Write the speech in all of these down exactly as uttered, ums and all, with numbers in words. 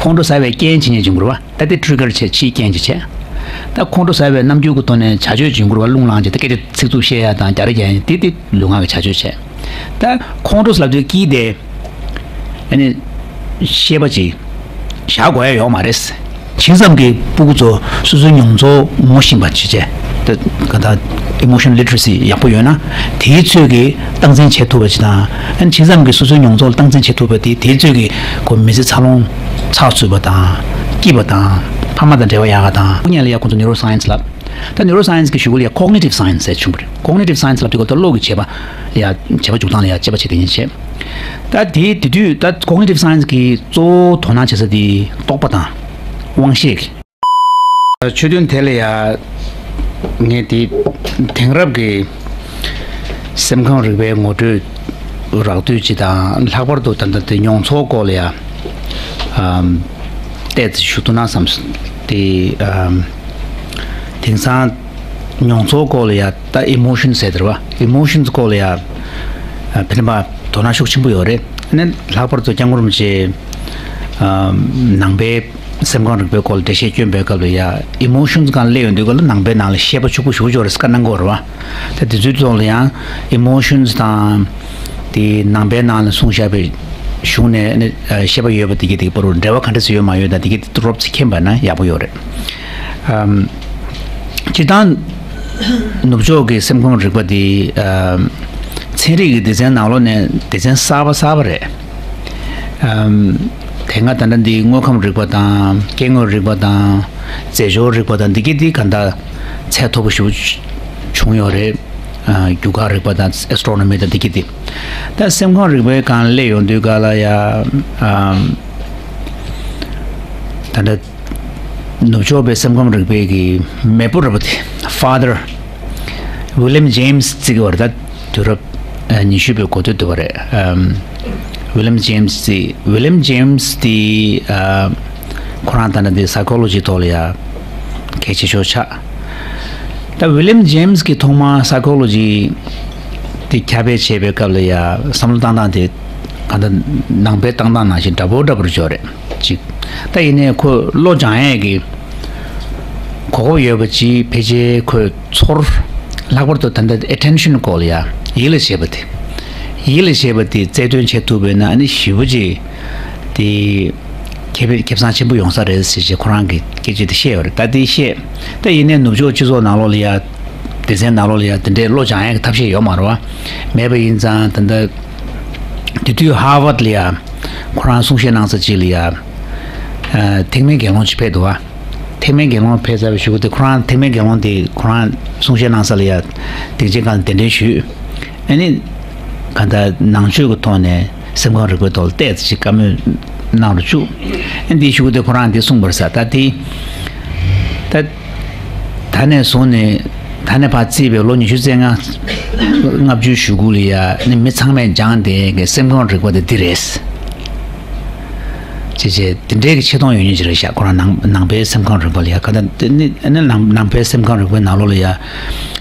ཁོང་ཁྲོ་ཟ་བའི་རྐྱེན་བྱེད་མཁན་བྱུང་དགོས་རེད་བ། ད་དེ་ཊི་རི་ཀར་བྱས། ཕྱིའི་རྐྱེན་ཅིག་བྱས། ད་ཁོང་ཁྲོ་ཟ་བའི་རྣམ་འགྱུར་གྱི་ཐོག་ནས་བྱ་སྤྱོད་བྱུང་དགོས་རེད་བ། རླུང་ལངས་བྱས། ད་སྐད་ཆ་ཚིག་རྩུབ་བཤད་ཡ་དང་རྒྱ་རེ་རྒྱག་ཡ། དེ་དེ་ལུས་ངག་གི་བྱ་སྤྱོད་བྱས། ད་ཁོང་ཁྲོ་ཟ་ལབ་དུས་དཀྱིལ་དེ། ཨ་ནི་ཤེས་པ་ཅིག་བཞག་དགོས་ཡ་ཡོད་མ་རེད། ཇི་ཙམ་གྱི་སྤུ་གུ་ཚོ་སོ་སོའི་མྱོང་ཚོར་ངོ་ཤེས་པ་ཅིག་བྱས། ད་ག་ད་emotion literacy ཡག་པོ་ཡོད་ན། དེའི་ཚོད་ཀྱིས་སྟངས་འཛིན་བྱེད་ཐུབ་པ་ཅིག་དང་། ཨ་ནི་ཇི་ཙམ་གྱི་སོ་སོའི་མྱོང་ཚོར་སྟངས་འཛིན་བྱེད་ཐུབ་པ་དེ། དེའི་ཚོད་ཀྱིས་ཁོ་མི་ཚེ་འཚར་ལོངས་འཚར་ཚུད་པ་དང་། སྐྱིད་པ་དང་། ཕ་མ་དང་འབྲེལ་བ་ཡག་ག་དང་། སྔོན་ལ་ཡ་ཁོང་ཚོ་neuroscience ལབ། ད་neuroscience གི་གཞུག་གུ་ལ་ཡ་cognitive science ཟེར་བྱུང་བ་རེད། cognitive science ལབ་དུས་སྐབས་དུ་བློ་གི་བྱེད་པ་ལ་ཡ། བྱེད་པ་འཇུག་སྟངས་ལ་ཡ་དཔྱད་པ་བྱེད་དེ་ཡིན་བྱས། ད་དེ་དེ་དུས་ད་cognitive science གི་གཙོ་བོ་དོ་སྣང་བྱེད་ས་དེ་རྟོག་པ་དང་དབང་ཤེས། ཆོས་དོན་དེ་ལ་ཡ་ངས་དེ་དེང་རབས་ཀྱི་སེམས་ཁམས་རིག་པའི་ངོ་སྤྲོད་རགས་བསྡུས་ཅིག་དང་། ལྷག་པར་དུ་ད་ལྟ་དེ་མྱོང་ཚོར་སྐོར་ལ་ཡ་ཨམ་བལྟས་ཏེ་ཞུ་ཐུབ་ན་བསམ། དེ་ཨམ་དེང་སང་མྱོང་ཚོར་སྐོར་ལ་ཡ། ད་emotion ཟེར་དེ་རེད་བ། emotion སྐོར་ལ་ཡ་ཨ་ཕལ་ཆེར་དོ་སྣང་ཤུགས་ཆེན་པོ་ཡོད་རེད། ཨ་ནི་ལྷག་པར་དུ་སྐྱབས་མགོན་རིན་པོ་ཆེ་ཨམ་ནང་པའི་སེམས་ཁམས་རིག་པའི་སྐོར་ལ་འགྲེལ་བཤད་བསྐྱོན་པའི་སྐབས་ལ་ཡ། emotions སྒང་སླེབས་ཡོང་དུས་སྐབས་ལ་ནང་པའི་ནང་ལ་ཤེས་པ་ཕྱུག་པོ་ཞེ་པོ་ཅིག་ཡོད་རེད་ཟེར་བཀའ་གནང་གི་ཡོད་རེད་བ། ད་དེ་ཚོའི་ཐོག་ལ་ཡང་emotions དང་དེ་ནང་པའི་ནང་ལ་གསུངས་བཞག་པའི་གཞུང་ནས་ནི་ཤེས་པ་ཡོད་པ་དེ་གི་དེ་གི་བར་འབྲེལ་བ་ག་འདྲ་ཞིག་ཡོད་མ་ཡོད་དང་། དེ་གི་དེ་རོབ་ཙམ་མཁྱེན་པ་ན་ཡག་པོ་ཡོད་རེད། ཨམ། སྤྱིར་བཏང་ནུབ་ཕྱོགས་ཀྱི་སེམས་ཁམས་རིག་པ་དེ་ཨམ་ཚན་རིག་གི་སྡེ་ཚན་ནང་ལོགས་ནས་སྡེ་ཚན་གསར་པ་གསར་པ་རེད། ཨམ། དེ་སྔ་ད་ལྟ་འདི་དངོས་ཁམས་རིག་པ་དང་། སྐྱེ་དངོས་རིག་པ་དང་། རྫས་སྦྱོར་རིག་པ་དང་། འདི་གི་འདི་ག་འདྲ་ཚད་མཐོ་པོ་ཞིག་བྱུང་ཡོད་རེད། ཨ། རྒྱུ་སྐར་རིག་པ་དང་། ཨེ་སི་ཊོ་རོ་ནོ་མི་དང་འདི་གི་འདི། ད་སེམས་ཁམས་རིག་པའི་སྒང་སླེབས་ཡོང་དུས་ག་ལ་ཡ། ཨམ། ད་ལྟ་ནུབ་ཕྱོགས་པའི་སེམས་ཁམས་རིག་པའི་གི་མེས་པོ་རེད་པ་དེ། Father William James བརྩི་གི་ཡོད་རེད། ད་དུས་རབས་ཨ་ཉི་ཤུ་པའི་འགོ་སྟོད་དུ་བ་རེད། ཨམ། William James བརྩི། William James དེ་ཨ་ཁོ་རང་ད་ནི་དེ་psychology ཐོག་ལ་ཡ་གལ་ཆེ་ཤོས་ཆགས། ད་William James གིས་ཐོག་མར་psychology དེ་ཁྱབ་སྤེལ་བྱས་པའི་སྐབས་ལ་ཡ་བསམ་བློ་བཏང་སྟངས་དེ་ག་འདྲ་ནང་པའི་བཏང་སྟངས་ནང་བཞིན་འདྲ་པོ་འདྲ་པོ་ཅིག་ཡོད་རེད། ཅིག་ད་ཡིན་ནའི་ཁོས་བློ་སྦྱང་ཡས་ཀྱི་གོ་སྐབས་ཡོད་པ་ཅིག་ཕལ་ཆེར་ཁོས་ཚོར། ལྷག་པར་དུ་ད་ལྟ་attention སྐོར་ལ་ཡ་ཡིད་ལ་བྱེད་པ་དེ། ཡིད་ལ་བྱེད་པ་དེ་རྩལ་འདོན་བྱེད་ཐུབ་པ་ཡིན་ན། ཨ་ནི་ཞེ་པོ་ཅིག་དེ་ཁེ་ཕན་ཁེ་བཟང་ཆེན་པོ་ཡོང་ས་རེད་ཟེར་བྱས་ཁོ་རང་གིས་སྐད་ཆ་དེ་བཤད་ཡོད་རེད། ད་དེ་བཤད། ད་ཡིན་ནའི་ནུབ་ཕྱོགས་སྤྱི་ཚོགས་ནང་ལོགས་ལ་ཡ། སྡེ་ཚན་ནང་ལོགས་ལ་ཡ་དེ་འདྲའི་བློ་སྦྱང་ཡས་ཀྱི་ཐབས་ཤེས་ཡོད་མ་རེད་བ། མེད་པ་ཡིན་ཙང་། ད་ལྟ་དེ་དུས་Harvard ལ་ཡ་ཁོ་རང་གསུང་བཤད་གནང་ས་ཅིག་ལ་ཡ། ཨ། ཐེག་དམན་དགེ་སློང་ཅིག་ཕེབས་འདུག་བ། ཐེག་དམན་དགེ་སློང་ཕེབས་ཚར་བའི་གཞུག་གུ་དེ་ཁོ་རང་ཐེག་དམན་དགེ་སློང་དེ་ཁོ་རང་གསུང་བཤད་གནང་ས་ལ་ཡ་སྡིངས་ཆའི་སྒང་ལ་གདན་འདྲེན་ཞུས། ཨ་ནི་གང་ལྟར་ནང་ཆོས་ཀྱི་ཐོག་ནས་སེམས་ཁམས་རིག་པའི་ཐོག་ལ་ཏོག་ཙམ་ཅིག་བཀའ་མོལ་གནང་རུ་བཅུག་ཨ་ནི་དེའི་གཞུག་གུ་དེ་ཁོ་རང་དེ་གསུངས་པ་རེད་ཟེར། ད་དེ་ད་ད་ནས་བཟུང་ནས། ད་ནས་ཕར་བརྩིས་པའི་ལོ་ཉི་ཤུ་རྩ་ལྔ་ལྔ་བཅུའི་གཞུག་གུ་ལ་ཡ། ཨ་ནི་མི་ཚང་མས་སྦྱངས་བསྡད་མཁན་གྱི་སེམས་ཁམས་རིག་པ་དེ་འདི་རེད། ཅེས་བྱས། དེ་འདྲའི་གི་ཆེ་མཐོང་ཡོད་མཁན་ཅིག་རེད་ཤག་ཁོ་རང་ནང་ནང་པའི་སེམས་ཁམས་རིག་པ་ལ་ཡ། ག་ད་དེ་ནི་ནི་ནང་ནང་པའི་སེམས་ཁམས་རིག་པའི་ནང་ལོགས་ལ་ཡ།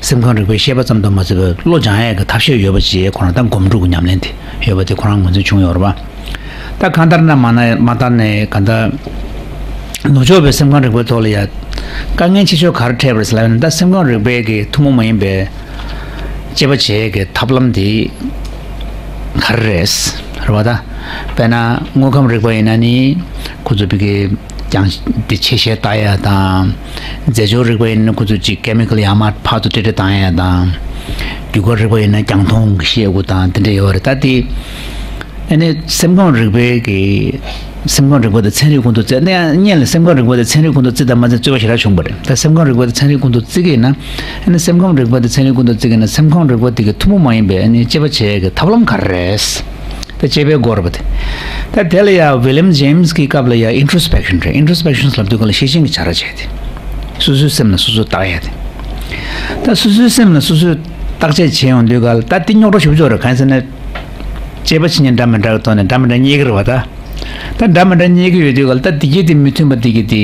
སེམས་ཁམས་རིག་པའི་བཤད་པ་ཙམ་དུ་མ་ཟད་པའི་བློ་སྦྱང་ཡས་ཀྱི་ཐབས་ཤེས་ཡོད་པ་ཅིག་ཁོ་རང་ད་སྒོམ་སྒྲུབ་ཀྱི་ཉམས་ལེན་དེ་ཡོད་པ་དེ་ཁོ་རང་ངོས་འཛིན་བྱུང་ཡོད་རེད་པ། ད་གང་ལྟར་ན་མ་ན་མ་ལྟར་ནས་གང་ལྟར་ནུབ་ཕྱོགས་པའི་སེམས་ཁམས་རིག་པའི་ཐོག་ལ་ཡ་དཀའ་ངལ་ཆེ་ཤོས་ག་རེ་འཕྲད་པ་རེད་ཟེར་ལབ་ན། ད་སེམས་ཁམས་རིག་པའི་གི་ཐུན་མོང་མ་ཡིན་པའི་དཔྱད་པ་བྱེད་ཀྱི་ཐབས་ལམ་དེ་ག་རེ་རེད། རེད་བ། ད་དཔེར་ན་དངོས་ཁམས་རིག་པ་ཡིན་ན་ནི་ཁོ་ཚོ་བི་གི་རྒྱང་འདི་ཆེ་ཤེལ་ལྟ་ཡ་དང་། རྫས་སྦྱོར་རིག་པ་ཡིན་ན་ཁོ་ཚོ་ཅིག་ཀེ་མི་ཀལ་ཡར་མར་ཕར་ཚུར་འདྲེ་འདྲེ་བཏང་ཡ་དང་། རྒྱུ་སྐར་རིག་པ་ཡིན་ན་རྒྱང་མཐོང་གི་ཤེལ་དགུ་དང་དེ་འདྲ་ཡོད་རེད། ད་དེ་ཨ་ནི་སེམས་ཁམས་རིག་པའི་གི་སེམས་ཁམས་རིག་པ་དང་ཚན་རིག་ཁོང་དུ་བརྩི་ན་ཡང་། སྔོན་ལ་སེམས་ཁམས་རིག་པ་དང་ཚན་རིག་ཁོང་དུ་བརྩི་དང་མ་བརྩི་རྩོད་པ་ཞེ་དྲག་བྱུང་བ་རེད། ད་སེམས་ཁམས་རིག་པ་དང་ཚན་རིག་ཁོང་དུ་བརྩི་གི་ཡིན་ན། ཨ་ནི་སེམས་ཁམས་རིག་པ་དང་ཚན་རིག་ཁོང་དུ་བརྩི་གི་ཡིན་ན། སེམས་ཁམས་རིག་པ་དེ་གི་ཐུན་མོང་མ་ཡིན་པའི་ཨ་ནི་དཔྱད་པ་བྱེད་ཀྱི་ཐབས་ལམ་ག་རེ་རེད། ད་དཔྱད་པའི་སྐོར་བ་དེ། ད་དེ་ལ་ཡ་ཝི་ལིམ་ཇེམ་སི་གི་སྐབས་ལ་ཡ་ཨིན་ཊོ་སི་པེག་ཤན་རེད། ཨིན་ཊོ་སི་པེག་ཤན་ལབ་དུས་ག་ལ་ཤེས་བཞིན་གྱི་བྱ་ར་བྱས་ཏེ། སོ་སོའི་སེམས་ལ་སོ་སོས་བརྟག་ཡ་དེ། ད་སོ་སོའི་སེམས་ལ་སོ་སོས་བརྟག་དཔྱད་བྱས་ཡོང་དུས་ག་ལ་ད་དེ་རྙོག་དྲ་ཞེ་པོ་ཅིག་ཡོད་རེད། གང་ཡིན་ཟེར་ན། དཔྱད་པ་བྱེད་མཁན་འདྲ་མི་འདྲ་གི་ཐོག་ནས་འདྲ་མི་འདྲ་རྙེད་ཀྱི་རེད་བ། ད་ད་འདྲ་མི་འདྲ་རྙེད་ཀྱི་ཡོད་དུས་ག་ལ། ད་དེ་གྱད་དེ་མི་མཐུན་པ་དེ་གྱད་དེ་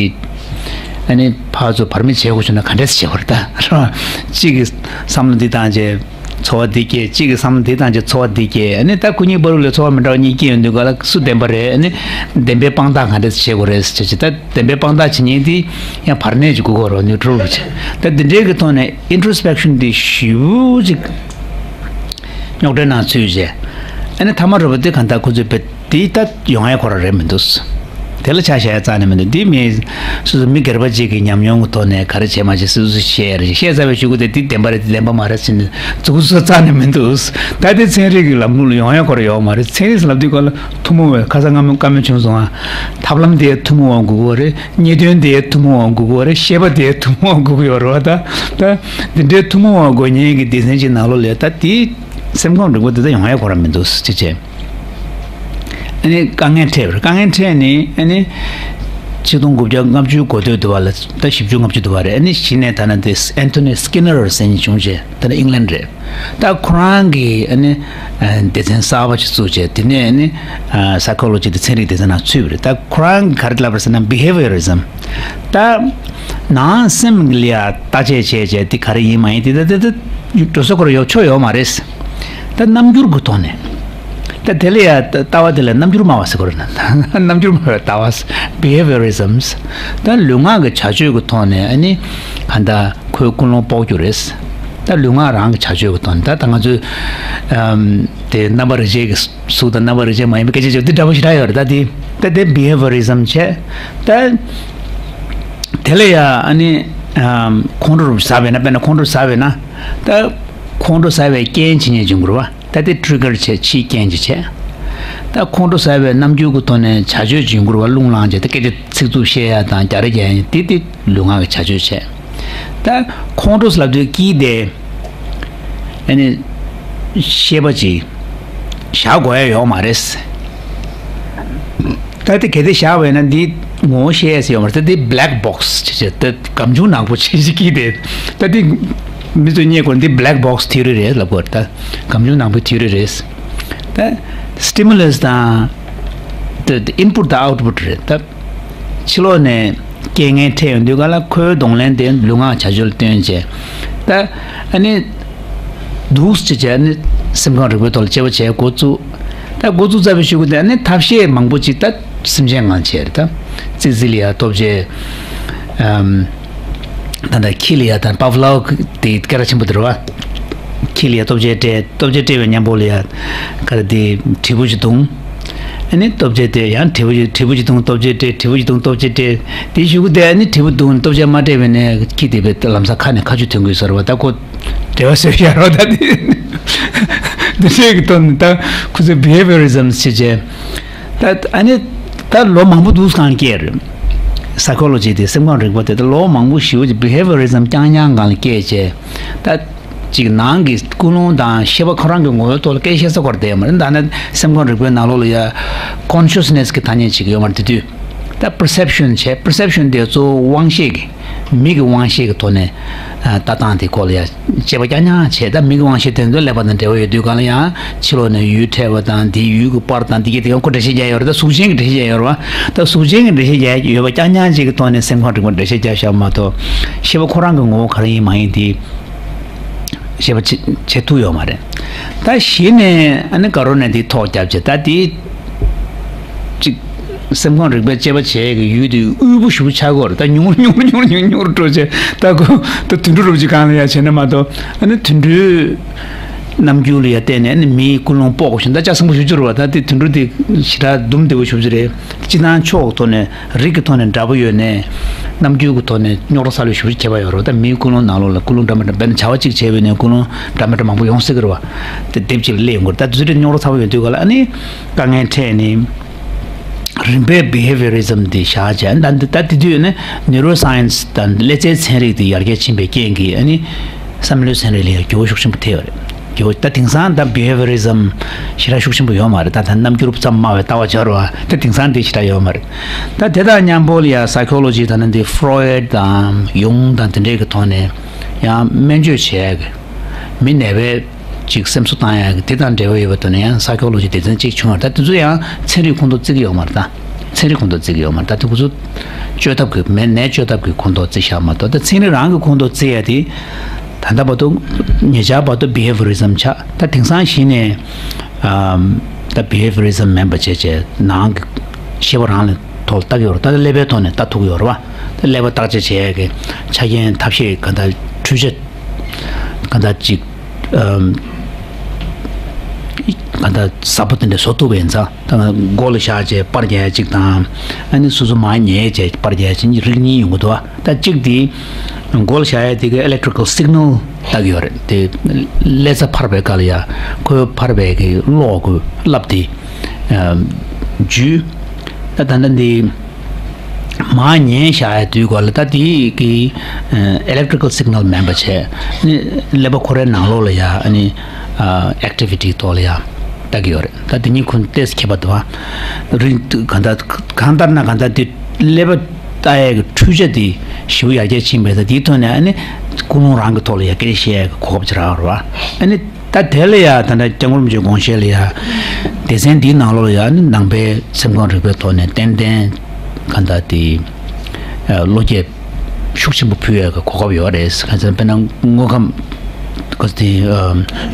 ཨ་ནི་ཕར་ཚུར་བར་མེད་བྱེད་དགོས་བྱུང་ན་ག་འདྲས་བྱེད་དགོས་རེད། ད་རེད་བ། གཅིག་གིས་བསམ་བློ་འདི་བཏང་བྱས། ཚོར་བ་འདི་སྐྱེས། གཅིག་གི་བསམ་བློ་འདི་བཏང་བྱས་ཚོར་བ་འདི་སྐྱེས། ཨ་ནི་ད་སྐུ་ཉིད་བར་ལ་ཚོར་བ་མི་འདྲ་བ་གཉིས་སྐྱེས་ཡོང་དུས་ག་ལ་སུ་བདེན་པ་རེད། ཨ་ནི་བདེན་པའི་དཔང་རྟགས་ག་འདྲས་བྱེད་དགོས་རེད་ཟེར་བྱས། ད་བདེན་པའི་དཔང་རྟགས་བྱེད་མཁན་འདི་ཡང་བར་གནས་ཅིག་དགོས་ཀྱི་རེད། ནིའུ་ཊྲལ་བྱས། ད་འདི་འདྲའི་གི་ཐོག་ནས་ཨིན་ཊྲོ་སི་པེག་ཤན་འདི་ཞེ་པོ་ཅིག་རྙོག་དྲའི་ནང་ཚུད་བྱས། ཨ་ནི་ཐ་མ་རེད་པ། འདི་གང་ལྟར་ཁོ་ཚོས་བེད་འདི་ད་ཡོང་ཡ་ཁོ་རང་རེད་མི་འདུག་དེ་ལ་ཆ་བཞག་ཡ་རྩ་ནས་མི་འདུག་འདི་མི་སོ་སོ་མི་སྒེར་པ་གཅིག་གི་ཉམས་མྱོང་གི་ཐོག་ནས་ག་རེ་བྱས་མ་བྱས་སོ་སོས་བཤད་ཡ་རེད། བཤད་ཚར་བའི་གཞུག་གུ་དེ་འདི་བདེན་པ་རེད་འདི་བདེན་པ་མ་རེད་ཟེར་ནས་འཛུགས་ས་རྩ་ནས་མི་འདུག་ད་དེ་ཚན་རིག་གི་ལམ་ལུགས་ལ་ཡོང་ཡ་ཁོ་རང་ཡོད་མ་རེད། ཚན་རིག་ལབ་དུས་སྐོར་ལ་ཐུན་མོང་བའི་ཁ་སང་སྔ་མོ་བཀའ་མོལ་བྱུང་སོང་ང་། ཐབས་ལམ་དེ་ཐུན་མོང་བ་དགོས་ཀྱི་རེད། རྙེད་དོན་དེ་ཐུན་མོང་བ་དགོས་ཀྱི་རེད། ཤེས་པ་དེ་ཐུན་མོང་བ་དགོས་ཀྱི་ཡོད་རེད་བ། ད་ད་འདི་འདྲའི་ཐུན་མོང་བ་དགོས་མཁན་གྱི་སྡེ་ཚན་གྱི་ནང་ལོགས་ལ་ད་དེ་སེམས་ཁམས་རིག་པ་དེ་ད་ཡོང་ཡ་ཁོ་རང་མི་འདུག་ཅེས་བྱས། ཨ་ནི་དཀའ་ངལ་འཕྲད་པ་རེད། དཀའ་ངལ་འཕྲད་ནས་ཨ་ནི་ཆིག་སྟོང་དགུ་བརྒྱ་ལྔ་བཅུ་འགོ་སྟོད་དུ་བ་ལ་ད་བཞི་བཅུ་ལྔ་བཅུ་དུ་བ་རེད། ཨ་ནི་གཞི་ནས་ད་ན་དེ་ཨན་ཐོ་ནི་སི་ཀི་ནར་ཟེར་མཁན་བྱུང་བྱས། ད་ནི་ཨིང་ལན་རེད། ད་ཁོ་རང་གིས་ཨ་ནི་ཨ་སྡེ་ཚན་གསར་པ་ཞིག་བཙུགས་བྱས། དེ་ནས་ཨ་ནི་ཨ་སའི་ཁོ་ལོ་ཇི་དེ་ཚན་རིག་སྡེ་ཚན་ནང་ཚུད་པ་རེད། ད་ཁོ་རང་གིས་ག་རེ་ལབ་པ་རེད་ཟེར་ན་བྷི་ཧེ་བྷི་ཡ་རི་ཛམ། ད་ནང་སེམས་ལ་ཡ་བརྟག་དཔྱད་བྱས་བྱས་དེ་ག་རེ་ཡིན་མ་ཡིན་དེ་ད་དེ་ད་འགྲོ་ས་ཁོ་རང་ཡོད་ཆོག་ཡོད་མ་རེད། ད་རྣམ་འགྱུར་གྱི་ཐོག་ནས། ད་དེ་ལ་ཡ་ལྟ་བ་དེ་ལ་རྣམ་འགྱུར་སྨྲ་བ་ཟེར་གྱི་རེད། རྣམ་འགྱུར་སྨྲ་བའི་ལྟ་བ། བྷི་ཧེ་བྷི་ཡ་རི་ཛམ། ད་ལུས་ངག་གི་བྱ་སྤྱོད་ཀྱི་ཐོག་ནས་ཨ་ནི་གང་ལྟར་ཁོའི་ཀུན་སློང་དཔོག་རྒྱུ་རེད། ད་ལུས་ངག་རང་གི་བྱ་སྤྱོད་ཀྱི་ཐོག་ནས། ད་ད་ང་ཚོས་ཨམ་དེ་རྣམ་པ་རིག་བྱེད་ཀྱི་གཟུགས་དང་རྣམ་པ་རིག་བྱེད་མ་ཡིན་པའི་སྐད་ཆ་བརྗོད་འདི་འདྲ་པོ་ཞེ་དྲག་ཡོད་རེད། ད་དེ་ད་དེ་བྷི་ཧེ་བྷི་ཡ་རི་ཛམ་བྱས། ད་དེ་ལ་ཡ་ཨ་ནི་ཨམ་ཁོང་ཁྲོ་ཟ་བས་ན། དཔེར་ན་ཁོང་ཁྲོ་ཟ་བས་ན། ད་ཁོང་ཁྲོ་ཟ་བའི་རྐྱེན་བྱེད་མཁན་བྱུང་དགོས་རེད་བ། ད་དེ་ཊི་རི་ཀར་བྱས། ཕྱིའི་རྐྱེན་ཅིག་བྱས། ད་ཁོང་ཁྲོ་ཟ་བའི་རྣམ་འགྱུར་གྱི་ཐོག་ནས་བྱ་སྤྱོད་བྱུང་དགོས་རེད་བ། རླུང་ལངས་བྱས། ད་སྐད་ཆ་ཚིག་རྩུབ་བཤད་ཡ་དང་རྒྱག་རེས་རྒྱག་ཡ་དེ་དེ་ལུས་ངག་གི་བྱ་སྤྱོད་བྱས། ད་ཁོང་ཁྲོ་ཟེར་ལབ་དུས་དཀྱིལ་དེ་ཨ་ནི་ཤེས་པ་ཅིག་བཞག་དགོས་ཡ་ཡོད་མ་རེད། ད་དེ་གལ་ཏེ་བཞག་པ་ཡིན་ན་འདི་ངོ་བོ་ཤེས་ཡས་ཡོད་མ་རེད། ད་འདི་བྷི་ལེག་བྷོག་སི་ཅེས་བྱས། ད་སྒམ་ཆུང་ནག་པོ་ཅིག་ཅིག་གིས་དེ། ད་འདི་མི་ཚོས་རྙེད་དགོས། འདི་བྷི་ལེག་བྷོག་སི་ཐི་ཡོ་རི་རེད་ལབ་དགོས་རེད། ད་སྒམ་ཆུང་ནག་པོའི་ཐི་ཡོ་རི་རེད། ད་སི་ཊི་མུ་ལ་སི་དང་། ད་ཨིན་པུཊ་དང་ཨའུཊ་པུཊ་རེད། ད་ཕྱི་ལོགས་ནས་རྐྱེན་ངན་འཕྲད་ཡོང་དུས་ག་ལ་ཁོའི་གདོང་ལེན་དེ་ལུས་ངག་བྱ་སྤྱོད་ལ་སྟོན་བྱས། ད་ཨ་ནི་འདུག་སེ་བྱས་ནས་སེམས་ཁམས་རིག་པའི་ཐོག་ལ་དཔྱད་པ་བྱས་འགོ་བཙུགས། ད་འགོ་བཙུགས་ཚར་བའི་གཞུག་གུ་དེ་ནི་ཐབས་ཤེས་མང་པོ་ཅིག་ད་སེམས་ཅན་ངང་བྱས་རེད། ད་ཙི་ཙི་ལ་ཡ་ལྟོ་ཆས། ཨམ། ད་ལྟ་ཁྱི་ལ་ཡ་ད་པབ་ལོ་དེ་སྐད་གྲགས་ཆེན་པོ་དེ་རེད་བ། ཁྱི་ལ་ཡ་ལྟོ་ཆས་སྤྲད། ལྟོ་ཆས་སྤྲད་པའི་མཉམ་པོ་ལ་ཡ་ག་རེ་དེ་དྲིལ་བུ་ཅིག་བརྡུངས། ཨ་ནི་ལྟོ་ཆས་སྤྲད། ཡང་དྲིལ་བུ་ཅིག་དྲིལ་བུ་ཅིག་བརྡུངས། ལྟོ་ཆས་སྤྲད། དྲིལ་བུ་ཅིག་བརྡུངས། ལྟོ་ཆས་སྤྲད། དེའི་གཞུག་གུ་དེ་ཨ་ནི་དྲིལ་བུ་བརྡུངས། ལྟོ་ཆས་མ་སྤྲད་པ་ཡིན་ན་ཁྱི་དེ་བས་ལམ་སང་ཁ་ནས་ཁ་ཆུ་ཐོན་གྱི་ཡོད་ས་རེད་བ། ད་ཁོ་འབྲེལ་བ་བཟོས་ཡ་རོགས། ད་དེ་འདི་འདྲའི་གི་ཐོག་ནས་ད་ཁོ་ཚོས་བྷི་ཧེ་བྷི་ཡ་རི་ཛམ་ཟེར་བྱས། ད་ཨ་ནི་ད་ལོ་མང་པོ་འདུག་སེ་གང་སྐྱེས་རེད། སའི་ཁོ་ལོ་ཇི་དེ། སེམས་ཁམས་རིག་པ་དེ་ད་ལོ་མང་པོ་ཞེ་པོ་ཅིག་བྷི་ཧེ་བྷི་ཡ་རི་ཛམ་རྐྱང་རྐྱང་སྒང་ལ་སྐྱེས་བྱས། ད་ཅིག་ནང་གི་ཀུན་སློང་དང་ཤེས་པ་ཁོ་རང་གི་ངོ་བོའི་ཐོག་ལ་སྐད་ཆ་བཤད་ས་སྐོར་དེ་ཡོད་མ་རེད། ད་ནི་སེམས་ཁམས་རིག་པའི་ནང་ལོགས་ལ་ཡ་ཀོན་ཤི་ཡ་སི་ནེ་སི་གི་ཐ་སྙད་ཅིག་ཡོད་མ་རེད། དེ་དུས་ད་པར་སེབ་ཤན་བྱས། པར་སེབ་ཤན་དེ་གཙོ་བོ་དབང་ཤེས་ཀྱི། མིག་གི་དབང་ཤེས་ཀྱི་ཐོག་ནས་ཨ་ལྟ་སྟངས་དེ་སྐོར་ལ་ཡ་དཔྱད་པ་རྐྱང་རྐྱང་བྱས། ད་མིག་གི་དབང་ཤེས་དེ་ཚོ་ཀླད་པ་དང་འབྲེལ་བ་ཡོད་དུས་སྒང་ལ་ཡང་ཕྱི་ལོགས་ནས་ཡུལ་འཕྲད་པ་དང་དེའི་ཡུལ་གྱི་པར་དང་དེ་གྱད་དེ་ཡང་ཁོ་འགྲེལ་བཤད་རྒྱག་ཡོད་རེད། ད་གཟུགས་ཅན་གྱི་འགྲེལ་བཤད་རྒྱག་ཡོད་རེད་བ། ད་གཟུགས་ཅན་གྱི་འགྲེལ་བཤད་རྒྱག་ཡོད་པ་རྐྱང་རྐྱང་ཅིག་གི་ཐོག་ནས་སེམས་ཁམས་རིག་པ་འགྲེལ་བཤད་རྒྱག་བཞག་མ་གཏོགས། ཤེས་པ་ཁོ་རང་གི་ངོ་བོ་ག་རེ་ཡིན་མ་ཡིན་དེ་ཤེས་པ་བྱེད་བྱེད་ཐུབ་ཡོད་མ་རེད། ད་གཞི་ནས་ཨ་ནི་དགའ་རོགས་ནས་དེ་ཐོག་བརྒྱབ་བྱས། ད་དེ་ཅིག་སེམས་ཁམས་རིག་པའི་དཔྱད་པ་བྱེད་ཀྱི་ཡུལ་དེ་དབུལ་པོ་ཞེ་པོ་ཆགས་ཀྱི་ཡོད་རེད། ད་ཉུང་རུ་ཉུང་རུ་ཉུང་རུ་ཉུང་རུ་ཉུང་རུ་འགྲོ་བྱས། ད་ཁོ་ད་དུད་འགྲོ་རུ་ཅིག་སྒང་ལ་ཡ་བྱས་ན་མ་གཏོགས། ཨ་ནི་དུད་འགྲོའི་རྣམ་འགྱུར་ལ་ཡ་བལྟས་ནས་ཨ་ནི་མིའི་ཀུན་སློང་དཔོག་དགོས་ཤིང་། ད་ལྕགས་ཟིང་པོ་ཞེ་པོ་ཅིག་རེད་བ། ད་དེ་དུད་འགྲོ་དེ་ཞེ་དྲག་འདུམ་བདེ་པོ་ཞེ་པོ་ཅིག་རེད། སྤྱིར་བཏང་ཕྱོགས་ཐོག་ནས་རིགས་ཀྱི་ཐོག་ནས་འདྲ་པོ་ཡོད་ནའི། རྣམ་འགྱུར་གྱི་ཐོག་ནས་རྙོག་དྲ་ཚ་ལོས་ཞེ་པོ་ཅིག་ཁྱད་པར་ཡོད་རེད་བ། ད་མིའི་ཀུན་སློང་ནང་ལོགས་ལ་ཀུན་སློང་འདྲ་མི་འདྲ། དཔེར་ན་བྱ་བ་གཅིག་བྱས་པ་ཡིན་ནའི་ཀུན་སློང་འདྲ་མི་འདྲ་མང་པོ་ཡོང་སྲིད་ཀྱི་རེད་བ། དེ་སྡེབ་གཅིག་ལ་སླེབས་ཡོང་གི་རེད། ད་དེ་ཚོ་རྙོག་དྲ་ཚ་པོ་ཡོང་དུས་སྒང་ལ་ཨ་ནི་དཀའ་ངལ་འཕྲད་ནས། རིམ་པས་བྷི་ཧེ་བྷི་ཡ་རི་ཛམ་དེ་བཞག་བྱས། ད་ད་དེ་དུས་ནི་ནིའུ་རོ་སའེན་སི་དང་ཀླད་རྩའི་ཚན་རིག་དེ་ཡར་རྒྱས་ཕྱིན་པའི་རྐྱེན་གྱིས་ཨ་ནི་བསམ་བློའི་ཚན་རིག་ལ་ཡང་འགྱུར་བ་ཤུགས་ཆེན་པོ་ཐེབས་ཡོད་རེད། འགྱུར་བ། ད་དེང་སང་ད་བྷི་ཧེ་བྷི་ཡ་རི་ཛམ་ཞེ་དྲག་ཤུགས་ཆེན་པོ་ཡོད་མ་རེད། ད་ད་རྣམ་འགྱུར་ཙམ་སྨྲ་བའི་ལྟ་བ་སྦྱོར་བ་ད་དེང་སང་དེ་ཞེ་དྲག་ཡོད་མ་རེད། ད་དེ་དང་མཉམ་པོ་ལ་ཡང་སའི་ཁོ་ལོ་ཇི་ད་ནི་འདི་ཕ་རོ་ཡིད་དང་ཡུང་དང་དེ་འདྲའི་གི་ཐོག་ནས་ཡང་སྨན་བཅོས་བྱས་གི། མི་ནད་པའི་ཅིག་སེམས་གསོ་བཏང་ཡག་གི་དེ་དང་འབྲེལ་བ་ཡོད་པ་དེ་ནས་ཡང་སའི་ཁོ་ལོ་ཇི་སྡེ་ཚན་གཅིག་བྱུང་བ་རེད། ད་དེ་ཚོ་ཡང་ཚན་རིག་ཁོངས་གཏོགས་བརྩི་གི་ཡོད་མ་རེད། ད་ཚན་རིག་ཁོངས་གཏོགས་བརྩི་གི་ཡོད་མ་རེད། ད་དེ་ཁོ་ཚོ་བཅོས་ཐབས་ཀྱི་མེད་ནད་བཅོས་ཐབས་ཀྱི་ཁོངས་གཏོགས་བརྩི་བཞག་མ་གཏོགས། ད་ཚན་རིག་རང་གི་ཁོངས་གཏོགས་བརྩི་ཡ་དེ་ ད་ལྟ་བར་དུ་ཉེ་ཆར་བར་དུ་བི་ཧེ་བི་རི་ཛམ་ཆགས། ད་དེང་སང་གཞི་ནས་ཨམ། ད་བི་ཧེ་བི་རི་ཛམ་མིན་པ་བྱས་བྱས་ནང་གི་ཤེས་པ་རང་ལ་ཐོག་ལ་ལྟ་གི་ཡོད་རེད། ད་ཀླད་པའི་ཐོག་ནས་ལྟ་ཐུབ་ཀྱི་ཡོད་རེད་བ། ད་ཀླད་པ་བརྟག་དཔྱད་བྱེད་ཡས་ཀྱི་ཆ་རྐྱེན་ཐབས་ཤེས་ག་འདྲ་འཕྲུལ་ཆས་ག་འདྲ་ཅིག་ཨམ། ག་འདྲ་ཟབ་པོ་དེ་འདྲ་བཟོ་ཐུབ་པ་ཡིན་ཙང་། ད་མགོ་ལ་བཞག་བྱས་པར་རྒྱག་ཡ་གཅིག་དང་། ཨ་ནི་སོ་སོ་མར་ཉལ་བྱས་པར་རྒྱག་ཡ་གཅིག་རིགས་གཉིས་ཡོང་གི་འདུག་ཨ། ད་གཅིག་དེ་མགོ་ལ་བཞག་ཡ་དེ་གི་ཨི་ལེག་ཊི་རི་ཀལ་སིག་ནལ་ལྟ་གི་ཡོད་རེད། དེ་ཀླད་རྩ་འཕར་བའི་སྐབས་ལ་ཡ་ཁོའི་འཕར་བའི་གི་གློག་གི་རླབས་དེ་ཨ་འཇུས། ད་ད་ལྟ་འདི་མར་ཉལ་བཞག་ཡ་དུས་སྐབས་ལ་ད་དེ་གི་ཨི་ལེག་ཊི་རི་ཀལ་སིག་ནལ་མེད་པ་བྱས། ཨ་ནི་ཀླད་པ་ཁོ་རའི་ནང་ལོགས་ལ་ཡ་ཨ་ནི་ཨ་ཨེག་ཊི་བི་ཊི་ཐོག་ལ་ཡ་ལྟ་གི་ཡོད་རེད། ད་དེ་གཉིས་ཁོ་ཏོག་ཙམ་ཁྱད་པར་འདུག་ཨ། རིང་གང་ལྟར་གང་ལྟར་ན་གང་ལྟར་དེ་ཀླད་པ་ལྟ་ཡས་ཀྱི་འཕྲུལ་ཆ་དེ་ཞེ་པོ་ཡར་རྒྱས་ཕྱིན་པས། ད་དེའི་ཐོག་ནས་ཨ་ནི་ཀུན་སློང་རང་གི་ཐོག་ལ་ཡ་སྐད་ཆ་བཤད་ཡས་ཀྱི་གོ་སྐབས་ཅིག་རག་པ་རེད་བ། ཨ་ནི་ད་དེ་ལ་ཡ་ད་ལྟ་སྐྱབས་མགོན་རིན་པོ་ཆེའི་དགོངས་བཞེད་ལ་ཡ་སྡེ་ཚན་འདིའི་ནང་ལོགས་ལ་ཡ་ཨ་ནི་ནང་པའི་སེམས་ཁམས་རིག་པའི་ཐོག་ནས་ཏན་ཏན་གང་ལྟར་དེ་བློ་སྐྱེད་ཤུགས་ཆེན་པོ་ཕུལ་ཡས་ཀྱི་གོ་སྐབས་ཡོད་རེད། གང་ཟེར་ན་དཔེར་ན་དངོས་ཁམས་ག་ཟེར་དེ་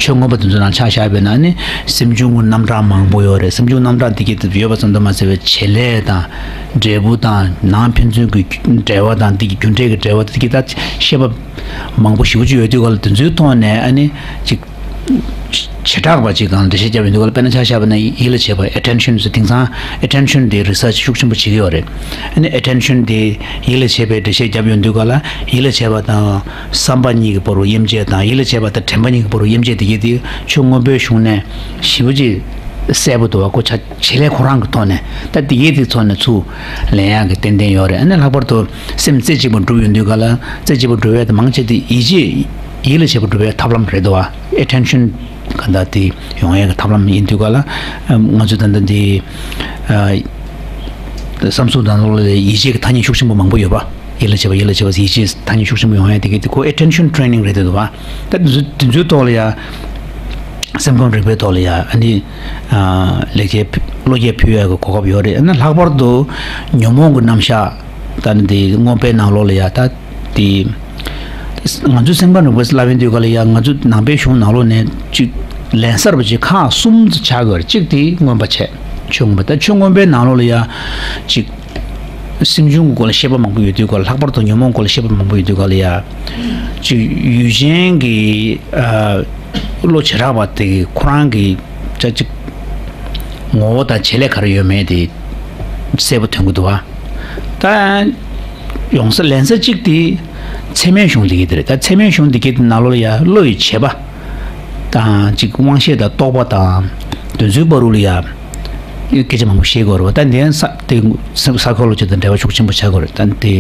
ཆོས་མངོན་པ་དེ་ཚོ་ནང་ཆ་བཞག་པ་ཡིན་ན་ནི་སེམས་བྱུང་གི་རྣམ་གྲངས་མང་པོ་ཡོད་རེད། སེམས་བྱུང་རྣམ་གྲངས་དེ་གི་ཡོད་པ་ཙམ་དུ་མ་ཟད་པའི་བྱེད་ལས་དང་འབྲས་བུ་དང་ནང་ཕན་ཚུན་གྱི་འབྲེལ་བ་དང་དེ་གི་རྒྱུ་འབྲས་ཀྱི་འབྲེལ་བ་དེ་གི་ད་བཤད་པ་མང་པོ་ཞེ་པོ་ཅིག་ཡོད་དུས་སྐབས་ལ་དེ་ཚོའི་ཐོག་ནས་ཨ་ནི་ཅིག་བྱེ་བྲག་པ་ཅིག་སྒང་འགྲེལ་བཤད་བརྒྱབ་ཡོང་དུས་སྐབས་ལ་དཔེར་ན་ཆ་བཞག་པ་ན་ཡིད་ལ་བྱེད་པ་ཨེ་ཊེན་ཤན་ཟེར། དེང་སང་ཨེ་ཊེན་ཤན་དེ་རི་སར་ཆི་ཤུགས་ཆེན་པོ་བྱེད་ཀྱི་ཡོད་རེད། ཨ་ནི་ཨེ་ཊེན་ཤན་དེ་ཡིད་ལ་བྱེད་པའི་འགྲེལ་བཤད་བརྒྱབ་ཡོང་དུས་སྐབས་ལ་ཡིད་ལ་བྱེད་པ་དང་བསམ་པ་གཉིས་ཀྱི་བར་དུ་དབྱེ་འབྱེད་དང་ཡིད་ལ་བྱེད་པ་དང་དྲན་པ་གཉིས་ཀྱི་བར་དུ་དབྱེ་འབྱེད་དེ་གྱད་དེ་ཆོས་མངོན་པའི་གཞུང་ནས་ཞེ་པོ་ཅིག་གསལ་པོ་འདུག་བ། ཁོ་ཆ་བྱེད་ལས་ཁོ་རང་གི་ཐོག་ནས་ད་དེ་གྱད་དེ་ཚོ་ནས་ཚུར་ལེན་ཡག་གི་ཏན་ཏན་ཡོད་རེད། ཨ་ནི་ལྷག་པར་དུ་སེམས་རྩེ་གཅིག་པ་སྒྲུབ་ཡོང་དུས་སྐབས་ལ་རྩེ་གཅིག་པ་སྒྲུབ་ཡས་དེ་མང་ཆེ་དེ་ཡིད་ཆེས་ཡིད་ལ་བྱེད་པ་སྒྲུབ་པའི་ཐབས་ལམ་རེད་འདུག་བ། ཨེ་ཊེན་ཤན་ག་འདྲ་དེ་ཡོང་ཡས་ཀྱི་ཐབས་ལམ་ཡིན་དུས་སྐབས་ལ་ང་ཚོས་ད་ལྟ་འདི་བསམ་གཟུགས་ནང་ལོགས་ལ་ཡིད་ཆེས་ཀྱི་ཐ་སྙད་ཤུགས་ཆེན་པོ་མང་པོ་ཡོད་པ། ཡིད་ལ་བྱེད་པ་ཡིད་ལ་བྱེད་པ་ཡིད་ཆེས་ཐ་སྙད་ཤུགས་ཆེན་པོ་ཡོང་ཡས་དེ་གྱད་དེ་ཁོ་ཨེ་ཊེན་ཤན་ཊེ་རེ་ནིང་རེད་འདུག་བ། ད་དེ་ཚོ་དེ་ཚོའི་ཐོག་ལ་ཡ་སེམས་ཁམས་རིག་པའི་ཐོག་ལ་ཡ་ཨ་ནི་ལེགས་སྐྱེས་བློ་སྐྱེད་ཕུལ་ཡས་ཀྱི་གོ་སྐབས་ཡོད་རེད། ཨ་ནི་ལྷག་པར་དུ་ཉོན་མོངས་ཀྱི་རྣམ་གཞག་ད་ནི་དེ་མངོན་པའི་ནང་ལོགས་ལ་ཡ་ད་དེ་ང་ཚོའི་སེམས་ཁམས་རིག་པ་ལབ་ཡོང་དུས་སྐབས་ལ་ཡ་ང་ཚོ་ནང་པའི་གཞུང་ནང་ལོགས་ནས་ཅིག་ལན་གསར་པ་ཅིག་ཁག་གསུམ་ཙམ་ཆགས་དགོས་རེད། གཅིག་དེ་མངོན་པ་བྱས། ཆོས་མངོན་པ། ད་ཆོས་མངོན་པའི་ནང་ལོགས་ལ་ཡ་ཅིག་སེམས་བྱུང་གི་སྐོར་ལ་བཤད་པ་མང་པོ་ཡོད་དུས་སྐབས་ལ། ལྷག་པར་དུ་ཉོན་མོངས་སྐོར་ལ་བཤད་པ་མང་པོ་ཡོད་དུས་སྐབས་ལ་ཡ་ཅིག་ཡུལ་ཅན་གྱི་ཨ་བློ་བྱེ་བྲག་པ་དེ་གི་ཁོ་རང་གི་ཅ་ཅིག་ངོ་བོ་དང་བྱེད་ལས་ག་རེ་ཡོད་མེད་དེ་གསལ་པོ་ཐོན་གྱི་འདུག་བ། ད་ཡོང་ས་ལན་ས་གཅིག་དེ་ཚད་མའི་གཞུང་དེ་གྱད་དེ་རེད། ད་ཚད་མའི་གཞུང་དེ་གྱད་དེ་ནང་ལོགས་ལ་ཡ་བློ་ཡི་བྱེད་པ་དང་ཅིག་དབང་ཤེས་དང་རྟོག་པ་དང་དེ་ཚོའི་བར་དུ་ལ་ཡ་སྐད་ཆ་མང་པོ་བཤད་དགོས་རེད་བ། ད་འདི་ས་དེ་ས་ཁོ་ལོ་ཇི་དང་འབྲེལ་བ་ཤུགས་ཆེན་པོ་ཆགས་དགོས་རེད། ད་དེ་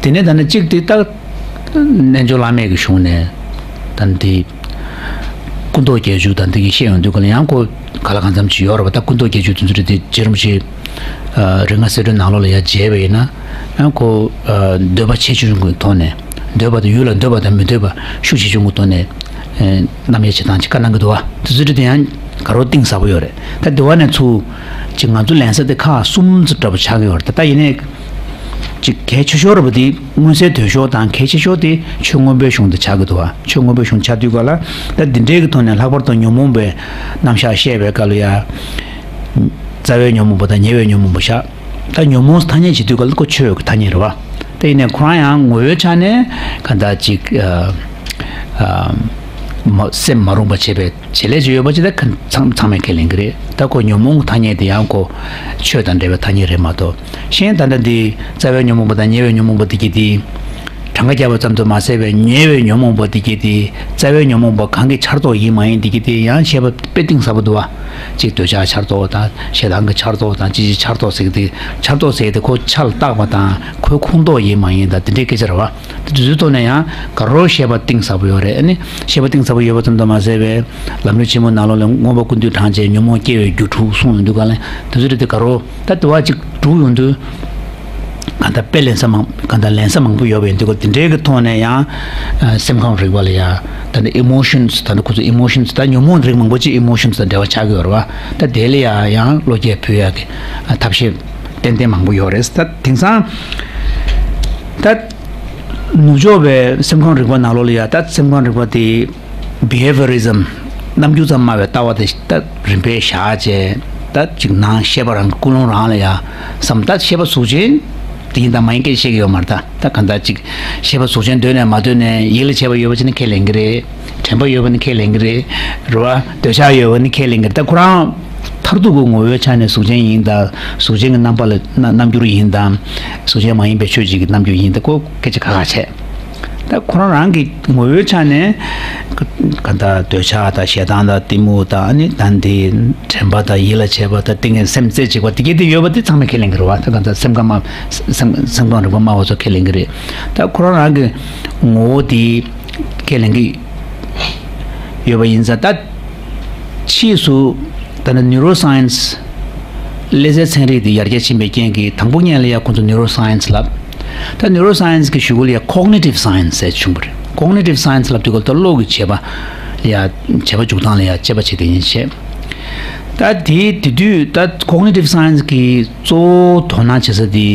དེ་ནས་ད་ནི་གཅིག་དེ་ད་རྣལ་འབྱོར་བླ་མེད་ཀྱི་གཞུང་ནས་ད་དེ་སྐུ་མདོག་བརྒྱད་ཅུ་དང་དེ་གྱད་བཤད་ཡོང་དུས་སྐབས་ལ་ཡང་ཁོ་ག་ལ་གང་འཚམ་ཅིག་ཡོད་རེད་བ། ད་སྐུ་མདོག་བརྒྱད་ཅུ་དེ་ཚོ་རེད་དེ་རྗེ་རིན་པོ་ཆེ་ཨ་རིགས་ལྔ་གསལ་སྒྲོན་ནང་ལོགས་ལ་ཡ་མཇལ་བ་ཡིན་ན་ཡང་ཁོ་ཨ་འདོད་པ་ཆེ་ཆུང་གི་ཐོག་ནས་འདོད་པ་དང་ཡུལ་ལ་འདོད་པ་དང་མི་འདོད་པ་ཤུགས་ཆེ་ཆུང་གི་ཐོག་ནས་ཨ་རྣམ་དབྱེ་བྱེད་སྟངས་ཅིག་བཀའ་གནང་གི་འདུག་བ། དེ་ཚོ་རེད་དེ་ཡང་ག་རོ་གཏིང་ཟབ་པོ་ཡོད་རེད། ད་དེ་བ་ནས་ཚུར་ཅིག་ང་ཚོ་ལན་ས་དེ་ཁག་གསུམ་ཙམ་འདྲ་པོ་ཆགས་ཀྱི་ཡོད་རེད། ད་ད་ཡིན་ནའི་ཅིག་གལ་ཆེ་ཤོས་རེད་པ། དེ་མངོན་གསལ་དོད་ཤོས་དང་གལ་ཆེ་ཤོས་དེ་ཆོས་མངོན་པའི་གཞུང་དེ་ཆགས་ཀྱི་འདུག་བ། ཆོས་མངོན་པའི་གཞུང་ཆགས་དུས་སྐབས་ལ་ད་འདི་འདྲའི་གི་ཐོག་ནས་ལྷག་པར་དུ་ཉོན་མོངས་པའི་རྣམ་གཞག་བཤད་པའི་སྐབས་ལ་ཡ་རྩ་བའི་ཉོན་མོངས་པ་དང་ཉེ་བའི་ཉོན་མོངས་པ་བཞག། ད་ཉོན་མོངས་ཐ་སྙད་བྱེད་དུས་སྐབས་ལ་ཁོ་ཆོས་ཀྱི་ཐ་སྙད་རེད་བ། ད་ཡིན་ནའི་ཁོ་རང་ཡང་ངོ་བོའི་ཆ་ནས་ག་འདྲ་ཅིག་ཨ་ཨ་མ་སེམས་མ་རུངས་པ་བྱེད་པའི་བྱེད་ལས་ཅིག་ཡོད་པ་ཅིག་ད་ཁ་ཚང་ཚང་མས་ཁས་ལེན་གྱི་རེད། ད་ཁོ་ཉོན་མོངས་ཐ་སྙད་དེ་ཡང་ཁོ་ཆོས་དང་འབྲེལ་བའི་ཐ་སྙད་རེད་མ་གཏོགས། གཞན་ད་ལྟ་འདི་རྩ་བའི་ཉོན་མོངས་པ་དང་ཉེ་བའི་ཉོན་མོངས་པ་འདི་གྱད་དེ་གྲངས་ཀ་བརྒྱབ་པ་ཙམ་དུ་མ་ཟད་པའི་ཉེ་བའི་ཉོན་མོངས་པ་འདི་གྱད་དེ་རྩ་བའི་ཉོན་མོངས་པ་གང་གི་ཆར་གཏོགས་ཡིན་མ་ཡིན་འདི་གྱད་དེ་ཡང་བཤད་པ་དཔེ་གཏིང་ཟབ་པོ་འདུག་བ། གཅིག་འདོད་ཆགས་ཆར་གཏོགས་དང་ཞེ་སྡང་གི་ཆར་གཏོགས་དང་ཅི་ཅི་ཆར་གཏོགས་ཟེར་གྱི་དེ་ཆར་གཏོགས་ཟེར་གྱི་དེ་ཁོ་ཆར་ལ་བཏགས་པ་དང་ཁོའི་ཁོངས་གཏོགས་ཡིན་མ་ཡིན་དང་དེ་འདྲའི་སྐད་ཆ་རེད་བ། དེ་དུས་ཚོད་ཐོག་ནས་ཡང་ག་རོ་བཤད་པ་གཏིང་ཟབ་པོ་ཡོད་རེད། ཨ་ནི་བཤད་པ་གཏིང་ཟབ་པོ་ཡོད་པ་ཙམ་དུ་མ་ཟད་པའི་ལམ་རིམ་ཆེན་མོའི་ནང་ལོགས་ལ་མངོན་པ་ཀུན་བཏུས་དྲངས་བྱས་ཉོན་མོངས་སྐྱེ་བའི་རྒྱུ་དྲུག་གསུངས་ཡོང་དུས་ག་ལ་དེ་ཚོ་རེད་དེ་ག་རོ་ད་དེ་བ་གཅིག་དྲུག་ཡོང་དུས་གང་ལྟར་དཔེ་ལེན་ས་མང་གང་ལྟར་ལེན་ས་མང་པོ་ཡོད་པ་ཡིན་དུས་ག་དེ་འདྲའི་གི་ཐོག་ནས་ཡང་ཨ་སེམས་ཁམས་རིག་པ་ལ་ཡང་ད་ནི་ཨི་མོ་ཤན་སི་ད་ནི་ཁོ་ཚོ་ཨི་མོ་ཤན་སི་ད་ཉོན་མོངས་རིགས་མང་པོ་ཅིག་ཨི་མོ་ཤན་སི་དང་འབྲེལ་བ་ཆགས་ཀྱི་ཡོད་རེད་བ། ད་དེ་ལ་ཡང་ཡང་བློ་སྐྱེད་ཕུལ་ཡག་གི་ཨ་ཐབས་ཤེས་ཏན་ཏན་མང་པོ་ཡོད་རེད། ད་དེང་སང་ད་ ནུབ་ཕྱོགས་པའི་སེམས་ཁམས་རིག་པ་ནང་ལོགས་ལ་ཡ། ད་སེམས་ཁམས་རིག་པ་དེ་behaviorism རྣམ་འགྱུར་ཙམ་སྨྲ་བའི་ལྟ་བ་དེ་ད་རིམ་པས་བཞག་བྱས། ད་ཅིག་ནང་ཤེས་པ་རང་གི་ཀུན་སློང་རང་ལ་ཡ་བསམ། ད་ཤེས་པ་གཟུགས་ཅན་དེ་ཡིན་དང་མ་ཡིན་སྐད་ཆ་བཤད་ཀྱི་ཡོད་མ་རེད། ད་ད་གང་ལྟར་ཅིག་ཤེས་པ་གཟུགས་ཅན་འདོད་ནས་མ་འདོད་ནས་ཡིད་ལ་བྱེད་པ་ཡོད་པ་ཅིག་ནི་ཁས་ལེན་གྱི་རེད། དྲན་པ་ཡོད་པ་ནི་ཁས་ལེན་གྱི་རེད། རེད་བ། འདོད་ཆགས་ཡོད་པ་ནི་ཁས་ལེན་གྱི་རེད། ད་ཁོ་རང་མཐར་ཐུག་གི་ངོ་བོའི་ཆ་ནས་གཟུགས་ཅན་ཡིན་དང་། གཟུགས་ཅན་གྱི་རྣམ་པ་ལ་རྣ་རྣམ་འགྱུར་ཡིན་དང་། གཟུགས་ཅན་མ་ཡིན་པའི་ཆོས་ཅིག་གི་རྣམ་འགྱུར་ཡིན་དང་། ཁོ་སྐད་ཆ་ཁ་ཁ་བྱས། ད་ཁོ་རང་རང་གི་ངོ་བོའི་ཆ་ནས་ག་ག་ད་འདོད་ཆགས་དང་ཞེ་སྡང་དང་གཏི་མུག་དང་། ཨ་ནི་ད་འདི་དྲན་པ་དང་ཡིད་ལ་བྱེད་པ་དང་ཏིང་ངེ་སེམས་རྩེ་གཅིག་པ་དེ་གས་དེ་ཡོད་པ་དེ་ཚང་མས་ཁས་ལེན་གྱི་རེད་བ། ད་ག་ད་སེམས་ཁམས་སེམས་སེམས་ཁམས་རིག་པ་སྨྲ་བ་ཚོ་ཁས་ལེན་གྱི་རེད། ད་ཁོ་རང་རང་གི་ངོ་བོ་དེ་ཁས་ལེན་གྱི་ཡོད་པ་ཡིན་ཙང་། ད་ཕྱིས་སུ་ད་ནི་neuroscience ཀླད་རྩའི་ཚན་རིག་དེ་ཡར་རྒྱས་ཕྱིན་པའི་རྐྱེན་གྱིས། དང་པོ་ཉིད་ལ་ཡ་ཁོ་ཚོ་neuroscience ལབ། ད་neuroscience གི་གཞུག་གུ་ལ་ཡ་cognitive science ཟེར་བྱུང་བ་རེད། cognitive science ལབ་དུས་སྐབས་ད་བློ་གི་བྱེད་པ་ལ་ཡ། བྱེད་པ་འཇུག་སྟངས་ལ་ཡ་དཔྱད་པ་བྱེད་དེ་ཡིན་བྱས། ད་དེ་དེ་དུས་ད་cognitive science གི་གཙོ་བོ་དོ་སྣང་བྱེད་ས་དེ་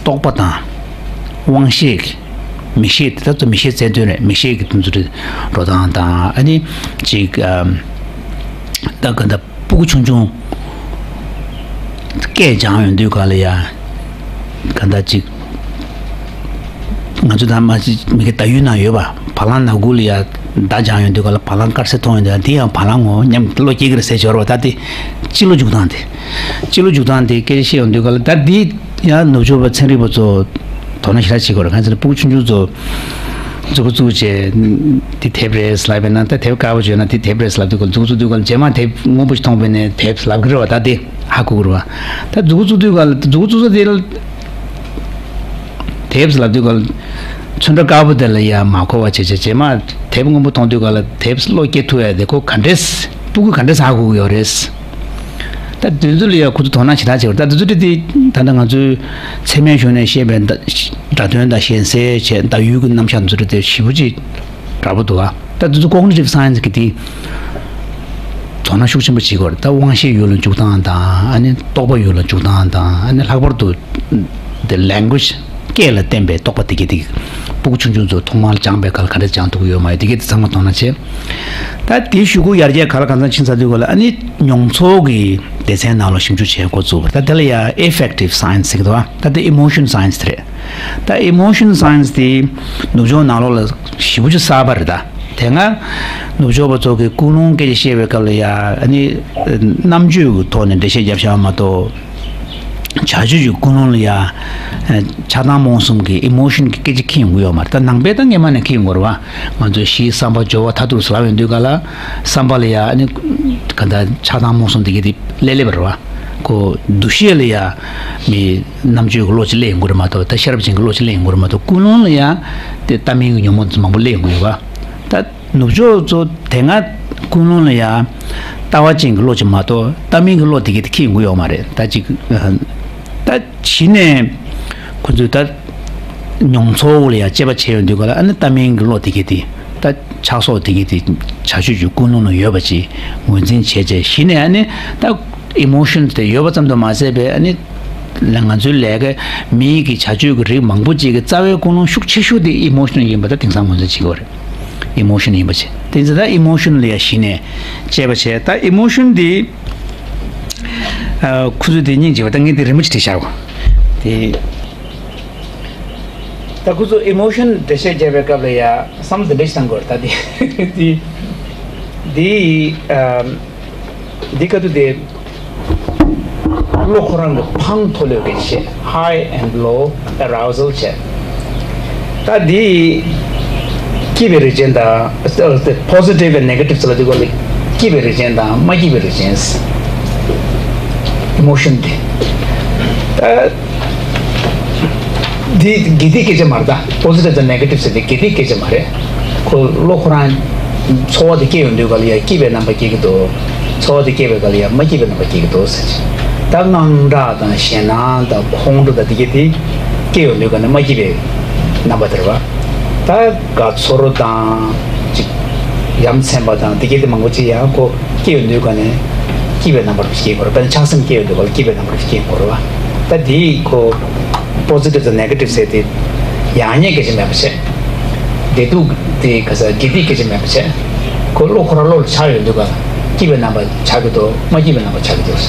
རྟོག་པ་དང་དབང་ཤེས། མིག་ཤེས་དེ་ད་ཚོ་མིག་ཤེས་རྩལ་འདོན་རེད། མིག་ཤེས་ཀྱི་དུམ་ཚོ་རེ་འགྲོ་སྟངས་དང་། ཨ་ནི་ཅིག་ཨམ། ད་ག་ད་སྤུ་གུ་ཆུང་ཆུང་སྐད་སྦྱང་ཡོང་དུས་ག་ལ་ཡ། ག་ད་ཅིག་ང་ཚོ་ད་མ་ཅིག་མི་གི་ད་ཡུལ་ན་ཡོད་པ། བ་ལང་ནག་ཁུང་ལ་ཡ་མདའ་སྦྱང་ཡོང་དུས་ག་ལ་བ་ལང་དཀར་སེར་མཐོང་ཡོང་དུས། དེ་ཡང་བ་ལང་ངོ་སྙམ་བློ་སྐྱེ་གི་རེད་ཟེར་འབྱོར་བ། ད་དེ་སྤྱི་ལོ་འཇུག་སྟངས་དེ། སྤྱི་ལོ་འཇུག་སྟངས་དེ་སྐད་ཆ་བཤད་ཡོང་དུས་ག་ལ། ད་འདི་ཡང་ནུབ་ཕྱོགས་པ་ཚན་རིག་པ་ཚོ་དོ་སྣང་ཞེ་དྲག་བྱེད་དགོས་རེད། གང་ཟེར་ན་སྤུ་གུ་ཆུང་ཆུང་ཚོ་མཛུབ་གུ་བཙུགས་བྱས། འདི་དེབ་རེད་ལབ་པས་ན། ད་དེབ་དཀར་པོ་བྱོས་ན་འདི་དེབ་རེད་ལབ་དུས་ག་ལ། མཛུབ་གུ་བཙུགས་དུས་ག་ལ་རྗེས་མ་དེབ་སྔོན་པོ་ཞིག་མཐོང་པས་ན་དེབ་ལབ་གི་རེད་བ། ད་དེ་ཧ་གོ་གི་རེད་བ། ད་མཛུབ་གུ་བཙུགས་དུས་ག་ལ། མཛུབ་གུ་བཙུགས་ས་དེ་ལ་དེབ་ལབ་དུས་ག་ལ། ཚོན་ཁྲ་དཀར་པོ་དེ་ལ་ཡ་མ་གོ་བ་བྱས་བྱས། རྗེས་མ་དེབ་སྔོན་པོ་མཐོང་དུས་ག་ལ་དེབ་བློ་སྐྱེ་ཐུབ་ཡ་དེ་ཁོ་ག་འདྲས། སྤུ་གུ་ག་འདྲས་ཧ་གོ་གི་ཡོད་རེད། ད་དེ་ཚོ་ལ་ཡ་ཁོ་ཚོ་དོ་སྣང་ཞེ་དྲག་བྱེད་པ་རེད། ད་དེ་ཚོ་དེ་དེ་ད་ལྟ་ང་ཚོའི་ཚད་མའི་གཞུང་ནས་བཤད་པའི་སྒྲ་དོན་དང་གཞན་སེལ་བྱས། བརྡ་ཡུལ་གྱི་རྣམ་གཞག་དེ་ཚོ་དེ་ཞེ་པོ་ཅིག་འདྲ་པོ་འདུག་ཨ། ད་དེ་ཚོ་cognitive science གི་དེ་དོ་སྣང་ཤུགས་ཆེན་པོ་བྱེད་དགོས་རེད། ད་དབང་ཤེས་ཡུལ་ལ་འཇུག་སྟངས་དང་། ཨ་ནི་རྟོག་པ་ཡུལ་ལ་འཇུག་སྟངས་དང་། ཨ་ནི་ལྷག་པར་དུ་དེ་language སྐད་ལ་བརྟེན་པའི་རྟོག་པ་དེ་གི་དེ་སྤུ་གུ་ཆུང་ཆུང་ཚོ་ཐོག་མར་སྦྱངས་པའི་སྐབས་ག་འདྲ་སྦྱངས་ཐུབ་ཀྱི་ཡོད་མ་ཡོད་དེ་གི་དེ་ཚང་མ་དོ་སྣང་བྱས། ད་དེའི་གཞུག་གུ་ཡར་རྒྱས་ག་ལ་གང་འཚམ་ཕྱིན་ཚར་དུས་ག་ལ། ཨ་ནི་མྱོང་ཚོར་གྱི་སྡེ་ཚན་ནང་ལ་ཞིབ་འཇུག་བྱེད་འགོ་བཙུགས་པ་རེད། ད་དེ་ལ་ཡ་affective science ཟེར་གི་འདུག་བ། ད་དེ་emotion science དེ་རེད། ད་emotion science དེ་ནུབ་ཕྱོགས་ནང་ལོགས་ལ་ཞེ་པོ་ཅིག་གསར་པ་རེད། ད་དེ་སྔ་ནུབ་ཕྱོགས་པ་ཚོ་གི་ཀུན་སློང་སྐད་ཆ་བཤད་པའི་སྐབས་ལ་ཡ། ཨ་ནི་རྣམ་དཔྱོད་ཀྱི་ཐོག་ནས་འགྲེལ་བཤད་རྒྱབ་བཞག་པ་མ་གཏོགས། བྱ་སྤྱོད་ཀྱི་ཀུན་སློང་ལ་ཡ་ཆགས་སྡང་རྨོངས་གསུམ་གྱི་emotion གྱི་སྐད་ཆ་འཁྱེར་ཡོང་གི་ཡོད་མ་རེད། ད་ནང་པས་ད་སྔས་མ་ནས་འཁྱེར་ཡོང་གི་རེད་བ། ང་ཚོས་གཞི་བསམ་པ་སྦྱོར་བ་མཐར་ཐུག་ཟེར་ལབ་ཡོང་དུས་ག་ལ། བསམ་པ་ལ་ཡ་ཨ་ནི་ག་ད་ཆགས་སྡང་རྨོངས་གསུམ་དེ་གི་དེ་སླེབས་སླེབས་པ་རེད་བ། ཁོ་འདུ་ཤེས་ལ་ཡ་མི་རྣམ་དཔྱོད་ཀྱི་བློ་ཅིག་སླེབས་ཡོང་གི་རེད་མ་གཏོགས། ད་ཤེས་རབ་ཅན་གྱི་བློ་ཅིག་སླེབས་ཡོང་གི་རེད་མ་གཏོགས། ཀུན་སློང་ལ་ཡ་དེ་ལྟ་མིན་གྱི་ཉོན་མོངས་མང་པོ་སླེབས་ཡོང་གི་ཡོད་བ། ད་ནུབ་ཕྱོགས་ཚོ་དེ་སྔ་ཀུན་སློང་ལ་ཡ་ལྟ་བ་ཅན་གྱི་བློ་ཅིག་མ་གཏོགས་ལྟ་མིན་གྱི་བློ་དེ་གི་དེ་འཁྱེར་ཡོང་གི་ཡོད་མ་རེད། ད་ཅིག་ད་གཞི་ནས་ཁོ་ཚོས་ད་མྱོང་ཚོར་ལ་ཡ་དཔྱད་པ་བྱས་ཡོང་དུས་ག་ལ། ཨ་ནི་ལྟ་མིན་གྱི་བློ་དེ་གི་དེ་ད་ཆགས་སོགས་དེ་གི་དེ་བྱ་སྤྱོད་ཀྱི་ཀུན་སློང་ལ་ཡོད་པ་ཅིག་ངོས་འཛིན་བྱས་བྱས། གཞི་ནས་ཨ་ནི་ད་emotion དེ་ཡོད་པ་ཙམ་དུ་མ་ཟད་པའི། ཨ་ནི་ང་ཚོའི་ལས་ཀ་མིའི་གི་བྱ་སྤྱོད་ཀྱི་རིགས་མང་པོ་ཅིག་གི་རྩ་བའི་ཀུན་སློང་ཤུགས་ཆེ་ཤོས་དེ་emotion ཡིན་པ་ད་དེང་སང་ངོས་འཛིན་བྱེད་ཀྱི་ཡོད་རེད། emotion ཡིན་པ་བྱས། དེ་ཚོ་ད་emotion ལ་ཡ་གཞི་ནས་དཔྱད་པ་བྱས། ད་emotion འདི་ཨ་ཁོ་ཚོས་དེ་སྙིང་རྗེ་བ། ད་ངས་དེ་རི་མོ་ཅིག་བྲིས་བཞག་གོ། དེ་ད་ཁོ་ཚོས་emotion འགྲེལ་བཤད་བརྒྱབ་པའི་སྐབས་ལ་ཡ་བསམ་བློ་འདི་འདྲ་ཞིག་བཏང་དགོས་རེད། ད་དེ་དེ་དེ་ཨ། འདི་ག་དུས་དེ་བློ་ཁོ་རང་གི་འཕང་མཐོ་ལོས་ཀྱི་བྱས། high and low arousal བྱས། ད་འདི་སྐྱིད་པའི་རིགས་ཅན་དང་། positive and negative ཟེར་ལ་དེ་གོ་ལ། སྐྱིད་པའི་རིགས་ཅན་དང་མ་སྐྱིད་པའི་རིགས་ཅན། emotion དེ་ད། འདི་དགེ་སྡིག་སྐད་ཆ་མ་རེད། ད་positive དང་negative ཟེར་དེ་དགེ་སྡིག་སྐད་ཆ་མ་རེད། ཁོ་བློ་ཁོ་རང་ཚོར་བ་དེ་སྐྱེ་ཡོང་དུས་ག་ལ་ཡ་སྐྱིད་པའི་རྣམ་པ་སྐྱེ་གི་འདུག་ཚོར་བ་དེ་སྐྱེ་བའི་ག་ལ་ཡ་མ་སྐྱིད་པའི་རྣམ་པ་སྐྱེ་གི་འདུག་ཟེར། ད་དངངས་སྐྲག་དང་ཞེད་སྣང་དང་ཁོང་ཁྲོ་དང་དེ་གྱད་དེ་སྐྱེ་ཡོང་དུས་ག་ནས་མ་སྐྱིད་པའི་རྣམ་པ་དེ་རེད་བ། ད་དགའ་ཚོར་དང་ཅིག་ཡ་མཚན་པ་དང་དེ་གྱད་དེ་མང་པོ་ཅིག་ཡང་ཁོ་སྐྱེ་ཡོང་དུས་ག་ནས་སྐྱིད་པའི་རྣམ་པར་སྐྱེ་དགོས་རེད། དཔེར་ན་ཆགས་སེམས་སྐྱེ་ཡོང་དུས་ག་ལ་སྐྱིད་པའི་རྣམ་པར་སྐྱེ་དགོས་རེད་བ། ད་དེ་ཁོ་positive དང་negative ཟེར་དེ་ཡག་ཉེས་སྐད་ཆ་མེད་པ་བྱས། བདེ་སྡུག་དེ་ག་ས་དགེ་སྡིག་སྐད་ཆ་མེད་པ་བྱས། ཁོ་བློ་ཁོ་རང་བློ་ལ་འཆར་ཡོང་དུས་ག་ལ་སྐྱིད་པའི་རྣམ་པ་ཆགས་ཀྱི་འདུག་མ་སྐྱིད་པའི་རྣམ་པ་ཆགས་ཀྱི་འདུག་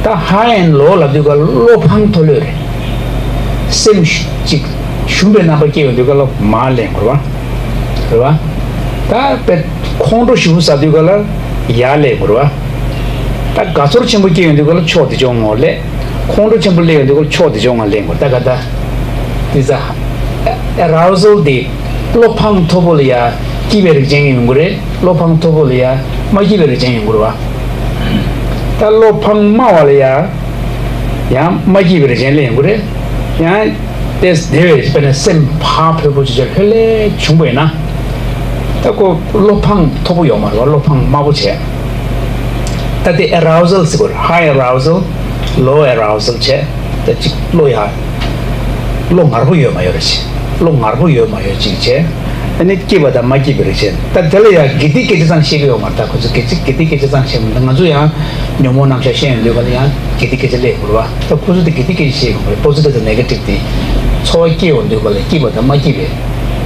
ད་high and low ལབ་དུས་ག་ལ་བློ་ཕངས་མཐོ་ལོས་རེད། སེམས་ཅིག་ཞུམ་པའི་རྣམ་པ་སྐྱེ་ཡོང་དུས་ག་ལ་མར་ལེན་དགོས་རེད་བ། རེད་བ། ད་དཔེ་ཁོང་ཁྲོ་ཞེ་པོ་ཟ་དུས་ག་ལ་ཡར་ལེན་དགོས་རེད་བ། ད་དགའ་ཚོར་ཆེན་པོ་སྐྱེ་ཡོང་དུས་ག་ལ་ཕྱོགས་དེ་ཕྱོགས་ངོ་ལེན། ཁོང་ཁྲོ་ཆེན་པོ་སླེབས་ཡོང་དུས་ག་ལ་ཕྱོགས་དེ་ཕྱོགས་ངོ་ལེན་དགོས་རེད། ད་ག་ད། དེ་ཚ། arousal དེ་བློ་ཕངས་མཐོ་པོ་ལ་ཡ་སྐྱིད་པའི་རིགས་ཅན་ཡོང་གི་རེད། བློ་ཕངས་མཐོ་པོ་ལ་ཡ་མ་སྐྱིད་པའི་རིགས་ཅན་ཡོང་གི་རེད་བ། ད་བློ་ཕངས་དམའ་བ་ལ་ཡ་ཡང་མ་སྐྱིད་པའི་རིགས་ཅན་ལ་ཡོང་གི་རེད། ཡང་དེ་དེ་བས་དཔེར་ན་སེམས་ཕར་ཕོད་པོ་ཅིག་ལྷོད་ལྷོད་བྱུང་བས་ན། ད་ཁོ་བློ་ཕངས་མཐོ་པོ་ཡོད་མ་རེད་བ། བློ་ཕངས་དམའ་པོ་བྱས། ད་དེ་arousal ཟེར་དགོས་རེད། high arousal, low arousal བྱས། ད་ཅིག་བློ་ཡ། བློ་ངར་པོ་ཡོད་མ་ཡོད་རེད་ཅིག་བློ་ངར་པོ་ཡོད་མ་ཡོད་ཅིག་བྱས། ཨ་ནི་སྐྱིད་པ་དང་མ་སྐྱིད་པའི་རིགས་བྱས། ད་དེ་ལ་ཡང་དགེ་སྡིག་སྐད་ཆ་ཙམ་བཤད་ཀྱི་ཡོད་མ་རེད། ད་ཁོ་ཚོ་དགེ་སྡིག་དགེ་སྡིག་སྐད་ཆ་ཙམ་བཤད་མི་འདུག་ང་ཚོ་ཡང་ཉོན་མོངས་རྣམ་གཞག་བཤད་ཡོང་དུས་ག་ལ་ཡང་དགེ་སྡིག་སྐད་ཆ་སླེབས་དགོས་རེད་བ། ད་ཁོ་ཚོ་དེ་དགེ་སྡིག་སྐད་ཆ་བཤད་ཡོང་དགོས་རེད། positive དང་negative དེ་ཚོར་བ་སྐྱེ་ཡོང་དུས་ག་ལ་སྐྱིད་པ་དང་མ་སྐྱིད་པའི་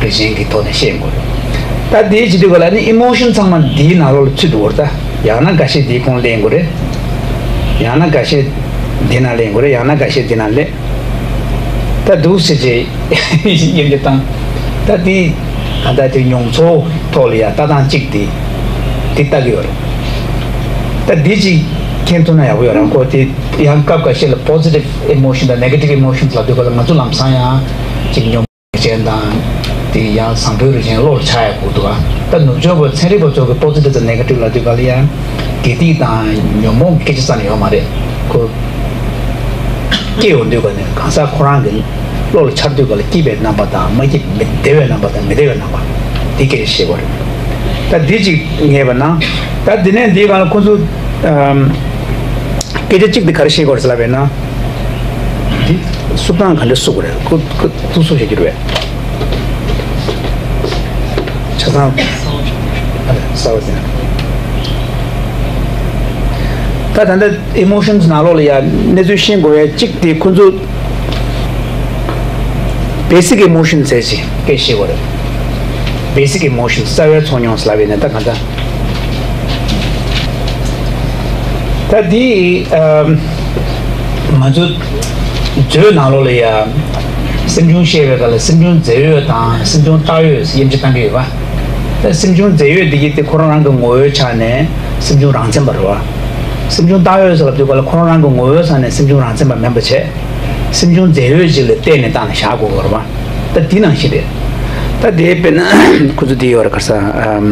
རིགས་ཅན་གྱི་ཐོག་ནས་བཤད་ཡོང་དགོས་རེད། ད་དེའི་བྱེད་དུས་ག་ལ་ནི་emotion ཚང་མ་འདིའི་ནང་ལོགས་ལ་ཚུད་འགྲོ་གི་རེད། ད་ཡང་ན་འགའ་ཤས་འདིའི་ཁོངས་སླེབས་དགོས་རེད། ཡང་ན་འགའ་ཤས་འདི་ན་སླེབས་དགོས་རེད། ཡང་ན་འགའ་ཤས་འདི་ན་སླེབས། ད་འདུག་སེ་བྱས་དབྱེ་འབྱེད་བཏང་། ད་དེ་ད་ལྟ་དེ་མྱོང་ཚོར་ཐོག་ལ་ཡ་ལྟ་སྟངས་གཅིག་དེ་དེ་ལྟ་གི་ཡོད་རེད། ད་འདི་གཅིག་མཁྱེན་ཐུབ་ན་ཡག་པོ་ཡོད་རེད། ཁོ་དེ་ཡང་སྐབས་འགའ་ཤས་ལ་positive emotion དང་negative emotion ལབ་དུས་ག་ལ་ང་ཚོ་ལམ་སང་ཡང་གཅིག་མྱོང་། རིགས་ཅན་དང་། དེ་ཡང་བཟང་པོའི་རིགས་ཅན་བློ་ལ་འཆར་ཡག་དགོས་འདུག་ཨ། ད་ནུབ་ཕྱོགས་པ་ཚན་རིག་པ་ཚོ་གི་positive དང་negative ལབ་དུས་ག་ལ་ཡང་དགེ་སྡིག་དང་ཉོན་མོངས་ཀྱི་སྐད་ཆ་རྩ་ནས་ཡོད་མ་རེད་ཁོ། སྐྱེ་ཡོང་དུས་ག་ནས་གང་ཟག་ཁོ་རང་གི་བློ་ལ་འཆར་དུས་ག་ལ་སྐྱིད་པའི་རྣམ་པ་དང་མ་སྐྱིད་མི་བདེ་བའི་རྣམ་པ་དང་མི་བདེ་བའི་རྣམ་པ་དེ་སྐད་ཆ་བཤད་དགོས་རེད། ད་འདི་གཅིག་ངེས་པ་ན། ད་འདི་ནས་འདིའི་སྒང་ལ་ཁོ་ཚོ་ཨམ། སྐད་ཆ་གཅིག་དེ་ག་རེ་བཤད་དགོས་རེད་ཟེར་ལབ་པས་ན། འདི་བསུབ་སྟངས་ག་འདྲ་བསུབ་དགོས་རེད། ཁོ་ཁོ་ཐུགས་གསོ་བྱེད་རྒྱུ་རེད། ཆ་ཚང་། ཨ་ལས་གསར་པ་ཟེར། ད་ད་ལྟ་emotions ནང་ལོགས་ལ་ཡ་གནས་ཚུལ་ཤེས་དགོས་ཡ་གཅིག་དེ་ཁོ་ཚོ་basic emotions ཟེར་ཅིག་སྐད་བཤད་དགོས་རེད། basic emotions རྩ་བའི་ཚོར་མྱོང་ཟེར་ལབ་པས་ན་ད་ག་འདྲ། ད་འདི་ཨམ། ང་ཚོ་མཛོད་ནང་ལོགས་ལ་ཡ་སེམས་བྱུང་ཤེས་པའི་སྐབས་ལ་སེམས་བྱུང་རྫས་ཡོད་དང་སེམས་བྱུང་བཏགས་ཡོད་དབྱེ་འབྱེད་བཏང་གི་ཡོད་པ། ད་སེམས་བྱུང་རྫས་ཡོད་འདི་གི་དེ་ཁོ་རང་རང་གི་ངོ་བོའི་ཆ་ནས་སེམས་བྱུང་རང་མཚན་པ་རེད་བ། སེམས་བྱུང་བཏགས་ཡོད་ཟེར་ལབ་དུས་ག་ལ་ཁོ་རང་རང་གི་ངོ་བོའི་ཆ་ནས་སེམས་བྱུང་རང་མཚན་པ་མིན་པ་བྱས། སེམས་བྱུང་རྫས་ཡོད་ཅིག་ལ་བརྟེན་ནས་བཏགས་ནས་བཞག་དགོས་པ་རེད་བ། ད་འདི་ནང་བཞིན་རེད། ད་དེ་དཔེར་ན་ཁོ་ཚོ་འདི་ཡོད་རེད་ག་རེ་ཟེར། ཨམ།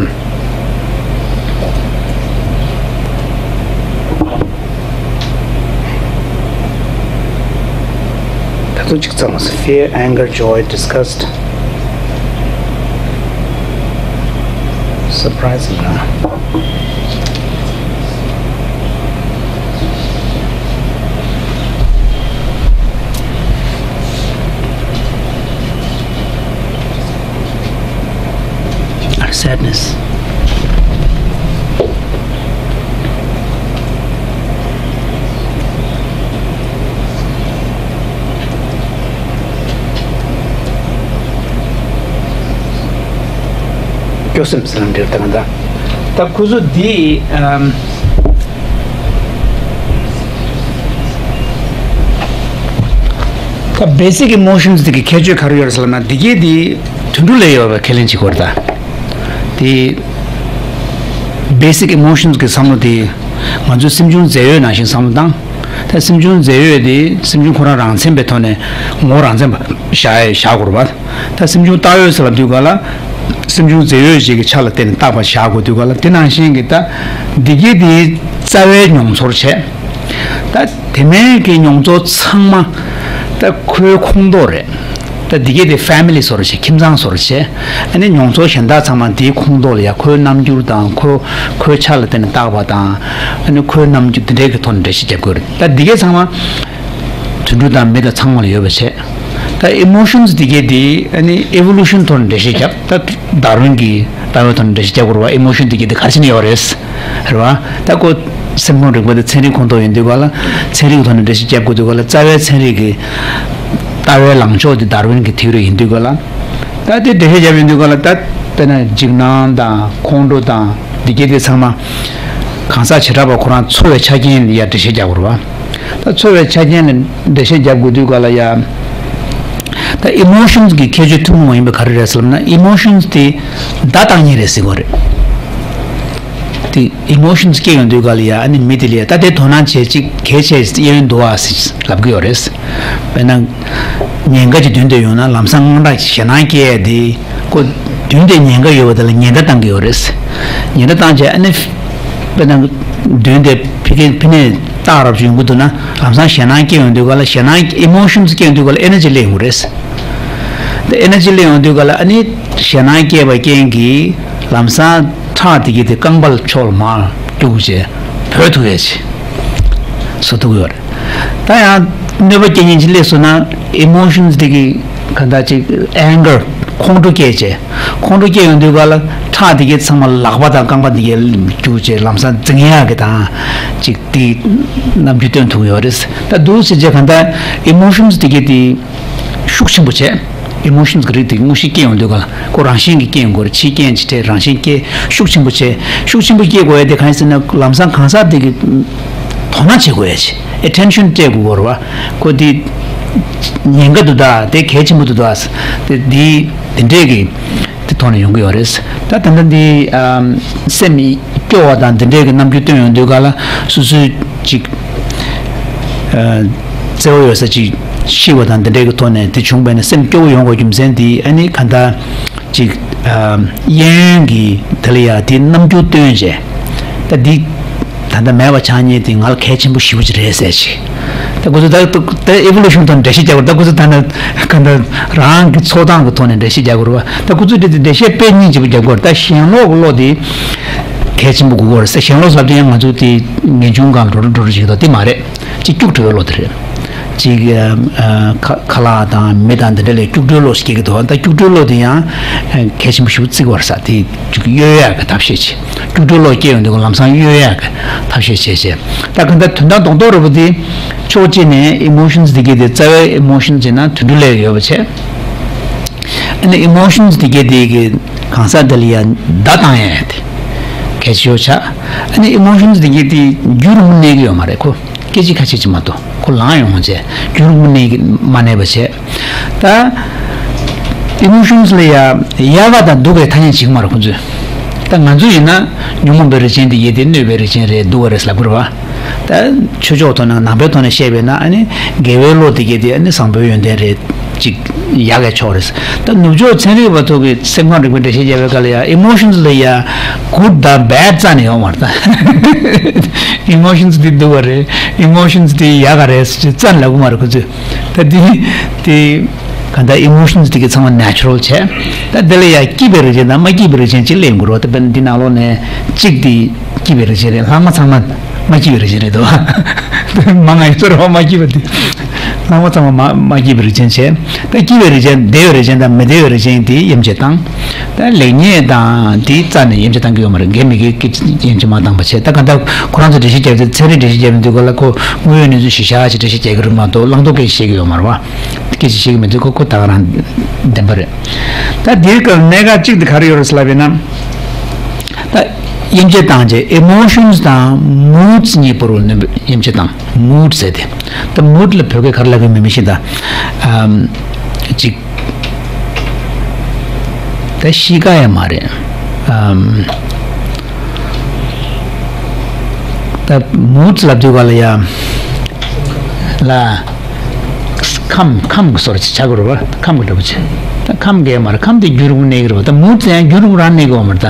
ད་དུང་གཅིག་ཚང་མ་fear, anger, joy, disgust, surprise ལ། Sadness. སྐྱོ་སེམས་ཟེར་ན་འགྲིག་ད་ག་ད། ད་ཁོ་ཚོ་འདི་ཨམ། ད་basic emotions དེ་གི་ཁྱད་ཆོས་ག་རེ་ཡོད་རེད་ཟེར་ལབ་ན། འདི་གའི་དེ་དུད་འགྲོ་ལ་ཡོད་པའི་ཁས་ལེན་བྱེད་ཀྱི་ཡོད་རེད་ད། དེ་basic emotions གི་བསམ་བློ་དེ་ང་ཚོའི་སེམས་བྱུང་རྫས་ཡོད་ནང་བཞིན་བསམ་བློ་བཏང་། ད་སེམས་བྱུང་རྫས་ཡོད་དེ་སེམས་བྱུང་ཁོ་རང་རང་མཚན་པའི་ཐོག་ནས་ངོ་བོ་རང་མཚན་པ་བཞག་བཞག་དགོས་རེད་པ། ད་སེམས་བྱུང་བཏགས་ཡོད་ཟེར་ལབ་དུས་ག་ལ། སེམས་བྱུང་རྫས་ཡོད་ཅིག་གི་ཆ་ལ་བརྟེན་ནས་བཏགས་པ་བཞག་དགོས་དུས་ག་ལ། དེ་ནང་བཞིན་གྱི་ད་འདི་གའི་དེའི་རྩ་བའི་མྱོང་ཚོར་བྱས། ད་དེ་མིན་གྱི་མྱོང་ཚོར་ཚང་མ་ད་ཁོའི་ཁོངས་གཏོགས་རེད། ད་འདི་གའི་དེ་family བཟོ་འདྲ་བྱས། ཁྱིམ་ཚང་བཟོ་འདྲ་བྱས། ཨ་ནི་མྱོང་ཚོར་གཞན་དག་ཚང་མ་འདིའི་ཁོངས་གཏོགས་ལ་ཡ། ཁོའི་རྣམ་འགྱུར་དང་། ཁོ་ཁོའི་ཆ་ལ་བརྟེན་ནས་བཏགས་པ་དང་། ཨ་ནི་ཁོའི་རྣམ་འགྱུར་འདི་འདྲའི་གི་ཐོག་ནས་འགྲེལ་བཤད་རྒྱབ་དགོས་རེད། ད་འདི་གའི་ཚང་མ་དུད་འགྲོ་དང་མི་དང་ཚང་མ་ལ་ཡོད་པ་བྱས། ད་emotions འདི་གའི་འདི་ཨ་ནི་evolution ཐོག་ནས་འགྲེལ་བཤད་རྒྱབ། ད་ཌར་ཝིན་གྱི་ལྟ་བའི་ཐོག་ནས་འགྲེལ་བཤད་རྒྱབ་དགོས་རེད་པ། emotion འདི་གའི་འདི་ག་རེ་བྱས་ནས་ཡོད་རེད། རེད་པ། ད་ཁོ་སེམས་ཁམས་རིག་པ་དེ་ཚན་རིག་ཁོངས་གཏོགས་ཡིན་དུས་ག་ལ། ཚན་རིག་ཐོག་ནས་འགྲེལ་བཤད་རྒྱབ་དགོས་དུས་ག་ལ། རྩ་བའི་ཚན་རིག་གི་ལྟ་བའི་ལངས་ཕྱོགས་དེ་ཌར་ཝིན་གྱི་ཐིའོ་རི་ཡིན་དུས་ག་ལ། ད་དེ་འགྲེལ་བཤད་བརྒྱབ་ཡོང་དུས་ག་ལ། ད་དཔེར་ན་འཇིགས་སྣང་དང་ཁོང་ཁྲོ་དང་འདི་གྱད་དེ་ཚང་མ་གང་ཟག་བྱེ་བྲག་པ་ཁོ་རང་ཚོར་བའི་ཆ་རྐྱེན་ལ་ཡ་འགྲེལ་བཤད་རྒྱག་དགོས་རེད་བ། ད་ཚོར་བའི་ཆ་རྐྱེན་ལ་འགྲེལ་བཤད་རྒྱབ་དགོས་དུས་ག་ལ་ཡ། ད་emotions་གི་ཁྱད་ཆོས་ཐུན་མོང་མ་ཡིན་པ་ག་རེ་རེད་ཟེར་ལབ་ན། emotions་དེ་བརྡ་བཏང་མཁན་རེད་ཟེར་དགོས་རེད། དེ་emotions་སྐྱེ་ཡོང་དུས་ག་ལ་ཡ། ཨ་ནི་མི་དེ་ལ་ཡ་ད་དེ་དོ་སྣང་བྱེད་ཅིག་གལ་ཆེ་གཡས་གཡོན་འདུག་ཨ་ཟེར་ལབ་གི་ཡོད་རེད། དཔེར་ན་ཉེན་ཁ་ཅིག་མདུན་དུ་ཡོང་ན་ལམ་སང་དངངས་སྐྲག་ཞེད་སྣང་སྐྱེ་ཡ་དེ། ཁོ་མདུན་དེ་ཉེན་ཁ་ཡོད་པ་དེ་ལ་ཉེན་བརྡ་བཏང་གི་ཡོད་རེད། ཉེན་བརྡ་བཏང་བྱས་ཨ་ནི་དཔེར་ན་མདུན་དེ་ཕི་ཕི་ནས་སྟག་རབ་ཅིག་ཡོང་གི་འདུག་ན་ལམ་སང་ཞེད་སྣང་སྐྱེ་ཡོང་དུས་ག་ལ། ཞེད་སྣང་emotions་སྐྱེ་ཡོང་དུས་ག་ལ་energy་སླེབས་ཡོང་གི་རེད། དེ་energy་སླེབས་ཡོང་དུས་ག་ལ་ཨ་ནི་ཞེད་སྣང་སྐྱེས་པ་རྐྱེན་གྱིས་ལམ་སང་ཁྲག་དེ་གྱད་དེ་རྐང་པ་ལ་ཕྱོགས་ལ་མར་རྒྱུག་བྱས་བུད་ཐུབ་ཡས་ཅིག་བཟོ་ཐུབ་ཡོད་རེད། ད་ཡང་གནོད་པ་སྐྱེལ་མཁན་ཅིག་སླེབས་སོང་ན་emotions་དེ་གྱད་ག་འདྲ་ཅིག་anger་ཁོང་ཁྲོ་སྐྱེས་བྱས། ཁོང་ཁྲོ་སྐྱེས་ཡོང་དུས་ག་ལ་ཁྲག་དེ་གྱད་ཚང་མ་ལག་པ་དང་རྐང་པ་དེ་གྱད་རྒྱུག་བྱས་ལམ་སང་འཛིང་ཡག་གི་དང་ཅིག་དེ་རྣམ་འགྱུར་སྟོན་ཐུབ་ཡོད་རེད། ད་འདུག་ཟེར་བྱས་ག་འདྲ་emotions་དེ་གྱད་དེ་ཤུགས་ཆེན་པོ་བྱས། emotions་གི་རིགས་དེ་དངོས་གཞི་སྐྱེ་ཡོང་དུས་ག་ལ་ཁོ་རང་བཞིན་གྱིས་སྐྱེ་ཡོང་གི་རེད། ཕྱི་རྐྱེན་ཅིག་སྤྲད། རང་བཞིན་སྐྱེ་ཤུགས་ཆེན་པོ་བྱས། ཤུགས་ཆེན་པོ་སྐྱེ་དགོས་ཡ་དེ་གང་ཡིན་ཟེར་ན་ལམ་སང་གང་ཟག་དེ་གྱད་དོ་སྣང་བྱེད་དགོས་ཡ་ཅིག attention་སྤྲད་དགོས་རེད་བ། ཁོ་དེ་ཉེན་ཁ་འདུག་ད། དེ་གལ་ཆེན་པོ་འདུག་ད། དེ་དེ་དེ་འདྲས་ཀྱི་དེ་ཐོག་ནས་ཡོང་གི་ཡོད་རེད། ད་ད་ལྟ་འདི་ཨམ་སེམས་སྐྱོ་བ་དང་འདི་འདྲས་ཀྱི་རྣམ་འགྱུར་སྟོན་ཡོང་དུས་ག་ལ་སོ་སོའི་ཅིག་ཨ་བརྩེ་བ་ཡོད་ས་ཅིག་ཤི་བ་དང་འདི་འདྲས་ཀྱི་ཐོག་ནས་དེ་བྱུང་བས་ན་སེམས་སྐྱོ་བོ་ཡོང་དགོས་རྒྱུ་མཚན་དེ་ཨ་ནི་ག་འདྲ་ཅིག་ཨ་གཡས་གཡོན་གྱི་དེ་ལ་ཡ་དེ་རྣམ་འགྱུར་སྟོན་བྱས། ད་འདི་ད་ལྟ་མེད་པ་ཆགས་མཁན་དེ་ང་ལ་གལ་ཆེན་པོ་ཞེ་པོ་ཅིག་རེད་ཟེར་ཅིག་ད་ཁོ་ཚོ་ད་ད་evolution་ཐོག་ནས་འགྲེལ་བཤད་རྒྱག་དགོས། ད་ཁོ་ཚོ་ད་ནི་ག་འདྲ་རང་གི་ཚོར་སྟངས་ཀྱི་ཐོག་ནས་འགྲེལ་བཤད་རྒྱག་དགོས་རེད་བ། ད་ཁོ་ཚོས་འགྲེལ་འགྲེལ་བཤད་དཔེ་རྙིང་ཅིག་པོ་རྒྱག་དགོས་རེད། ད་གཞན་ལོག་གི་བློ་དེ་གལ་ཆེན་པོ་དགོས་ཀྱི་རེད་ཟེར། གཞན་ལོག་ཟེར་དུས་ཡང་ང་ཚོ་དེ་ངེས་འབྱུང་སྒང་འགྲོ་རུ་འགྲོ་རུ་ཞིག་ད་དེ་མ་རེད། ཅིག་སྐྱུག་བྲོ་བའི་བློ་དེ་རེད། ཅིག་ཨ་ཨ་ཁ་ཁ་ལག་དང་མི་དང་འདི་འདྲ་ལ་སྐྱུག་བྲོའི་བློ་ཞིག་སྐྱེ་གི་འདུག་ད་སྐྱུག་བྲོའི་བློ་དེ་ཡང་ཨ་གལ་ཆེན་པོ་ཞེ་པོ་བརྩི་དགོས་རེད་ཟེར། དེ་ཅིག་གཡོལ་ཡག་གི་ཐབས་ཤེས་ཅིག་སྐྱུག་བྲོའི་བློ་སྐྱེ་ཡོང་དུས་ལམ་སང་གཡོལ་ཡག་གི་ཐབས་ཤེས་བྱས་བྱས། ད་ག་འདྲ་དོན་དག་རྡོག་རྡོག་རེད་པ། དེ་ཕྱོགས་གཅིག་ནས་emotions་དེ་གྱད་དེ་རྩ་བའི་emotions་ཅིག་ན་དུད་འགྲོ་ལ་ཡོད་པ་བྱས། ཨ་ནི་emotions་དེ་གྱད་དེ་གི་གང་ཟག་དེ་ལ་ཡ་བརྡ་བཏང་ཡ་དེ་གལ་ཆེ་ཤོས་ཆགས། ཨ་ནི་emotions་དེ་གྱད་དེ་རྒྱུན་རིང་པོ་གནས་ཀྱི་ཡོད་མ་རེད། ཁོ་སྐད་ཅིག་ཁ་ཤས་ཅིག་མ་གཏོགས་ཁོ་ལངས་ཡོང་བ་བྱས། རྒྱུན་རིང་པོ་གནས་ཀྱི་མ་གནས་པ་བྱས། ད་emotions་ལ་ཡ་དབྱར་ཁ་དང་སྡུག་པའི་ཐ་སྙད་བྱེད་ཀྱི་མ་རེད་ཁོ་ཚོས། ད་ང་ཚོ་ཡིན་ན་ཉོན་མོངས་པའི་རིགས་ཅན་དེ་གྱད་དེ་གནོད་པའི་རིགས་ཅན་རེད། སྡུག་པ་རེད་ལབ་ཀྱི་རེད་བ། ད་ཆོས་ཕྱོགས་ཐོག་ནས་ནང་པའི་ཐོག་ནས་བཤད་པས་ན་ཨ་ནི་དགེ་བའི་བློ་དེ་གྱད་དེ་ཨ་ནི་བཟང་པོའི་ཡོན་ཏན་རེད། ཅིག་ཡག་གི་ཕྱོགས་རེད། ད་ནུབ་ཕྱོགས་ཚན་རིག་པ་ཚོ་གིས་སེམས་ཁམས་རིག་པའི་འགྲེལ་བཤད་བརྒྱབ་པའི་སྐབས་ལ་ཡ་emotions་ལ་ཡ་good་དང་bad་རྩ་ནས་ཡོད་མ་རེད། ད་emotions་དེ་སྡུག་པ་རེད། emotions་དེ་ཡག་ག་རེད་ཟེར་རྩ་ནས་ལབ་ཀྱི་མ་རེད་ཁོ་ཚོས། ད་དེ་དེ་ག་འདྲ་emotions་དེ་གྱད་ཚང་མ་natural་བྱས། ད་དེ་ལ་ཡ་སྐྱིད་པའི་རིགས་ཅན་དང་མ་སྐྱིད་པའི་རིགས་ཅན་ཅིག་གླེང་དགོས་རེད་བ། ད་དཔེར་ན་འདི་ནང་ལོགས་ནས་གཅིག་དེ་སྐྱིད་པའི་རིགས་ཅན་རེད། ལྷག་མ་ཚང་མ་མ་སྐྱིད་པའི་རིགས་ཅན་རེད་དོ། མ་ང་ཡི་ཚོར་བ་མ་སྐྱིད་པ་དེ། ལྷག་མ་ཚང་མ་མ་མ་སྐྱིད་པའི་རིགས་ཅན་བྱས། ད་སྐྱིད་པའི་རིགས་ཅན་བདེ་བའི་རིགས་ཅན་དང་མི་བདེ་བའི་རིགས་ཅན་དེ་དབྱེ་འབྱེད་བཏང་། ད་ལེགས་ཉེས་དང་དེའི་རྩ་ནས་དབྱེ་འབྱེད་བཏང་གི་ཡོད་མ་རེད། དགེ་མི་དགེ་སྐད་ཆ་དབྱེ་འབྱེད་མ་བཏང་པ་བྱས། ད་ག་འདྲ་ཁོ་རང་ཚོ་འགྲེལ་བཤད་རྒྱབ་དུས་ཚན་རིག་འགྲེལ་བཤད་རྒྱབ་དུས་ག་ལ་ཁོ་དངོས་ཡོད་གནས་ཚུལ་གཞི་བཞག་བྱས་འགྲེལ་བཤད་རྒྱག་གི་རེད་མ་གཏོགས་བླང་དོར་སྐད་ཆ་བཤད་ཀྱི་ཡོད་མ་རེད་བ། སྐད་ཆ་བཤད་ཀྱི་མི་འདུག་ཁོ་ཁོ་ད་ག་རང་བདེན་པ་རེད། ད་དེའི་སྐབས་གནད་འགག་གཅིག་དེ་ག་རེ་ཡོད་རེད་ཟེར་ལབ་ཡིན་ན། ད་དབྱེ་འབྱེད་བཏང་རྗེས་emotions་དང་moods་གཉིས་བར་དབྱེ་འབྱེད་བཏང་། mood་ཟེར་ཏེ། ད་mood་ལ་བོད་སྐད་ག་རེ་ལབ་ཀྱི་མིན་མི་ཤེས་ད། ཨམ། ཅིག་ད་གཤིས་ཀ་ཡང་མ་རེད། ཨམ། ད་moods་ལབ་དུས་ག་ལ་ཡ། ལ། ཁམས་ཁམས་ཀྱི་བཟོ་འདྲ་ཅིག་ཆགས་ཀྱི་རེད་བ། ཁམས་ཀྱི་འདྲ་པོ་ཅིག་ད་ཁམས་ཀྱི་མ་རེད། ཁམས་དེ་རྒྱུན་རིང་པོ་གནས་ཀྱི་རེད་བ། ད་moods་ཡང་རྒྱུན་རིང་པོ་རང་གནས་ཀྱི་ཡོད་མ་རེད་ད།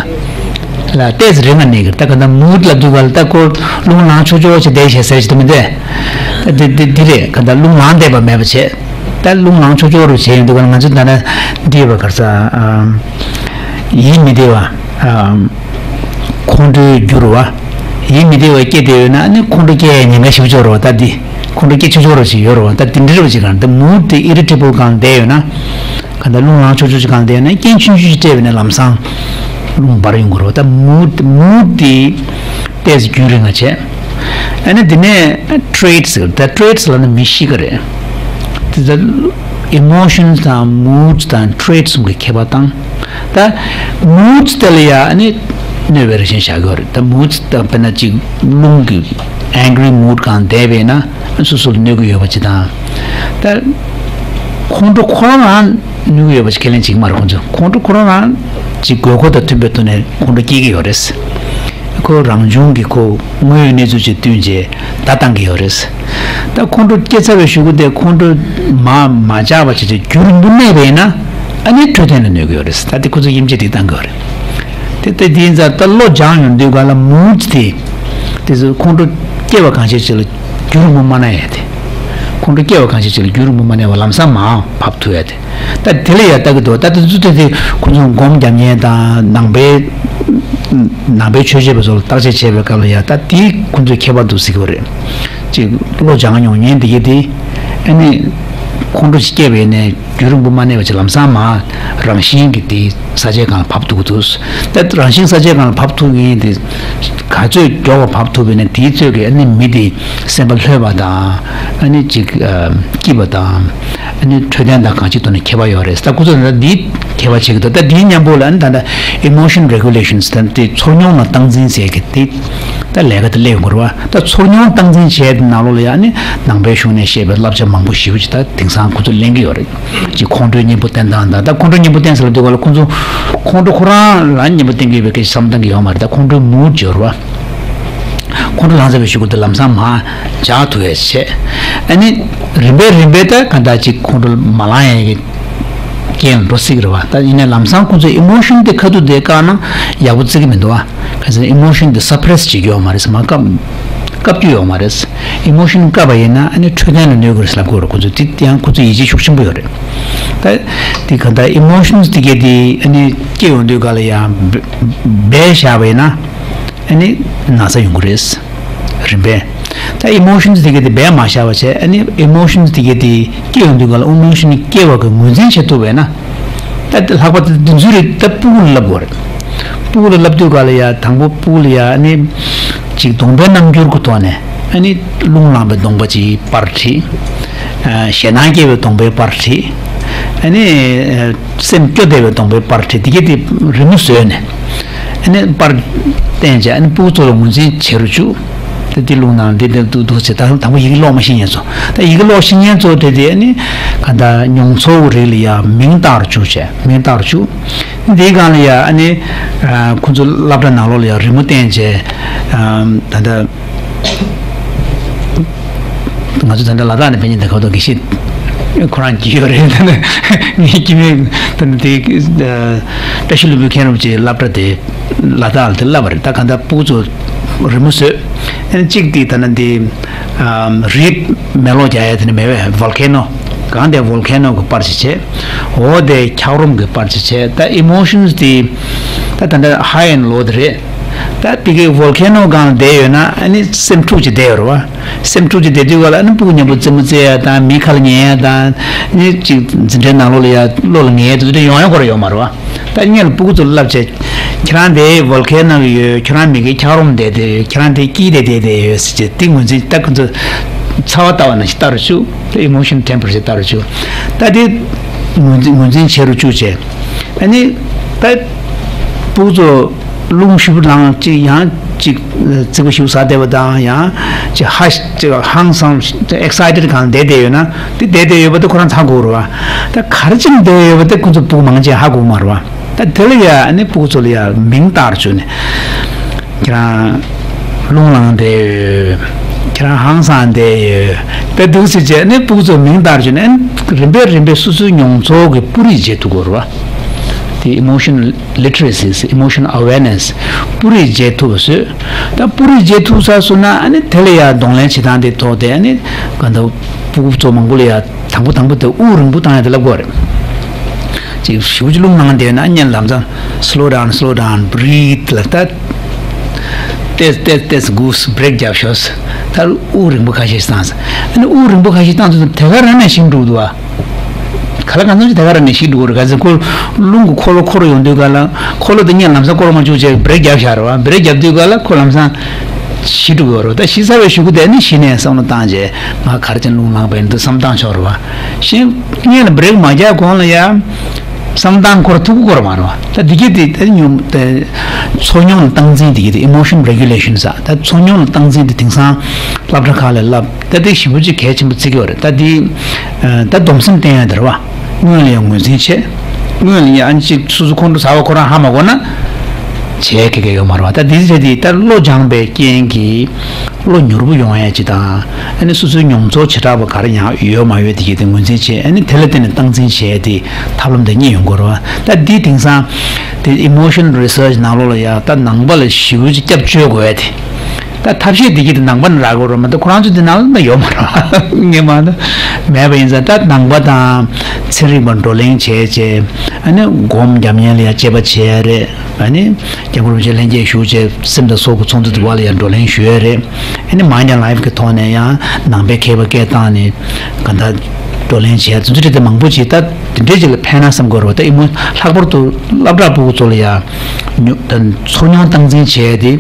ལ་ཏོག་ཙམ་རིང་ང་གནས་ཀྱི་རེད། ད་ག་ད་mood་ལབ་དུས་ག་ལ་ད་ཁོ་རླུང་ལངས་ཆོག་ཆོག་བྱས་བསྡད་བྱས་ཟེར་ཞིག་ད་མི་འདུག་ད་འདི་འདི་འདི་རེད། ག་ད་རླུང་ལངས་བསྡད་པ་མེད་པ་བྱས། ད་རླུང་ལངས་ཆོག་ཆོག་རུ་བྱས་ཡོང་དུས་ག་ལ་ང་ཚོ་ད་ནི་འདི་ཡོད་པ་ག་རེ་ཟ། ཨམ། ཡིད་མི་བདེ་བ། ཨམ། ཁོང་ཁྲོའི་རྒྱུ་རུ་བ། ཡིད་མི་བདེ་བ་སྐྱེ་བསྡད་ཡོད་ན་ཨ་ནི་ཁོང་ཁྲོ་སྐྱེ་ཡའི་ཉེན་ཁ་ཞེ་པོ་ཅིག་ཡོད་རེད་བ། ད་འདི་ཁོང་ཁྲོ་སྐྱེ་ཆོག་ཆོག་རུ་ཞིག་ཡོད་རེད་བ། ད་འདི་འདྲ་རུ་ཅིག་ག་ད་mood་དེ་irritable་སྒང་བསྡད་ཡོད་ན། ག་ད་རླུང་ལངས་ཆོག་ཆོག་ཅིག་སྒང་བསྡད་ཡོད་ན་རྐྱེན་ཆུང་ཆུང་ཞིག་སྤྲད་པ་ཡིན་ན་ལམ་སང་རླུང་འབར་ཡོང་གི་རེད་བ། ད་mood mood་དེ་ཏོག་ཙམ་རྒྱུན་རིང་ང་བྱས། ཨ་ནི་དེ་ནས་traits་ཟེར། ད་traits་ལབ་ན་མི་གཤིས་ཀ་རེད། དེ་ད་ ཨི་མོ་ཤན་དང་མུ་ཌི་དང་ཊེ་རེཊ་གསུམ་གྱི་ཁྱད་པར་དང་། ད་མུ་ཌི་དེ་ལ་ཡང་ཨ་ནི་གནོད་པའི་རང་བཞིན་བཞག་གི་ཡོད་རེད། ད་མུ་ཌི་དང་དཔེར་ན་ཅིག་རླུང་གི་ཨེང་གྷི་རི་མུ་ཌི་སྒང་བསྡད་པས་ན་སོ་སོ་ལ་གནོད་ཀྱི་ཡོད་པ་ཅིག་དང་། ད་ཁོང་ཁྲོ་ཁོ་རང་རང་གནོད་ཀྱི་ཡོད་པ་ཅིག་ཁས་ལེན་བྱེད་ཀྱི་མ་རེད། ཁོང་ཚོས་ཁོང་ཁྲོ་ཁོ་རང་རང་ཅིག་དགོས་མཁོ་དང་མཐུན་པའི་ཐོག་ནས་ཁོང་ཁྲོ་སྐྱེ་གི་ཡོད་རེད། ཁོ་རང་བྱུང་གི་ཁོ་དངོས་ཡོད་གནས་ཚུལ་ཅིག་བསྟུན་བྱས་བརྡ་བཏང་གི་ཡོད་རེད། ད་ཁོང་ཁྲོ་སྐྱེ་ཚར་བའི་གཞུག་གུ་དེ་ཁོང་ཁྲོ་མར་མ་ཆག་པ་བྱས་ཏེ་རྒྱུན་རིང་པོ་གནས་པ་ཡིན་ན་ཨ་ནི་འཕྲོད་བསྟེན་ལ་གནོད་ཀྱི་ཡོད་རེད། ད་དེ་ཁོ་ཚོས་དབྱེ་འབྱེད་དེ་བཏང་གི་ཡོད་རེད། དེ་ལྟ་དེ་ཡིན་ཙང་ད་བློ་སྦྱངས་ཡོང་དུས་ག་ལ་མུ་ཌི་དེ་དེ་ཚོ་ཁོང་ཁྲོ་སྐྱེ་བ་གང་ཤེས་ཅིག་ལ་རྒྱུན་རིང་པོ་མ་གནས་ཡ་དེ། ཁོང་ཁྲོ་སྐྱེ་བ་གང་ཤེས་ཅིག་ལ་རྒྱུན་རིང་པོ་མ་གནས་པ་ལམ་སང་མར་བབས་ཐུབ་ཡ་དེ། ད་དེ་ལ་ཡ་ལྟ་གི་འདུག་ད་དེ་ཚོ་དེ་དེ་ཁོང་ཚོ་སྒོམ་རྒྱབ་མཁན་དང་ནང་པའི་ནང་པའི་ཆོས་བྱེད་པ་ཚོ་ལ་བརྟག་དཔྱད་བྱེད་པའི་སྐབས་ལ་ཡ་ད་དེ་ཁོང་ཚོའི་ཁྱད་པར་འདུག་ཟེར་གི་རེད། ཅིག་བློ་སྦྱང་མྱོང་མཁན་དེ་གས་དེ་ཨ་ནི་ཁོང་ཁྲོ་ཞིག་སྐྱེས་པ་ཡིན་ནའི་རྒྱུན་རིང་པོ་མ་གནས་པ་ཅིག་ལམ་སང་མར་རང་བཞིན་གྱིས་དེ་ས་ཆའི་སྒང་ལ་བབས་ཐུབ་ཀྱི་འདུག་ད་རང་བཞིན་ས་ཆའི་སྒང་ལ་བབས་ཐུབ་མཁན་དེ་ག་ཚོད་མགྱོགས་པ་བབས་ཐུབ་པ་ཡིན་ན་དེའི་ཚོད་ཀྱིས་ཨ་ནི་མི་དེ་སེམས་པ་ལྷོད་པ་དང་ཨ་ནི་ཅིག་ཨ་སྐྱིད་པ་དང་། ཨ་ནི་འཕྲོད་བསྟེན་དང་གང་ཅིའི་ཐོག་ནས་ཁྱད་པར་ཡོད་རེད། ད་ཁོ་ཚོ་ད་འདིའི་ཁྱད་པར་བྱེད་ཀྱི་འདུག་ད་འདིའི་མཉམ་པོ་ལ་ཨ་ནི་ད་ལྟ་emotion regulations ད་དེ་ཚོར་མྱོང་ལ་སྟངས་འཛིན་ཟེར་གྱི་དེ་ད་ལས་ཀ་དེ་ལས་ཡོང་གི་རེད་བ། ད་ཚོར་མྱོང་སྟངས་འཛིན་བྱས་ནང་ལོགས་ལ་ཡང་ཨ་ནི་ནང་པའི་གཞུང་ནས་བཤད་པའི་བསླབ་བྱ་མང་པོ་ཞེ་པོ་ཅིག་ད་དེང་སང་ཁོ་ཚོ་ལེན་གྱི་ཡོད་རེད། ཅིག་ཁོང་ཁྲོའི་གཉེན་པོ་བསྟེན་སྟངས་དང་ད་ཁོང་ཁྲོའི་གཉེན་པོ་བསྟེན་ཟེར་ལ་དུས་སྐབས་ལ་ཁོང་ཚོ་ཁོང་ཁྲོ་ཁོ་རང་ལ་གཉེན་པོ་བསྟེན་གྱི་ཡོད་པའི་སྐད་ཆ་བསམ་བློ་གཏོང་གི་ཡོད་མ་རེད། ད་ཁོང་ཁྲོའི་མུ་ཌི་ཡོད་རེད་བ། ཁོང་ཁྲོ་ལངས་ཚར་བའི་གཞུག་གུ་དེ་ལམ་སང་མར་འཇགས་ཐུབ་ཡས་བྱས། ཨ་ནི་རིམ་པས་རིམ་པས་ད་ག་འདྲ་ཅིག་ཁོང་ཁྲོ་མ་ལངས་ཡས་ཀྱི་རྐྱེན་ལ་འགྲོ་སྲིད་ཀྱི་རེད་བ། ད་ཡིན་ནའི་ལམ་སང་ཁོང་ཚོས་ཨི་མོ་ཤན་དེ་ཁ་ཐུག་དེ་བཀག་ན་ཡག་པོ་བརྩི་གི་མི་འདུག་བ། ག་ཚོད་ཨི་མོ་ཤན་དེ་སབ་རེ་སི་བྱེད་རྒྱུ་ཡོད་མ་རེད། མར་བཀག་བཀག་རྒྱུ་ཡོད་མ་རེད། ཨི་མོ་ཤན་བཀག་པ་ཡིན་ན་ཨ་ནི་འཕྲོད་བསྟེན་ལ་གནོད་ཀྱི་རེད་ལབ་ཀྱི་ཡོད་རེད། ཁོང་ཚོས་དེ་ཡང་ཁོང་ཚོས་ཡིད་ཆེས་ཤུགས་ཆེན་པོ་ཡོད་རེད། ད་དེ་ག་འདྲ་ཨི་མོ་ཤན་དེ་གས་དེ་ཨ་ནི་སྐྱེ་ཡོང་དུས་ག་ལ་ཡང་སྦས་བཞག་པ་ཡིན་ན། ཨ་ནི་ན་ཚ་ཡོང་གི་རེད། རིམ་པས། ད་ཨི་མོ་ཤན་དེ་གས་དེ་སྦས་མ་བཞག་པ་བྱས། ཨ་ནི་ཨི་མོ་ཤན་དེ་གས་དེ་སྐྱེ་ཡོང་དུས་ག་ལ་ཨི་མོ་ཤན་སྐྱེ་བ་གི་ངོས་འཛིན་བྱེད་ཐུབ་པས་ན། ད་ལྷག་པར་དུ་དེ་ཚོའི་རིགས་ད་སྤུ་གུ་ལ་བསླབ་དགོས་རེད། སྤུ་གུ་ལ་བསླབ་དུས་ག་ལ་ཡ་དང་པོ་སྤུ་གུ་ལ་ཡ་ཨ་ནི་ཅིག་གདོང་པའི་རྣམ་འགྱུར་གྱི་ཐོག་ནས་ཨ་ནི་རླུང་ལངས་པའི་གདོང་པ་ཅིག་པར་བྲིས། ཨ་ཞེད་སྣང་སྐྱེ་བའི་གདོང་པའི་པར་བྲིས། ཨ་ནི་སེམས་སྐྱོ་བདེ་བའི་གདོང་པའི་པར་བྲིས། དེ་གས་དེ་རི་མོ་བཟོས་ནས། ཨ་ནི་པར་བསྟན་བྱས་ཨ་ནི་སྤུ་གུ་ཚོ་ལ་ངོས་འཛིན་བྱེད་རུ་བཅུག་ད་དེ་རླུང་ནང་དེ་དེ་འདུག་འདུག་བྱས། ད་དང་པོ་ཡི་གེ་ཀློག་མ་ཤེས་མཁན་ཚོ། ད་ཡི་གེ་ཀློག་ཤེས་མཁན་ཚོ་དེ་དེ་ཨ་ནི་ག་འདྲ་མྱོང་ཚོར་རིགས་ལ་ཡ་མིང་བཏགས་རུ་བཅུག་བྱས། མིང་བཏགས་རུ་བཅུག་འདིའི་སྒང་ལ་ཡ་ཨ་ནི་ཁོང་ཚོ་སློབ་གྲྭ་ནང་ལོགས་ལ་ཡ་རི་མོ་བསྟན་བྱས། ད་ལྟ་ང་ཚོ་ད་ལྟ་ལ་དྭགས་ནས་ཕེབས་མཁན་དེ་ཁ་ཐོག་དགེ་བཤེས་ཁོ་རང་གིས་ཡོད་རེད། ད་ནི་ངའི་སྐྱེ་དམན་ད་ནི་དེ་བཀྲ་ཤིས་ལྷུན་པོ་མཁྱེན་རབ་ཀྱི་སློབ་གྲྭ་དེ་ལ་དྭགས་ལ་དེ་བསླབ་པ་རེད། ད་གང་ལྟར་སྤུ་གུ་ཚོ་རི་མོ་བཟོས། ཨ་ནི་གཅིག་དེ་ད་ནི་དེ་རི་མེ་ལོང་རྒྱག་ཡ་དེ་ནི་མེད་པས། ཝོལ་ཁེ་ནོ། གང་དེ་ཝོལ་ཁེ་ནོ་གི་པར་ཅིག་བྱས། འོ་དེ་འཁྱགས་རོམ་གི་པར་ཅིག་བྱས། ད་ཨི་མོ་ཤན་དེ་ད་ད་ལྟ་ཧའི་ཨེན་ལོ་དེ་རེད། ད་དེ་གའི་ཝོལ་ཁེ་ནོ་སྒང་ལ་བསྡད་ཡོད་ན་ཨ་ནི་སེམས་འཁྲུག་ཅིག་བསྡད་ཡོད་རེད་བ། སེམས་འཁྲུག་ཅིག་བསྡད་དུས་ག་ལ་ཨ་ནི་སྤུ་གུ་མཉམ་པོ་རྩེད་མོ་རྩེ་ཡ་དང་མིའི་ཁ་ལ་ཉན་ཡ་དང་ཨ་ནི་ཅིག་འཛིན་གྲྭའི་ནང་ལོགས་ལ་ཡ་བློ་ལ་ངེས་དེ་ཚོ་དེ་ཡོང་ཡ་ཁོ་ར་ཡོད་མ་རེད་བ། ད་སྔོན་ལ་སྤུ་གུ་ཚོ་ལ་བསླབ་བྱས། ཁྱེད་རང་དེ་ཝོལ་ཁེ་ནོ་ཡོད། ཁྱེད་རང་མི་གི་འཁྱགས་རོམ་བསྡད་དེ་ཡོད། ཁྱེད་རང་དེ་སྐྱིད་དེ་བསྡད་དེ་ཡོད་ཟེར་བྱས་དེ་ངོས་འཛིན་ད་ཁོ་ཚོ་ཚ་བ་ལྟ་བ་ནང་བཞིན་ལྟ་རུ་བཅུག་ད་ཨི་མོ་ཤན་ཊེམ་པ་རེ་ཅར་ལྟ་རུ་བཅུག་ད་དེ་ངོས་འཛིན་ངོས་འཛིན་བྱེད་རུ་བཅུག་བྱས། ཨ་ནི་ད་སྤུ་གུ་ཚོ་རླུང་ཞེ་པོ་ལངས་ཅིག་ཡང་ཅིག་རྩིག་པ་ཞེ་པོ་ཟ་བསྡད་པ་དང་ཡང་ཅིག་ཧ་ཅིག་ཧང་སང་ཨེག་སའི་ཊེཌ་སྒང་བསྡད་བསྡད་ཡོད་ན་དེ་བསྡད་བསྡད་ཡོད་པ་དེ་ཁོ་རང་ཚང་དགོས་རེད་བ། ད་ག་རེ་བྱས་ནས་བསྡད་ཡོད་པ་དེ་ཁོ་ཚོ་སྤུ་གུ་མང་ཆེ་ཧ་གོ་མ་རེད་བ། ད་དེ་ལ་ཡ་ཨ་ནི་སྤུ་གུ་ཚོ་ལ་ཡ་མིང་བཏགས་བཅུག་ནས་ཁྱེད་རང་རླུང་ལངས་བསྡད་ཡོད། ཁྱེད་རང་ཧང་སང་བསྡད་ཡོད། དེ་འདུག་སེ་བྱས་ནས་སྤུ་གུ་ཚོ་མིང་བཏགས་བཅུག་ནས་ཨ་ནི་རིམ་པས་རིམ་པས་སོ་སོའི་མྱོང་ཚོར་གྱི་སྤུ་རིས་འབྱེད་ཐུབ་དགོས་རེད་བ། དེ་emotional literacy ཟེར། emotional awareness སྤུ་རིས་འབྱེད་ཐུབ་པ་བཟོས། ད་སྤུ་རིས་འབྱེད་ཐུབ་ཚར་སོང་ན་ཨ་ནི་དེ་ལ་ཡ་གདོང་ལེན་བྱེད་སྟངས་དེ་ཐོག་དེ་ཨ་ནི་ག་འདྲ་སྤུ་གུ་ཚོ་མང་པོ་ལ་ཡ་དང་པོ་དང་པོ་དེ་དབུགས་རིང་པོ་བཏང་ཡ་དེ་བསླབ་དགོས་རེད། ཅིག་ཞེ་པོ་ཅིག་རླུང་ལངས་བསྡད་ན་སྔོན་ལམ་སང་slow down, slow down, breathe ལབ། ད་ཏོག་ཙམ་ཏོག་ཙམ་ཏོག་ཙམ་སྒུག་བྷི་རེག་རྒྱབ་ཤོག་ད་དབུགས་རིང་པོ་ཁ་ཤས་བཏང་ཟེར། ཨ་ནི་དབུགས་རིང་པོ་ཁ་ཤས་བཏང་དུས་དེ་ག་རང་ནས་ཞིག་འགྲོ་གི་འདུག་བ། ག་ལ་གང་འཚམ་ཅིག་དེ་ག་རང་ནས་ཞིག་འགྲོ་གི་རེད། ག་ཚོད་ཁོ་རླུང་གི་འཁོར་ལོ་འཁོར་ཡོང་དུས་ག་ལ་འཁོར་ལོ་དེ་སྔོན་ལམ་སང་བསྐོར་མ་བཅུག་བྱས་བྷི་རེག་རྒྱབ་བཞག་རེད་བ། བྷི་རེག་རྒྱབ་དུས་ག་ལ་ཁོ་ལམ་སང་ ཤི་འགྲོ་གི་ཡོད་རེད། ད་ཤི་ཚར་བའི་གཞུག་གུ་དེ་ནི་གཞི་ནས་བསམ་བློ་བཏང་རྗེས་ང་ག་རེ་བྱས་ན་རླུང་ལངས་པ་ཡིན་འདུག་བསམ་བཏང་ཆོག་རེད་བ། གཞན་སྔོན་ལ་བྷི་རེག་མ་རྒྱག་གོང་ལ་ཡ། བསམ་བཏང་ཁོར་ཐུག་གི་སྐོར་མ་རེད་བ། ད་འདི་གི་དེ་ད་ཉོམ་དེ་ཚོར་མྱོང་ལ་སྟངས་འཛིན་འདི་གི་དེ་emotion regulation ཟེར། ད་ཚོར་མྱོང་ལ་སྟངས་འཛིན་དེ་དེང་སང་སློབ་གྲྭ་ཁག་ལ་བསླབ་ད་དེ་ཞེ་པོ་ཅིག་གལ་ཆེན་པོ་བརྩི་གི་ཡོད་རེད། ད་འདི་ད་སྡོམ་སེམས་བསྟེན་ཡ་དེ་རེད་བ། སྔོན་ལ་ཡང་ངོས་འཛིན་བྱེད། སྔོན་ལ་ཡང་ཨ་ནི་གཅིག་སོ་སོ་ཁོང་ཁྲོ་ཟ་བ་ཁོ་རང་ཧ་མ་གོ་ན། བྱེད་མཁན་གང་ཡང་ཡོད་མ་རེད་བ། ད་འདི་བྱས་དེ་ད་བློ་སྦྱངས་པའི་རྐྱེན་གྱིས་བློ་མྱུར་པོ་ཡོང་ཡ་ཅིག་དང་། ཨ་ནི་སོ་སོའི་མྱོང་ཚོར་བྱེ་བྲག་པ་ག་རེ་ཡང་ཡོད་མ་ཡོད་དེ་གྱད་དེ་ངོས་འཛིན་བྱེད། ཨ་ནི་དེ་ལ་བརྟེན་ནས་སྟངས་འཛིན་བྱེད་ཡ་དེ་ཐབས་ལམ་དེ་གཉིས་ཡོང་གི་རེད་བ། ད་འདི་དེང་སང་དེ་emotion research ནང་ལོགས་ལ་ཡ་ད་ནང་པ་ལ་ཞེ་པོ་ཅིག་སྐྱབས་བཅོལ་དགོས་ཡ་དེ། ད་ཐབས་ཤེས་འདི་གྱད་དེ་ནང་པ་ནས་རག་གི་རེད་མ་གཏོགས་ཁོ་རང་ཚོ་དེ་ནང་ལ་ཡོད་མ་རེད་བ། ངས་མ་གཏོགས་མེད་པ་ཡིན་ཙང་། ད་ནང་པ་དང་ཚན་རིག་པ་བགྲོ་གླེང་བྱས་བྱས། ཨ་ནི་སྒོམ་རྒྱབ་གཉེར་ལ་ཡང་དཔྱད་པ་བྱས་རེད། ཨ་ནི་སྐྱབས་མགོན་རིན་པོ་ཆེ་ལྷན་རྒྱས་བཞུགས་བྱས་སེམས་དང་སྲོག་གི་ཚོགས་འདུ་དུ་བ་ལ་ཡང་བགྲོ་གླེང་ཞུས་ཡོད་རེད། ཨ་ནི་Mind and Life གི་ཐོག་ནས་ཡང་ནང་པའི་མཁས་པ་སྐད་བཏང་ནས་གང་ལྟར་བགྲོ་གླེང་བྱས་དེ་ཚོ་དེ་མང་པོ་ཅིག་ད་དེ་འདྲས་ཅིག་ལ་ཕན་ན་བསམ་གི་རེད་བ། ད་ཨི་མོ་ལྷག་པར་དུ་སློབ་གྲྭ་ཕྲུ་གུ་ཚོ་ལ་ཡང་ཉོ་ད་ཚོར་མྱོང་སྟངས་འཛིན་བྱས་ཏེ།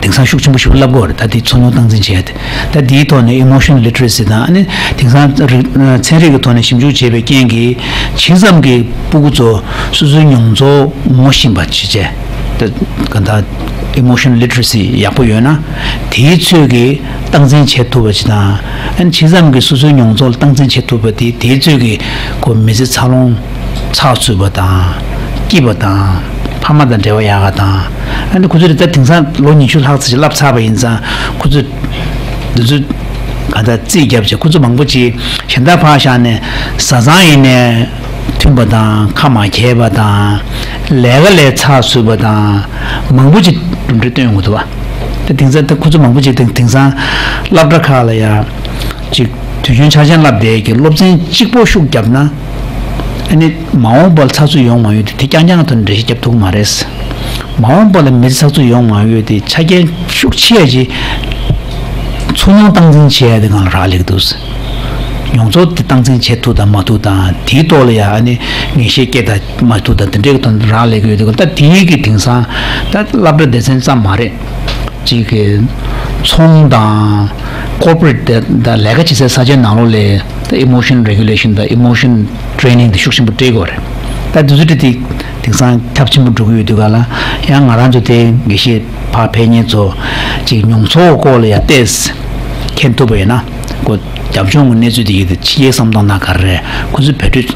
དེང་སང་ཤུགས་ཆེན་པོ་ཞིག་བསླབ་དགོས་རེད། ད་དེ་ཚོར་མྱོང་སྟངས་འཛིན་བྱས་ཏེ། ད་དེའི་ཐོག་ནས་emotional literacy དང་། ཨ་ནི་དེང་སང་རིག་ཚན་རིག་གི་ཐོག་ནས་ཞིབ་འཇུག་བྱས་པའི་རྐྱེན་གྱིས་ཇི་ཙམ་གྱི་སྤུ་གུ་ཚོ་སོ་སོའི་མྱོང་ཚོར་ངོ་ཤེས་པ་བྱེད་བྱས། ད་ག་ད་emotional literacy ཡག་པོ་ཡོད་ན། དེའི་ཚོད་ཀྱིས་སྟངས་འཛིན་བྱེད་ཐུབ་པ་ཅིག་དང་། ཨ་ནི་ཇི་ཙམ་གྱི་སོ་སོའི་མྱོང་ཚོར་ལ་སྟངས་འཛིན་བྱེད་ཐུབ་པ་དེ། དེའི་ཚོད་ཀྱིས་ཁོ་མི་ཚེ་འཚར་ལོངས་ཚགས་ཚུད་པ་དང་། སྐྱིད་པ་དང་། ཕ་མ་དང་འབྲེལ་བ་ཡག་ག་དང་། ཨ་ནི་ཁོ་ཚོ་རེ་ད་དེང་སང་ལོ་ཉི་ཤུ་ལྷག་ཙམ་ཞིག་བསླབ་ཚར་བ་ཡིན་ཙང་། ཁོ་ཚོ་འདི་ཚོ་ག་ད་རྩིས་བརྒྱབ་བྱས་ཁོ་ཚོ་མང་པོ་ཅིག་གཞན་དག་ཕར་བཞག་ནས་བཟའ་ཚང་ཡིན་ནའི་མཐུན་པ་དང་། ཁ་མ་འཁྱལ་བ་དང་། ལས་ཀ་ལས་ཚགས་ཚུད་པ་དང་། མང་པོ་ཅིག་གྲུབ་འབྲས་སྟོན་ཡོང་གི་འདུག་བ། ད་དེང་སང་ད་ཁོ་ཚོ་མང་པོ་ཅིག་དེང་དེང་སང་སློབ་གྲྭ་ཁག་ལ་ཡ་ཅིག་དུས་རྒྱུན་འཆར་ཅན་བསླབ་བསྡད་ཀྱི་སློབ་ཚན་གཅིག་པོ་ཤུགས་བརྒྱབ་ན། ཨ་ནི་མ་འོངས་པར་ཚགས་ཚུད་ཡོང་མ་ཡོང་དེ་དེ་རྐྱང་རྐྱང་གི་ཐོག་ནས་འགྲེལ་བཤད་རྒྱབ་ཐུབ་ཀྱི་མ་རེད། མ་འོངས་པ་ལ་མི་ཚེ་ཚགས་ཚུད་ཡོང་མ་ཡོང་དེ་ཆ་རྐྱེན་ཤུགས་ཆེ་ཡ་ཅིག་ཚོར་མྱོང་སྟངས་འཛིན་བྱེད་ཡ་དེ་སྒང་ལ་རག་ལས་ཀྱི་འདུག་མྱོང་ཚོར་དེ་སྟངས་འཛིན་བྱེད་ཐུབ་དང་མ་ཐུབ་དང་། དེའི་ཐོག་ལ་ཡ་ཨ་ནི་ངེས་ཤེས་སྐྱེ་དང་མ་ཐུབ་དང་། དེ་འདྲའི་གི་ཐོག་ནས་རག་ལས་ཀྱི་ཡོད་དུས། ད་དེའི་གི་དེང་སང་ད་སློབ་གྲྭ་སྡེ་ཚན་ཙམ་མ་རེད། གཅིག་གི་ཚོང་དང་corporate དེ་ད་ལས་ཀ་བྱེད་སའི་ས་ཆའི་ནང་ལོགས་ལ་ད་emotion regulation དང་emotion training དེ་ཤུགས་ཆེན་པོ་སྤྲད་དགོས་རེད། ད་དེ་ཚོ་དེ་དེ་དེང་སང་ཁྱབ་ཆེན་པོ་འགྲོ་གི་ཡོད་དུས་ག་ལ། ཡང་ང་རང་ཚོ་དེ་དགེ་བཤེས་ཕར་ཕེབས་མཁན་ཚོ་ཅིག་མྱོང་ཚོར་སྐོར་ལ་ཡ་ཏོག་ཙམ་མཁྱེན་ཐུབ་པ་ཡིན་ན། ཁོ་རྒྱབ་ལྗོངས་ཀྱི་གནས་ཚུལ་དེ་ཡིན་ཏེ་ཕྱི་རྒྱལ་བསམ་བློ་གཏོང་སྟངས་ག་རེ་རེད། ཁོ་ཚོས་བེད་སྤྱོད་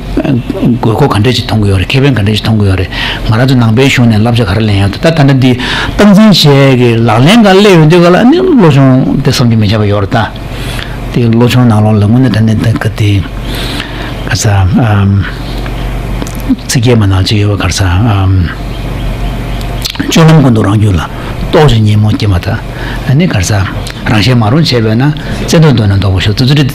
དགོས་མཁོ་ག་འདྲས་ཅིག་མཐོང་གི་ཡོད་རེད། ཁེ་ཕན་ག་འདྲས་ཅིག་མཐོང་གི་ཡོད་རེད། ང་རང་ཚོ་ནང་པའི་གཞུང་ནས་བསླབ་བྱ་ག་རེ་ལེན་ཡག་འདུག་ད་ད་ལྟ་འདི་སྟངས་འཛིན་བྱེད་ཀྱི་ལག་ལེན་ག་སླེབས་ཡོང་དུས་ག་ལ་ཨ་ནི་བློ་སྦྱོང་དེ་བསམ་གྱིས་མི་ཁྱབ་པ་ཡོད་རེད། ད་དེ་བློ་སྦྱོང་ནང་ལོགས་ལ་དངོས་གནས་དྲང་གནས་ད་ག་དེ་ག་ས་ཨམ། ཚིག་སྐྱེལ་མ་ནང་ཅིག་ཡོད་པ་ག་རེ་ཟ། ཨམ། སྤྱོད་ལམ་ཀུན་ཏུ་རང་རྒྱུད་ལ། རྟོག་ཅིང་ཉོན་མོངས་སྐྱེས་མ་ཐག་ཨ་ནི་ག་རེ་ཟ། རང་གཞན་མ་རུངས་བྱས་པས་ན། བརྩེ་འདོད་གདོད་ནས་ལྡོག་པར་ཤོག་དེ་ཚོ་དེ་ད་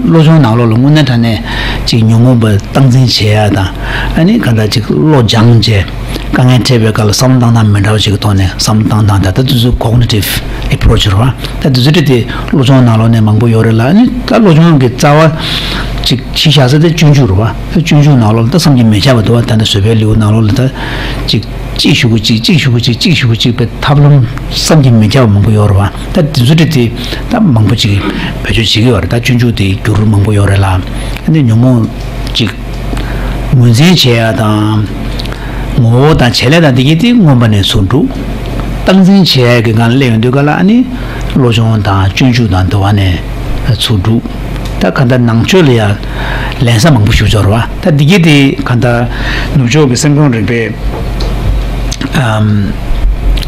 བློ་སྦྱོང་ནང་ལོགས་ལ་དངོས་གནས་དྲང་གནས་ཅིག་ཉོན་མོངས་པ་སྟངས་འཛིན་བྱེད་ཡ་དང་། ཨ་ནི་ག་འདྲ་ཅིག་བློ་སྦྱངས་བྱས་དཀའ་ངལ་འཕྲད་པའི་སྐབས་ལ་བསམ་བློ་བཏང་སྟངས་མི་འདྲ་བ་ཅིག་གི་ཐོག་ནས་བསམ་བློ་བཏང་སྟངས་དང་། ད་དེ་ཚོ་cognitive approach རེད་བ། ད་དེ་ཚོ་དེ་བློ་སྦྱོང་ནང་ལོགས་ནས་མང་པོ་ཡོད་རེད་ལ། ཨ་ནི་ད་བློ་སྦྱོང་གི་རྩ་བ་ཅིག་གཞི་བཞག་ས་དེ་སྤྱོད་འཇུག་རེད་བ། སྤྱོད་འཇུག་ནང་ལོགས་ལ་ད་བསམ་གྱིས་མི་ཁྱབ་པ་འདུག་བ། ད་ནི་བཟོད་པའི་ལེའུ་ནང་ལོགས་ལ་ད་ཅིག་གཅིག་གཞུག་གུ་གཅིག་གཅིག་གཞུག་གུ་གཅིག་གཅིག་གཞུག་གུ་གཅིག་པའི་ཐབས་ལམ་བསམ་གྱིས་མི་ཁྱབ་པ་མང་པོ་ཡོད་རེད་བ། ད་དེ་ཚོ་དེ་དེ་ད་མང་པོ་ཅིག་བེད་སྤྱོད་བྱེད་ཀྱི་ཡོད་རེད། ད་སྤྱོད་འཇུག་དེ་བསྒྱུར་མང་པོ་ཡོད་རེད་ལ། ཨ་ནི་ཉོན་མོངས་ཅིག་ངོས་འཛིན་བྱེད་ཡ་དང་། ངོ་བོ་དང་བྱེད་ལས་དང་དེ་གྱད་དེ་མངོན་པ་ནས་ཚུར་སྒྲུབ། སྟངས་འཛིན་བྱེད་ཡ་གི་སྒང་ལ་སླེབས་ཡོང་དུས་ག་ལ་ཨ་ནི་བློ་སྦྱོང་དང་སྤྱོད་འཇུག་དང་དུ་བ་ནས་ཚུར་སྒྲུབ། ད་ག་འདྲ་ནང་ཆོས་ལ་ཡ་ལེན་ས་མང་པོ་ཞིག་འབྱོར་བ། ད་འདི་གྱད་དེ་ག་འདྲ་ནུབ་ཕྱོགས་ཀྱི་སེམས་ཁམས་རིག་པའི་ཨམ་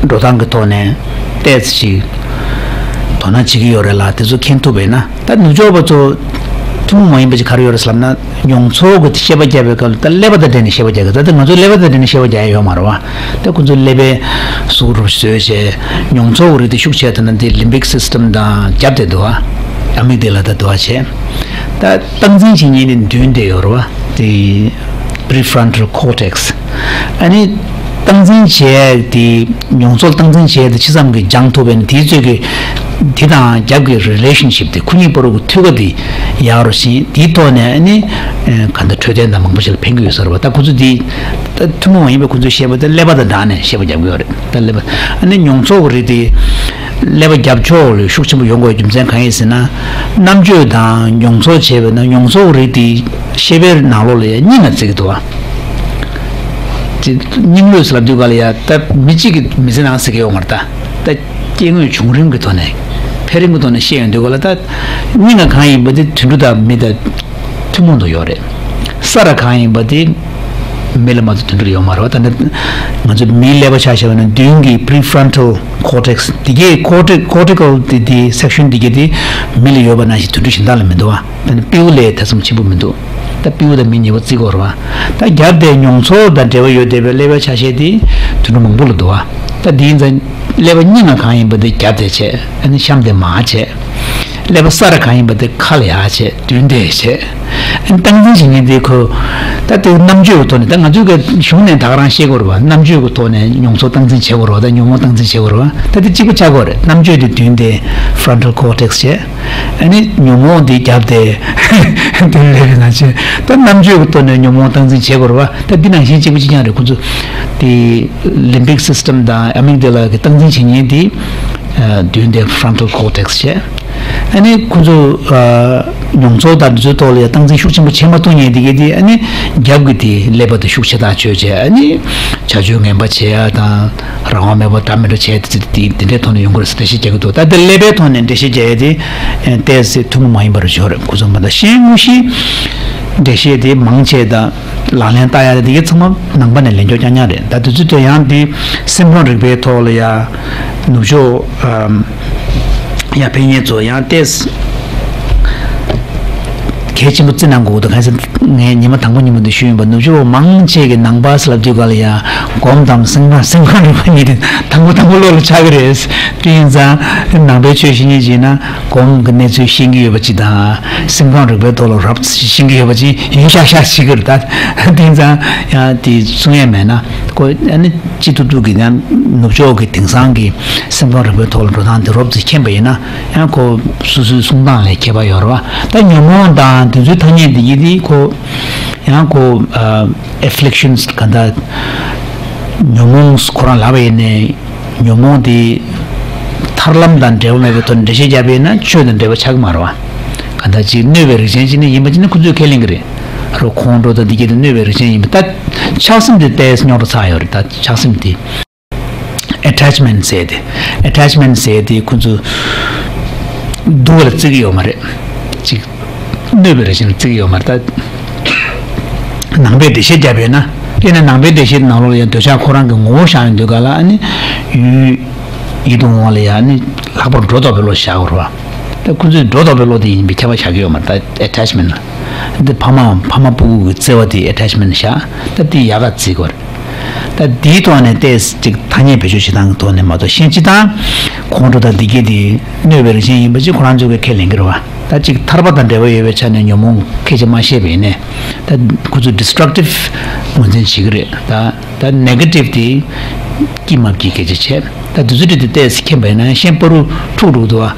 འགྲོ་སྟངས་ཀྱི་ཐོག་ནས་ཏོག་ཙམ་ཞིག་དོ་སྣང་བྱེད་ཀྱི་ཡོད་རེད་ལ། དེ་ཚོ་མཁྱེན་ཐུབ་པས་ན། ད་ནུབ་ཕྱོགས་པ་ཚོ་ཐུན་མོང་མ་ཡིན་པ་ཅིག་ག་རེ་ཡོད་རེད་ཟེར་ལབ་ན། མྱོང་ཚོར་གྱི་ཤེས་པ་རྒྱག་པའི་སྐབས་ལ་ད་ཀླད་པ་དང་འབྲེལ་ནས་ཤེས་པ་རྒྱག་གི། ད་ལྟ་ང་ཚོ་ཀླད་པ་དང་འབྲེལ་ནས་ཤེས་པ་རྒྱག་ཡ་ཡོད་མ་རེད་བ། ད་ཁོ་ཚོ་ཀླད་པའི་གཟུགས་རུ་བཟོས་བྱས་མྱོང་ཚོར་གྱི་རིགས་དེ་ཤུགས་ཆེ་དེ་ན་དེ་ལིམ་བིག་སིས་ཊམ་དང་རྒྱབ་དེ་འདུག་བ། ཨ་མིག་ཌེ་ལ་དང་འདུག་བ་བྱས། ད་སྟངས་འཛིན་བྱེད་མཁན་ནི་མདུན་དེ་ཡོད་རེད་བ། དེ་པི་རི་ཕི་རོན་ཊལ་ཀོར་ཊེག་སི། ཨ་ནི་སྟངས་འཛིན་བྱས་དེ་མྱོང་ཚོར་སྟངས་འཛིན་བྱས་དེ་ཇི་ཙམ་གྱིས་སྦྱང་ཐུབ་པ་ཡིན་ན། དེའི་ཚོད་ཀྱི་ དེ་དང་རྒྱབ་ཀྱི་relationship་དེ་ཁོ་གཉིས་བར་གྱི་མཐུད་ཁ་དེ་ཡག་རུ་ཕྱིན། དེའི་ཐོག་ནས་ཨ་ནི་གང་ལྟར་འཕྲོད་བསྟེན་དང་མང་པོ་ཞིག་ལ་ཕན་གྱི་ཡོད་ས་རེད་བ། ད་ཁོ་ཚོ་དེ་ད་ཐུན་མོང་མ་ཡིན་པའི་ཁོ་ཚོས་བཤད་པ་དེ་ཀླད་པ་དང་སྦྲགས་ནས་བཤད་པ་རྒྱབ་ཀྱི་ཡོད་རེད། ད་ཀླད་པ་ཨ་ནི་མྱོང་ཚོར་གྱི་རིགས་དེ་ཀླད་པ་རྒྱབ་ཕྱོགས་ལ་ཤུགས་ཆེན་པོ་ཡོང་དགོས་རྒྱུ་མཚན་གང་ཡིན་ཟེར་ན། རྣམ་དཔྱོད་དང་མྱོང་ཚོར་བྱས་པས་ན་མྱོང་ཚོར་གྱི་རིགས་དེ་ཤེས་པའི་ནང་ལོགས་ལ་ཡང་སྙིང་ལ་བརྩི་གི་འདུག་བ། དེ་སྙིང་དངོས་ཟེར་ལབ་དུས་ག་ལ་ཡ་ད་མི་གཅིག་གིས་མི་ཚེ་ནང་ཟེར་གི་ཡོད་མ་རེད་ད། ད་སྐྱེ་དངོས་བྱུང་རིམ་གྱི་ཐོག་ནས་འཕེལ་རིམ་གྱི་ཐོག་ནས་བཤད་ཡོང་དུས་ག་ལ་ད་སྙིང་ལ་གང་ཡིན་པ་དེ་དུད་འགྲོ་དང་མི་དང་ཐུན་མོང་དུ་ཡོད་རེད། ས་ར་གང་ཡིན་པ་དེ་མི་ལ་མ་གཏོགས་དུད་འགྲོ་ལ་ཡོད་མ་རེད་བ། ད་ནི་ང་ཚོ་མིའི་ཀླད་པ་ཆ་བཞག་པ་ན་མདུན་གྱི་prefrontal cortex་འདི་གའི་corti- cortical་དེ་དེ་section་འདི་གའི་དེ་མི་ལ་ཡོད་པ་ནང་བཞིན་དུད་འགྲོ་གཞན་དག་ལ་མི་འདུག་བ། ད་ནི་སྤྲེའུ་ལས་ཐེ་ཚོམ་ཆེན་པོ་མི་འདུག་ད་སྤྲེའུ་དང་མི་གཉིས་པོ་བརྩི་དགོས་རེད་བ། ད་རྒྱབ་དེ་མྱོང་ཚོར་དང་འབྲེལ་བ་ཡོད་བསྡད་པའི་ཀླད་པའི་ཆ་ཤས་དེ་དུད་འགྲོ་མང་པོ་ལ་འདུག་བ། ད་དེ་ཡིན་ཙང་ཀླད་པ་སྙིང་ལ་གང་ཡིན་པ་དེ་རྒྱབ་དེ་བྱས། ཨ་ནི་གཤམ་དེ་མར་བྱས། ཀླད་པ་ས་ར་གང་ཡིན་པ་དེ་ཁ་ལ་ཡར་བྱས། མདུན་དེ་བྱས། ཨ་ནི་སྟངས་འཛིན་བྱེད་མཁན་དེ་ཁོ། ད་དེ་རྣམ་དཔྱོད་ཀྱི་ཐོག་ནས་ད་ང་ཚོས་གཞུང་ནས་ད་ག་རང་བཤད་དགོས་རེད་བ། རྣམ་དཔྱོད་ཀྱི་ཐོག་ནས་མྱོང་ཚོར་སྟངས་འཛིན་བྱེད་དགོས་རེད་བ། ད་ཉོན་མོངས་སྟངས་འཛིན་བྱེད་དགོས་རེད་བ། ད་དེ་གཅིག་པ་ཆགས་དགོས་རེད། རྣམ་དཔྱོད་དེ་མདུན་དེ་frontal cortex་བྱས། ཨ་ནི་ཉོན་མོངས་དེ་རྒྱབ་དེ་དེ་ལས་རེད་ན་བྱས། ད་རྣམ་དཔྱོད་ཀྱི་ཐོག་ནས་ཉོན་མོངས་སྟངས་འཛིན་བྱེད་དགོས་རེད་བ། ད་འདི་ནང་བཞིན་གཅིག་པ་གཅིག་རྐྱང་རེད། ཁོ་ཚོ་དེ་limbic system་དང་amygdala་གི་སྟངས་འཛིན་བྱེད་མཁན་དེ་མདུན་དེ་frontal cortex་བྱས། ཨ་ནི་ཁོ་ཚོ་མྱོང་ཚོར་དང་འདི་ཚོའི་ཐོག་ལ་ཡང་སྟངས་འཛིན་ཤུགས་ཆེན་པོ་བྱེད་མ་ཐུབ་མཁན་དེ་གས་དེ་ཨ་ནི་རྒྱབ་ཀྱི་དེ་ཀླད་པ་དེ་ཤུགས་ཆེ་ཐག་ཆོད་བྱས། ཨ་ནི་བྱ་སྤྱོད་ངན་པ་བྱེད་ཡ་དང་། རང་དབང་མེད་པར་འདྲ་མི་འདྲ་བྱས་ཏེ་དེ་འདྲའི་ཐོག་ནས་ཡོང་གི་རེད་ཟེར་འགྲེལ་བཤད་རྒྱག་གི་འདུག་ད་ལྟ་ཀླད་པའི་ཐོག་ནས་འགྲེལ་བཤད་རྒྱག་ཡ་དེ་ཏོག་ཙམ་ཐུན་མོང་མ་ཡིན་པ་རེད་ཤོར་རེད། ཁོ་ཚོ་མ་གཏོགས་གཞན་དངོས་གཞིའི་འགྲེལ་བཤད་དེ་མང་ཆེ་དང་ལག་ལེན་བསྟར་ཡ་དེ་གའི་ཚང་མ་ནང་པ་ནས་ལེན་ཆོག་རྐྱང་རྐྱང་རེད། ད་དུས་ཚོད་དེ་ཡང་དེ་སེམས་ཁམས་རིག་པའི་ཐོག་ལ་ཡ་ནུབ་ཕྱོགས་ཡ་ཕེབས་མཁན་ཚོ་ཡང་ཏོག་ཙམ་གལ་ཆེན་པོ་བརྩི་གནང་དགོས་འདུག་གང་ཟེར་ངས་ཉི་མ་དང་པོ་ཉིན་མོ་འདི་ཞུས་ཡིན་པ། ནུབ་ཕྱོགས་མང་ཆེ་གི་ནང་པ་ཟེར་ལབ་དུས་ག་ལ་ཡ་སྒོམ་དང་སེམས་ཁམས་སེམས་ཁམས་རིག་པ་གཉིས་དེ་དང་པོ་དང་པོ་བློ་ལ་འཆར་གི་རེད། དེ་ཡིན་ཙང་ནང་པའི་ཆོས་ཤེས་མཁན་ཅིག་ཡིན་ན་སྒོམ་གི་གནས་ཚུལ་ཤེས་ཀྱི་ཡོད་པ་ཅིག་དང་སེམས་ཁམས་རིག་པའི་ཐོག་ལ་རོབ་ཙམ་ཤེས་ཀྱི་ཡོད་པ་ཅིག་ཡིན་ཤག་ཤག་བྱེད་ཀྱི་རེད། ད་དེ་ཡིན་ཙང་ཡང་དེ་གསུང་ཡས་མེད་ན་ཁོ་ཨ་ནི་ཅི་ཐུབ་ཐུབ་ཀྱི་ཡང་ནུབ་ཕྱོགས་ཀྱི་དེང་སང་གི་སེམས་ཁམས་རིག་པའི་ཐོག་ལ་འགྲོ་སྟངས་དེ་རོབ་ཙམ་མཁྱེན་པ་ཡིན་ན། ཡང་ཁོ་སོ་སོའི་གསུང་སྟངས་ལས་ཁྱད་པར་ཡོད་རེད་བ། ད་ཉོན་མོངས་དང་དེ་ཚོའི་ཐ་སྙད་འདི་ཡིན་དེ་ཁོ་ཡང་ཁོ་afflictions་ག་ད་ཉོན་མོངས་ཁོ་རང་ལབ་པ་ཡིན་ནའི་ཉོན་མོངས་དེ་ཐར་ལམ་དང་འབྲེལ་བ་མེད་པའི་ཐོག་ནས་འགྲེལ་བཤད་བརྒྱབ་པ་ཡིན་ན་ཆོས་དང་འབྲེལ་བ་ཆགས་ཀྱི་མ་རེད་བ། ག་ད་ཅིག་གནོད་པའི་རིགས་ཅན་ཅིག་ནི་ཡིན་པ་ཅིག་ནི་ཁོ་ཚོས་ཁས་ལེན་གྱི་རེད། རོ་ཁོང་ཁྲོ་དང་འདི་གྱད་དུ་གནོད་པའི་རིགས་ཅན་ཡིན་པ། ད་ཆགས་སེམས་དེ་ཏོག་ཙམ་རྙོག་དྲ་ཚ་ཡོད་རེད། ད་ཆགས་སེམས་དེ། attachment་ཟེར་ཏེ། attachment་ཟེར་ཏེ་ཁོ་ཚོ་སྡུག་ལ་བརྩི་གི་ཡོད་མ་རེད། ཅིག་གནོད་པའི་རེ་ཞིང་བརྩི་གི་ཡོད་མ་རེད། ད་ནང་པའི་འགྲེལ་བཤད་བརྒྱབ་ཡོད་ན། དེ་ནི་ནང་པའི་འགྲེལ་བཤད་ནང་ལོགས་ལ་ཡང་འདོད་ཆགས་ཁོ་རང་གི་ངོ་བོ་བཞག་ཡོང་དུས་ག་ལ་ཨ་ནི་ཡུལ་ཡིད་དུ་འོང་བ་ལ་ཡང་ཨ་ནི་ལྷག་པར་སྒྲོ་འདོགས་པའི་བློ་བཞག་དགོས་རེད་བ། ད་ཁོ་ཚོས་སྒྲོ་འདོགས་པའི་བློ་དེ་ཡིན་པའི་ཁྱབ་པ་བཞག་གི་ཡོད་མ་རེད། ད་attachment་ལ། འདི་ཕ་མའམ་ཕ་མ་སྤུ་གུ་གི་བརྩེ་བ་དེ་attachment་བཞག་ད་དེ་ཡག་ག་བརྩི་དགོས་རེད། ད་དེའི་ཐོག་ནས་ཏོག་ཙམ་ཅིག་ཐ་སྙད་བེད་སྤྱོད་བྱེད་སྟངས་ཀྱི་ཐོག་ནས་མ་གཏོགས་གཞན་སྤྱིར་བཏང་ཁོང་ཁྲོ་དང་འདི་གྱད་དེ་གནོད་པའི་རིགས་ཅན་ཡིན་པ་ཅིག་ཁོ་རང་ཚོ་གིས་ཁས་ལེན་གྱི་རེད་བ། ད་ཅིག་ཐར་པ་དང་འབྲེལ་བ་ཡོད་པའི་ཆ་ནས་ཉོན་མོངས་ཁས་ཅིག་མ་བཤད་པ་ཡིན་ནའི། ད་ཁོ་ཚོས་destructive་ངོས་འཛིན་བྱེད་ཀྱི་རེད། ད་ད་negative་དེ་སྐྱིད་མ་སྐྱིད་སྐད་ཆ་བྱས། ད་དེ་ཚོ་དེ་དེ་ཏོག་ཙམ་མཁྱེན་པ་ཡིན་ན་གཞན་བར་དུ་འཁྲུག་འགྲོ་གི་འདུག་བ།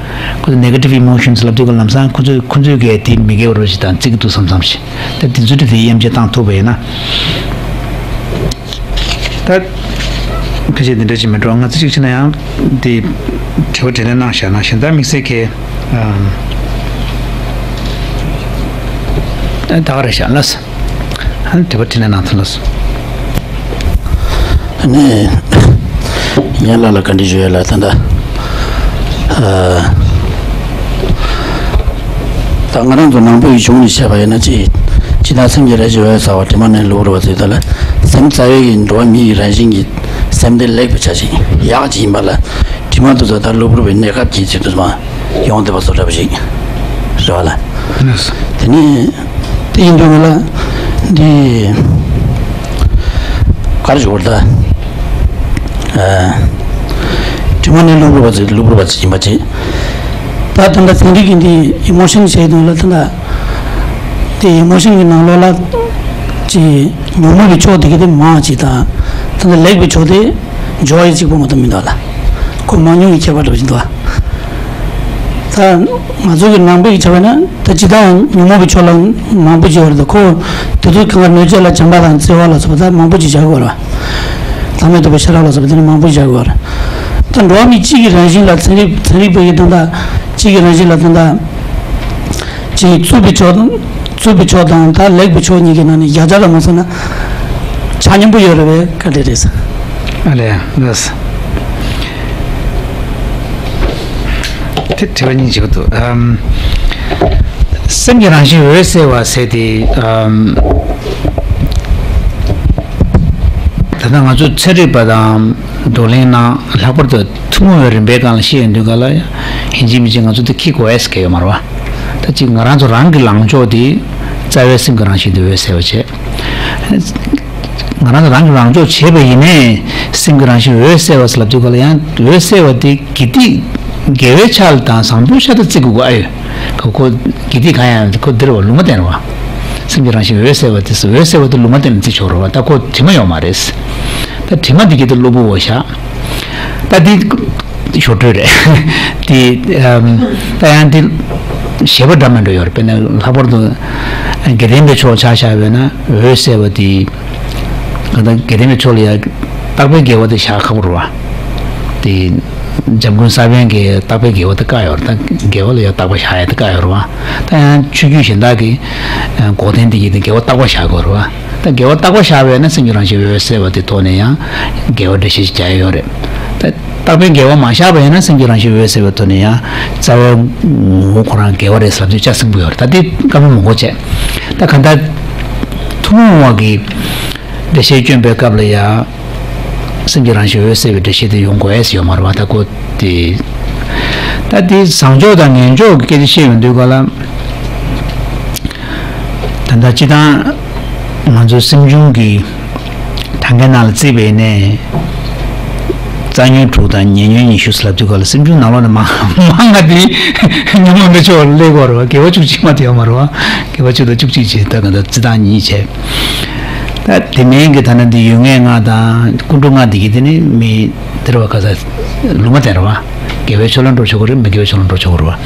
ཁོ་ཚོ་negative emotions་ལབ་དུས་ཀ་ལམ་སང་ཁོ་ཚོས་ཁོ་ཚོས་གས་དེ་མི་དགེ་བ་རོ་ཞིག་དང་བརྩི་གི་འདུག་བསམ་བསམ་ཞིག་ད་དེ་ཚོ་དེ་དེ་དབྱེ་འབྱེད་བཏང་ཐུབ་པ་ཡིན་ན། ད་ཕལ་ཆེར་འདི་འདྲ་ཞིག་མི་འགྲོ། ང་ཚོ་གཅིག་བྱས་ན་ཡང་དེ་དྲི་བ་དྲིས་ལན་གནང་བཞག་ན་གཞན་དག་དམིགས་བསལ་གྱི་ཨམ། ད་ག་རེ་བཞག་ལ། ཨ་ནི་དྲི་བ་དྲིས་ལན་གནང་ཐུབ་ལ་སོང་། ཨ་ནི་ཡན་ལག་ལ་བཀའ་འདྲི་ཞུ་ཡ་ལ་ད་ལྟ་ཨ། ད་ང་རང་ཚོ་ནང་པའི་གཞུང་ནས་བཤད་པ་ཡིན་ན་ཅི་ཇི་ལྟར་སེམས་ཀྱི་རེ་ཞིག་འོད་གསལ་བ། དྲི་མ་ནི་གློ་བུར་བ་ཚོས་ད་ལ་སེམས་རྩ་བའི་གི་འགྲོ་བ་མི་ཡི་རང་བཞིན་གྱི་སེམས་དེ་ལེགས་པའི་ཆ་ཞིག་ཡག་ཅིག་ཡིན་པ་ལ། དྲི་མ་དེ་ཚོ་ད་གློ་བུར་བའི་གནས་སྐབས་ཀྱི་ཚིག་ཏུ་མ་ཡོང་བསྡད་པ་བཟོ་འདྲ་པོ་ཞིག་རེད་བ་ལ། དེ་ནས་དེ་ཡིན་དུས་ང་ལ་འདི་ག་རེ་ཞུ་དགོས་རེད་ད། ཨ། དྲི་མ་ནི་གློ་བུར་བ་ཚོ་གློ་བུར་བ་ཚོ་ཡིན་པ་བྱས། ད་ད་ལྟ་ཚན་རིག་གི་འདི་emotion་བྱས་དོན་ལ་ད་ལྟ་དེ་emotion་གི་ནང་ལོགས་ལ་ཅི་ཉོན་མོངས་ཀྱི་ཕྱོགས་དེ་གི་དེ་མང་ཅིག་དང་ད་ལྟ་ལེགས་པའི་ཕྱོགས་དེ་joy་གཅིག་པོ་མ་གཏོགས་མི་འདུག་ལ། ཁོ་མང་ཉུང་གི་ཁྱད་པར་འདྲ་བཞིན་འདུག་ད་ང་ཚོ་གི་ནང་པའི་བྱ་བ་ན་ད་ཇི་ལྟར་ཉོན་མོངས་པའི་ཕྱོགས་ལ་མང་པོ་ཅིག་ཡོད་རེད། ད་ཁོ་དེ་ཚོ་གང་ག་གནོད་བྱེད་ལ་བྱམས་པ་དང་བརྩེ་བ་ལ་སོགས་པ་ད་མང་པོ་ཅིག་བྱ་དགོས་རེད་བ། ལྷག་མེད་རྟོགས་པའི་ཤེས་རབ་ལ་སོགས་པ་དེ་ནི་མང་པོ་ཅིག་བྱ་དགོས་རེད། ད་འགྲོ་བ་མི་གཅིག་གི་རང་བཞིན་ལ་ཚན་རིག་ཚན་རིག་པ་གི་དོན་དག་གཅིག་གི་རང་བཞིན་ལ་དོན་དག་ཅིག་རྩུབ་པའི་ཕྱོགས་དང་རྩུབ་པའི་ཕྱོགས་དང་ད་ལེགས་པའི་ཕྱོགས་གཉིས་ཀྱི་ནང་ནས་བརྒྱ་ཆ་ལ་མ་སོང་ན་ཆ་མཉམ་པོ་ཡོད་རེད་བས་ག་འདྲ་རེད་ཟེར། ཨ་ལས་ལགས། དེ་དྲི་བ་གཉིས་བྱེད་ཀྱི་འདུག་ཨམ། སེམས་ཀྱི་རང་བཞིན་འོད་གསལ་བ་ཟེར་ཏེ་ཨམ། ད་ལྟ་ང་ཚོ་ཚན་རིག་པ་དང་བགྲོ་གླེང་ནང་ལྷག་པར་དུ་ཐུན་མོང་བའི་རིམ་པའི་སྒང་ལ་བཤད་ཡོང་དུས་ག་ལ་ཡིན་གཅིག་མིན་གཅིག་ང་ཚོ་དེ་ཁྱི་གོ་ཨེ་སི་གེ་ཡོད་མ་རེད་བ། ད་ཅིག་ང་རང་ཚོ་རང་གི་ལངས་ཕྱོགས་དེ་རྩ་བའི་སེམས་ཀྱི་རང་བཞིན་དེ་འོད་གསལ་བ་བྱས། ང་རང་ཚོ་རང་གི་ལངས་ཕྱོགས་བྱས་པ་ཡིན་ནའི་སེམས་ཀྱི་རང་བཞིན་འོད་གསལ་བ་ཟེར་ལབ་དུས་ག་ལ་ཡང་འོད་གསལ་བ་དེ་དགེ་སྡིག་དགེ་བའི་ཆ་ལ་དང་བཟང་པོའི་ཆ་དང་བརྩི་དགོས་གོ་ཨ་ཡོད། ཁོ་ཁོ་དགེ་སྡིག་གང་ཡང་ཁོ་འདིར་བ་ལུང་མ་བསྟན་རེད་བ། སེམས་ཀྱི་རང་བཞིན་འོད་གསལ་བ་དེ་འོད་གསལ་བ་དེ་ལུང་མ་བསྟན་ནས་བརྩི་ཆོག་རེད་བ། ད་ཁོ་དྲི་མ་ཡོད་མ་རེད། ད་དྲི་མ་འདི་གི་དེ་གློ་བུར་བ་བཞག་ད་འདི་ཞོར་འཕྲོས་རེད། དེ་ཨམ། ད་ཡང་འདི་བཞེད་པ་འདྲ་མི་འདྲ་ཡོད་རེད། དཔེར་ན་ལྷག་པར་དུ་དགེ་ལྡན་པའི་ཕྱོགས་ཆ་བཞག་པས་ན་འོད་གསལ་བ་དེ་གང་ལྟར་དགེ་ལྡན་པའི་ཕྱོགས་ལ་ཡང་བརྟག་པའི་དགེ་བ་དེ་བཞག་ཁག་པོ་རེད་བ། དེ་འཇམ་མགོན་ས་པཎ་གྱིས་བརྟག་པའི་དགེ་བ་དེ་བཀག་ཡོད་རེད། ད་དགེ་བ་ལ་ཡང་བརྟག་པ་བཞག་ཡ་དེ་བཀག་ཡོད་རེད་བ། ད་ཡང་ཆོས་བརྒྱུད་གཞན་དག་གི་འགོག་བདེན་དེ་གྱིས་དེ་དགེ་བ་བརྟག་པ་བཞག་དགོས་རེད་བ། ད་དགེ་བ་བརྟག་པ་བཞག་པས་ན་སེམས་ཀྱི་རང་བཞིན་འོད་གསལ་བ་དེ་ཐོག་ནས་ཡང་དགེ་བ་འགྲེལ་བཤད་བྱ་ཡ་ཡོད་རེད། ད་བརྟག་པའི་དགེ་བ་མ་བཞག་པ་ཡིན་ན་སེམས་ཀྱི་རང་བཞིན་འོད་གསལ་བའི་ཐོག་ནས་ཡང་རྩ་བའི་ངོ་བོ་ཁོ་རང་དགེ་བ་རེད་ཟེར་ལབ་དུས་ཅག་སྲིང་པོ་ཡོད་རེད། ད་དེ་བཀའ་མོལ་མང་པོ་བྱས། ད་གང་ལྟར་ཐུན་མོང་བ་གི་འགྲེལ་བཤད་སྐྱོན་པའི་སྐབས་ལ་ཡང་སེམས་ཀྱི་རང་བཞིན་འོད་གསལ་བའི་འགྲེལ་བཤད་དེ་ཡོང་དགོས་ཡས་ཡོད་མ་རེད་བ། ད་ཁོ་དེ་ད་དེ་བཟང་ཕྱོགས་དང་ངན་ཕྱོགས་ཀྱི་སྐད་ཆ་བཤད་ཡོང་དུས་ག་ལ། ད་ལྟ་སྤྱི་བཏང་ང་ཚོའི་སེམས་བྱུང་གི་གྲངས་ཀའི་ནང་ལ་བརྩིས་པ་ཡིན་ནའི། རྩ་ཉོན་དྲུག་དང་ཉེ་ཉོན་ཉི་ཤུ་ཟེར་ལབ་དུས་ག་ལ་སེམས་བྱུང་ནང་ལོགས་ནས་མང་མང་ང་དེ་ཉོན་མོངས་པའི་ཕྱོགས་ལ་སླེབས་ཀྱི་ཡོད་རེད་བ། དགེ་བ་བཅུ་གཅིག་མ་གཏོགས་ཡོད་མ་རེད་བ། དགེ་བ་བཅུ་དང་བཅུ་གཅིག་བྱས་ད་ག་ད་རྩི་སྟངས་གཉིས་བྱས། ད་དེ་མིན་གྱི་ཐ་ན་འདི་ཡོད་ངེས་ལྔ་དང་ཀུན་འགྲོ་ལྔ་འདི་གི་དེ་ནི་མི་དེ་རེད་བ། ག་ས་ལུང་མ་བསྟན་རེད་བ། དགེ་བའི་ཕྱོགས་ལ་འགྲོ་ཆོག་གི་རེད། མི་དགེ་བའི་ཕྱོགས་ལ་འགྲོ་ཆོག་གི་རེད་བ།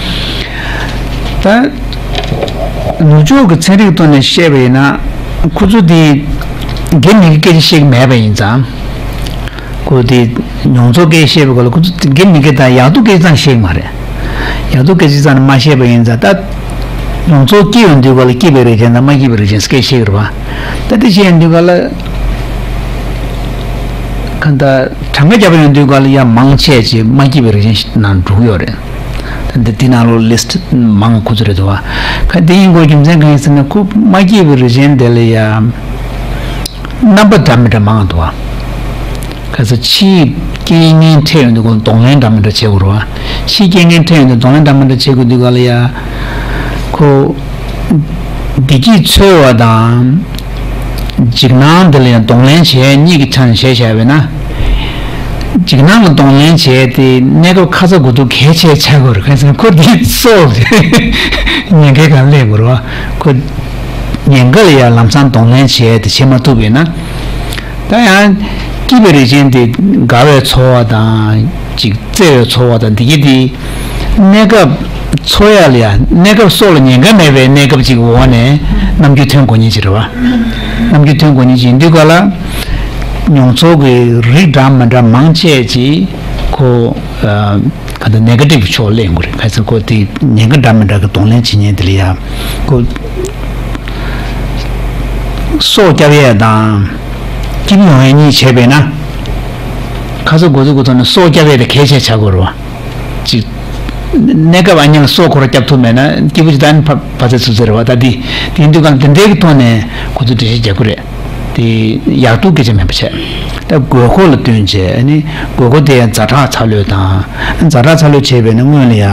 ད་ནུབ་ཕྱོགས་ཀྱི་ཚན་རིག་ཐོག་ནས་བཤད་པ་ཡིན་ན་ཁོ་ཚོ་དེ་དགེ་མི་དགེ་སྐད་ཆ་བཤད་ཀྱི་མེད་པ་ཡིན་ཙང་། ཁོ་དེ་མྱོང་ཚོར་སྐད་བཤད་པའི་སྐོར་ལ་ཁོ་ཚོ་དགེ་མི་དགེ་དང་ཡག་སྡུག་སྐད་ཆ་ཙམ་བཤད་ཀྱི་མ་རེད། ཡག་སྡུག་སྐད་ཆ་ཙམ་མ་བཤད་པ་ཡིན་ཙང་ད་མྱོང་ཚོར་སྐྱེ་ཡོང་དུས་སྐོར་ལ་སྐྱེས་པའི་རིགས་ཅན་དང་མ་སྐྱེས་པའི་རིགས་ཅན་སྐད་བཤད་ཀྱི་རེད་བ། ད་དེ་བཤད་ཡོང་དུས་སྐོར་ལ་གང་ལྟར་གྲངས་ཀ་རྒྱབ་ཡོང་དུས་སྐོར་ལ་ཡང་མང་ཆེ་ཆེ་མ་སྐྱེས་པའི་རིགས་ཅན་ནང་འགྲོ་གི་ཡོད་རེད། ད་འདི་འདི་ནང་ལོགས་ལིསྟ་མང་ཁོ་ཚོ་རེད་འདུག་བ། ཁ་འདི་ཡིན་དགོས་རྒྱུ་མཚན་གང་ཡིན་ཟེར་ན་ཁོ་མ་སྐྱེས་པའི་རིགས་ཅན་དེ་ལ་ཡང་རྣམ་པ་འདྲ་མི་འདྲ་མང་འདུག་བ། ཁ་ས་ཕྱིའི་རྐྱེན་ངན་འཕྲད་ཡོང་དུས་ཁོ་གདོང་ལེན་འདྲ་མི་འདྲ་བྱེད་དགོས་རེད་བ། ཕྱིའི་རྐྱེན་ངན་འཕྲད་ཡོང་དུས་གདོང་ལེན་འདྲ་མི་འདྲ་བྱེད་དགོས་དུས་ག་ལ་ཡ། ཁོ་བདེ་སྐྱིད་འཚོལ་བ་དང་། འཇིགས་སྣང་འདི་ལ་ཡང་གདོང་ལེན་བྱེད་གཉིས་ཀྱི་ཆ་ནས་བྱས་བཞག་པས་ན། འཇིགས་སྣང་ལ་གདོང་ལེན་བྱས་ཏེ་གནས་སྐབས་ཁ་ཚ་དགོས་གཏུགས་གལ་ཆེ་ཆགས་དགོས་རེད། གང་ཡིན་ཟེར་ན་ཁོ་འདི་སྲོག་ཉེན་ཁའི་སྒང་སླེབས་དགོས་རེད་བ། ཁོ་ཉེན་ཁ་ལ་ཡང་ལམ་སང་གདོང་ལེན་བྱས་ཏེ་བྱེད་མ་ཐུབ་པས་ན། ད་ཡང་སྐྱིད་པའི་རིགས་ཅན་དེ་དགའ་བའི་ཚོར་བ་དང་ཅིག་བརྩེ་བའི་ཚོར་བ་དང་འདི་གྱད་དེ་གནས་སྐབས་འཚོ་ཡ་ལ་ཡ་གནས་སྐབས་སྲོག་ལ་ཉེན་ཁ་མེད་པའི་གནས་སྐབས་ཅིག་འོག་ནས་རྣམ་འགྱུར་ཐོན་དགོས་ཉེན་ཅིག་རེད་བ། རྣམ་འགྱུར་ཐོན་དགོས་ཉེན་ཅིག་ཡིན་དུས་ག་ལ་མྱོང་ཚོར་གྱི་རིགས་འདྲ་མི་འདྲ་མང་ཆེ་ཅིག་ཁོ་ག་ད་ནེ་ག་ཊིབ་ཕྱོགས་སླེབས་དགོས་རེད། ག་ཚོད་ཁོ་དེ་ཉེན་ཁ་འདྲ་མི་འདྲ་གི་གདོང་ལེན་བྱེད་ཉེན་དེ་ལ་ཡ་ཁོ། སྲོག་སྐྱབས་ཡས་དང་སྐྱིད་པོ་ཡོང་ཡས་གཉིས་བྱས་པས་ན། ཁ་ཚ་དགོས་གཏུགས་ཀྱི་ཐོག་ནས་སྲོག་སྐྱབས་ཡས་དེ་གལ་ཆེ་ཆགས་དགོས་རེད་བ། ཅིག་གནས་སྐབས་ཨ་ནི་ལ་སྲོག་ཁོ་རང་སྐྱབས་ཐུབ་མེད་ན་སྐྱིད་པོ་ཅིག་ད་ནི་ཕ་ཕ་ཚ་ཚུ་ཚེ་རེད་བ། ད་འདི་དེ་ཡིན་དུས་གང་དེ་འདྲའི་གི་ཐོག་ནས་ཁོ་ཚོ་འགྲེལ་བཤད་རྒྱག་གི་རེད། དེ་ཡག་སྡུག་སྐད་ཆ་མིན་པ་བྱས། ད་དགོས་མཁོ་ལ་བསྟུན་བྱས་ཨ་ནི་དགོས་མཁོ་དེ་ཛ་དྲག་ཚ་ལོས་དང་། ཛ་དྲག་ཚ་ལོས་བྱས་པས་ན་སྔོན་ལ་ཡ་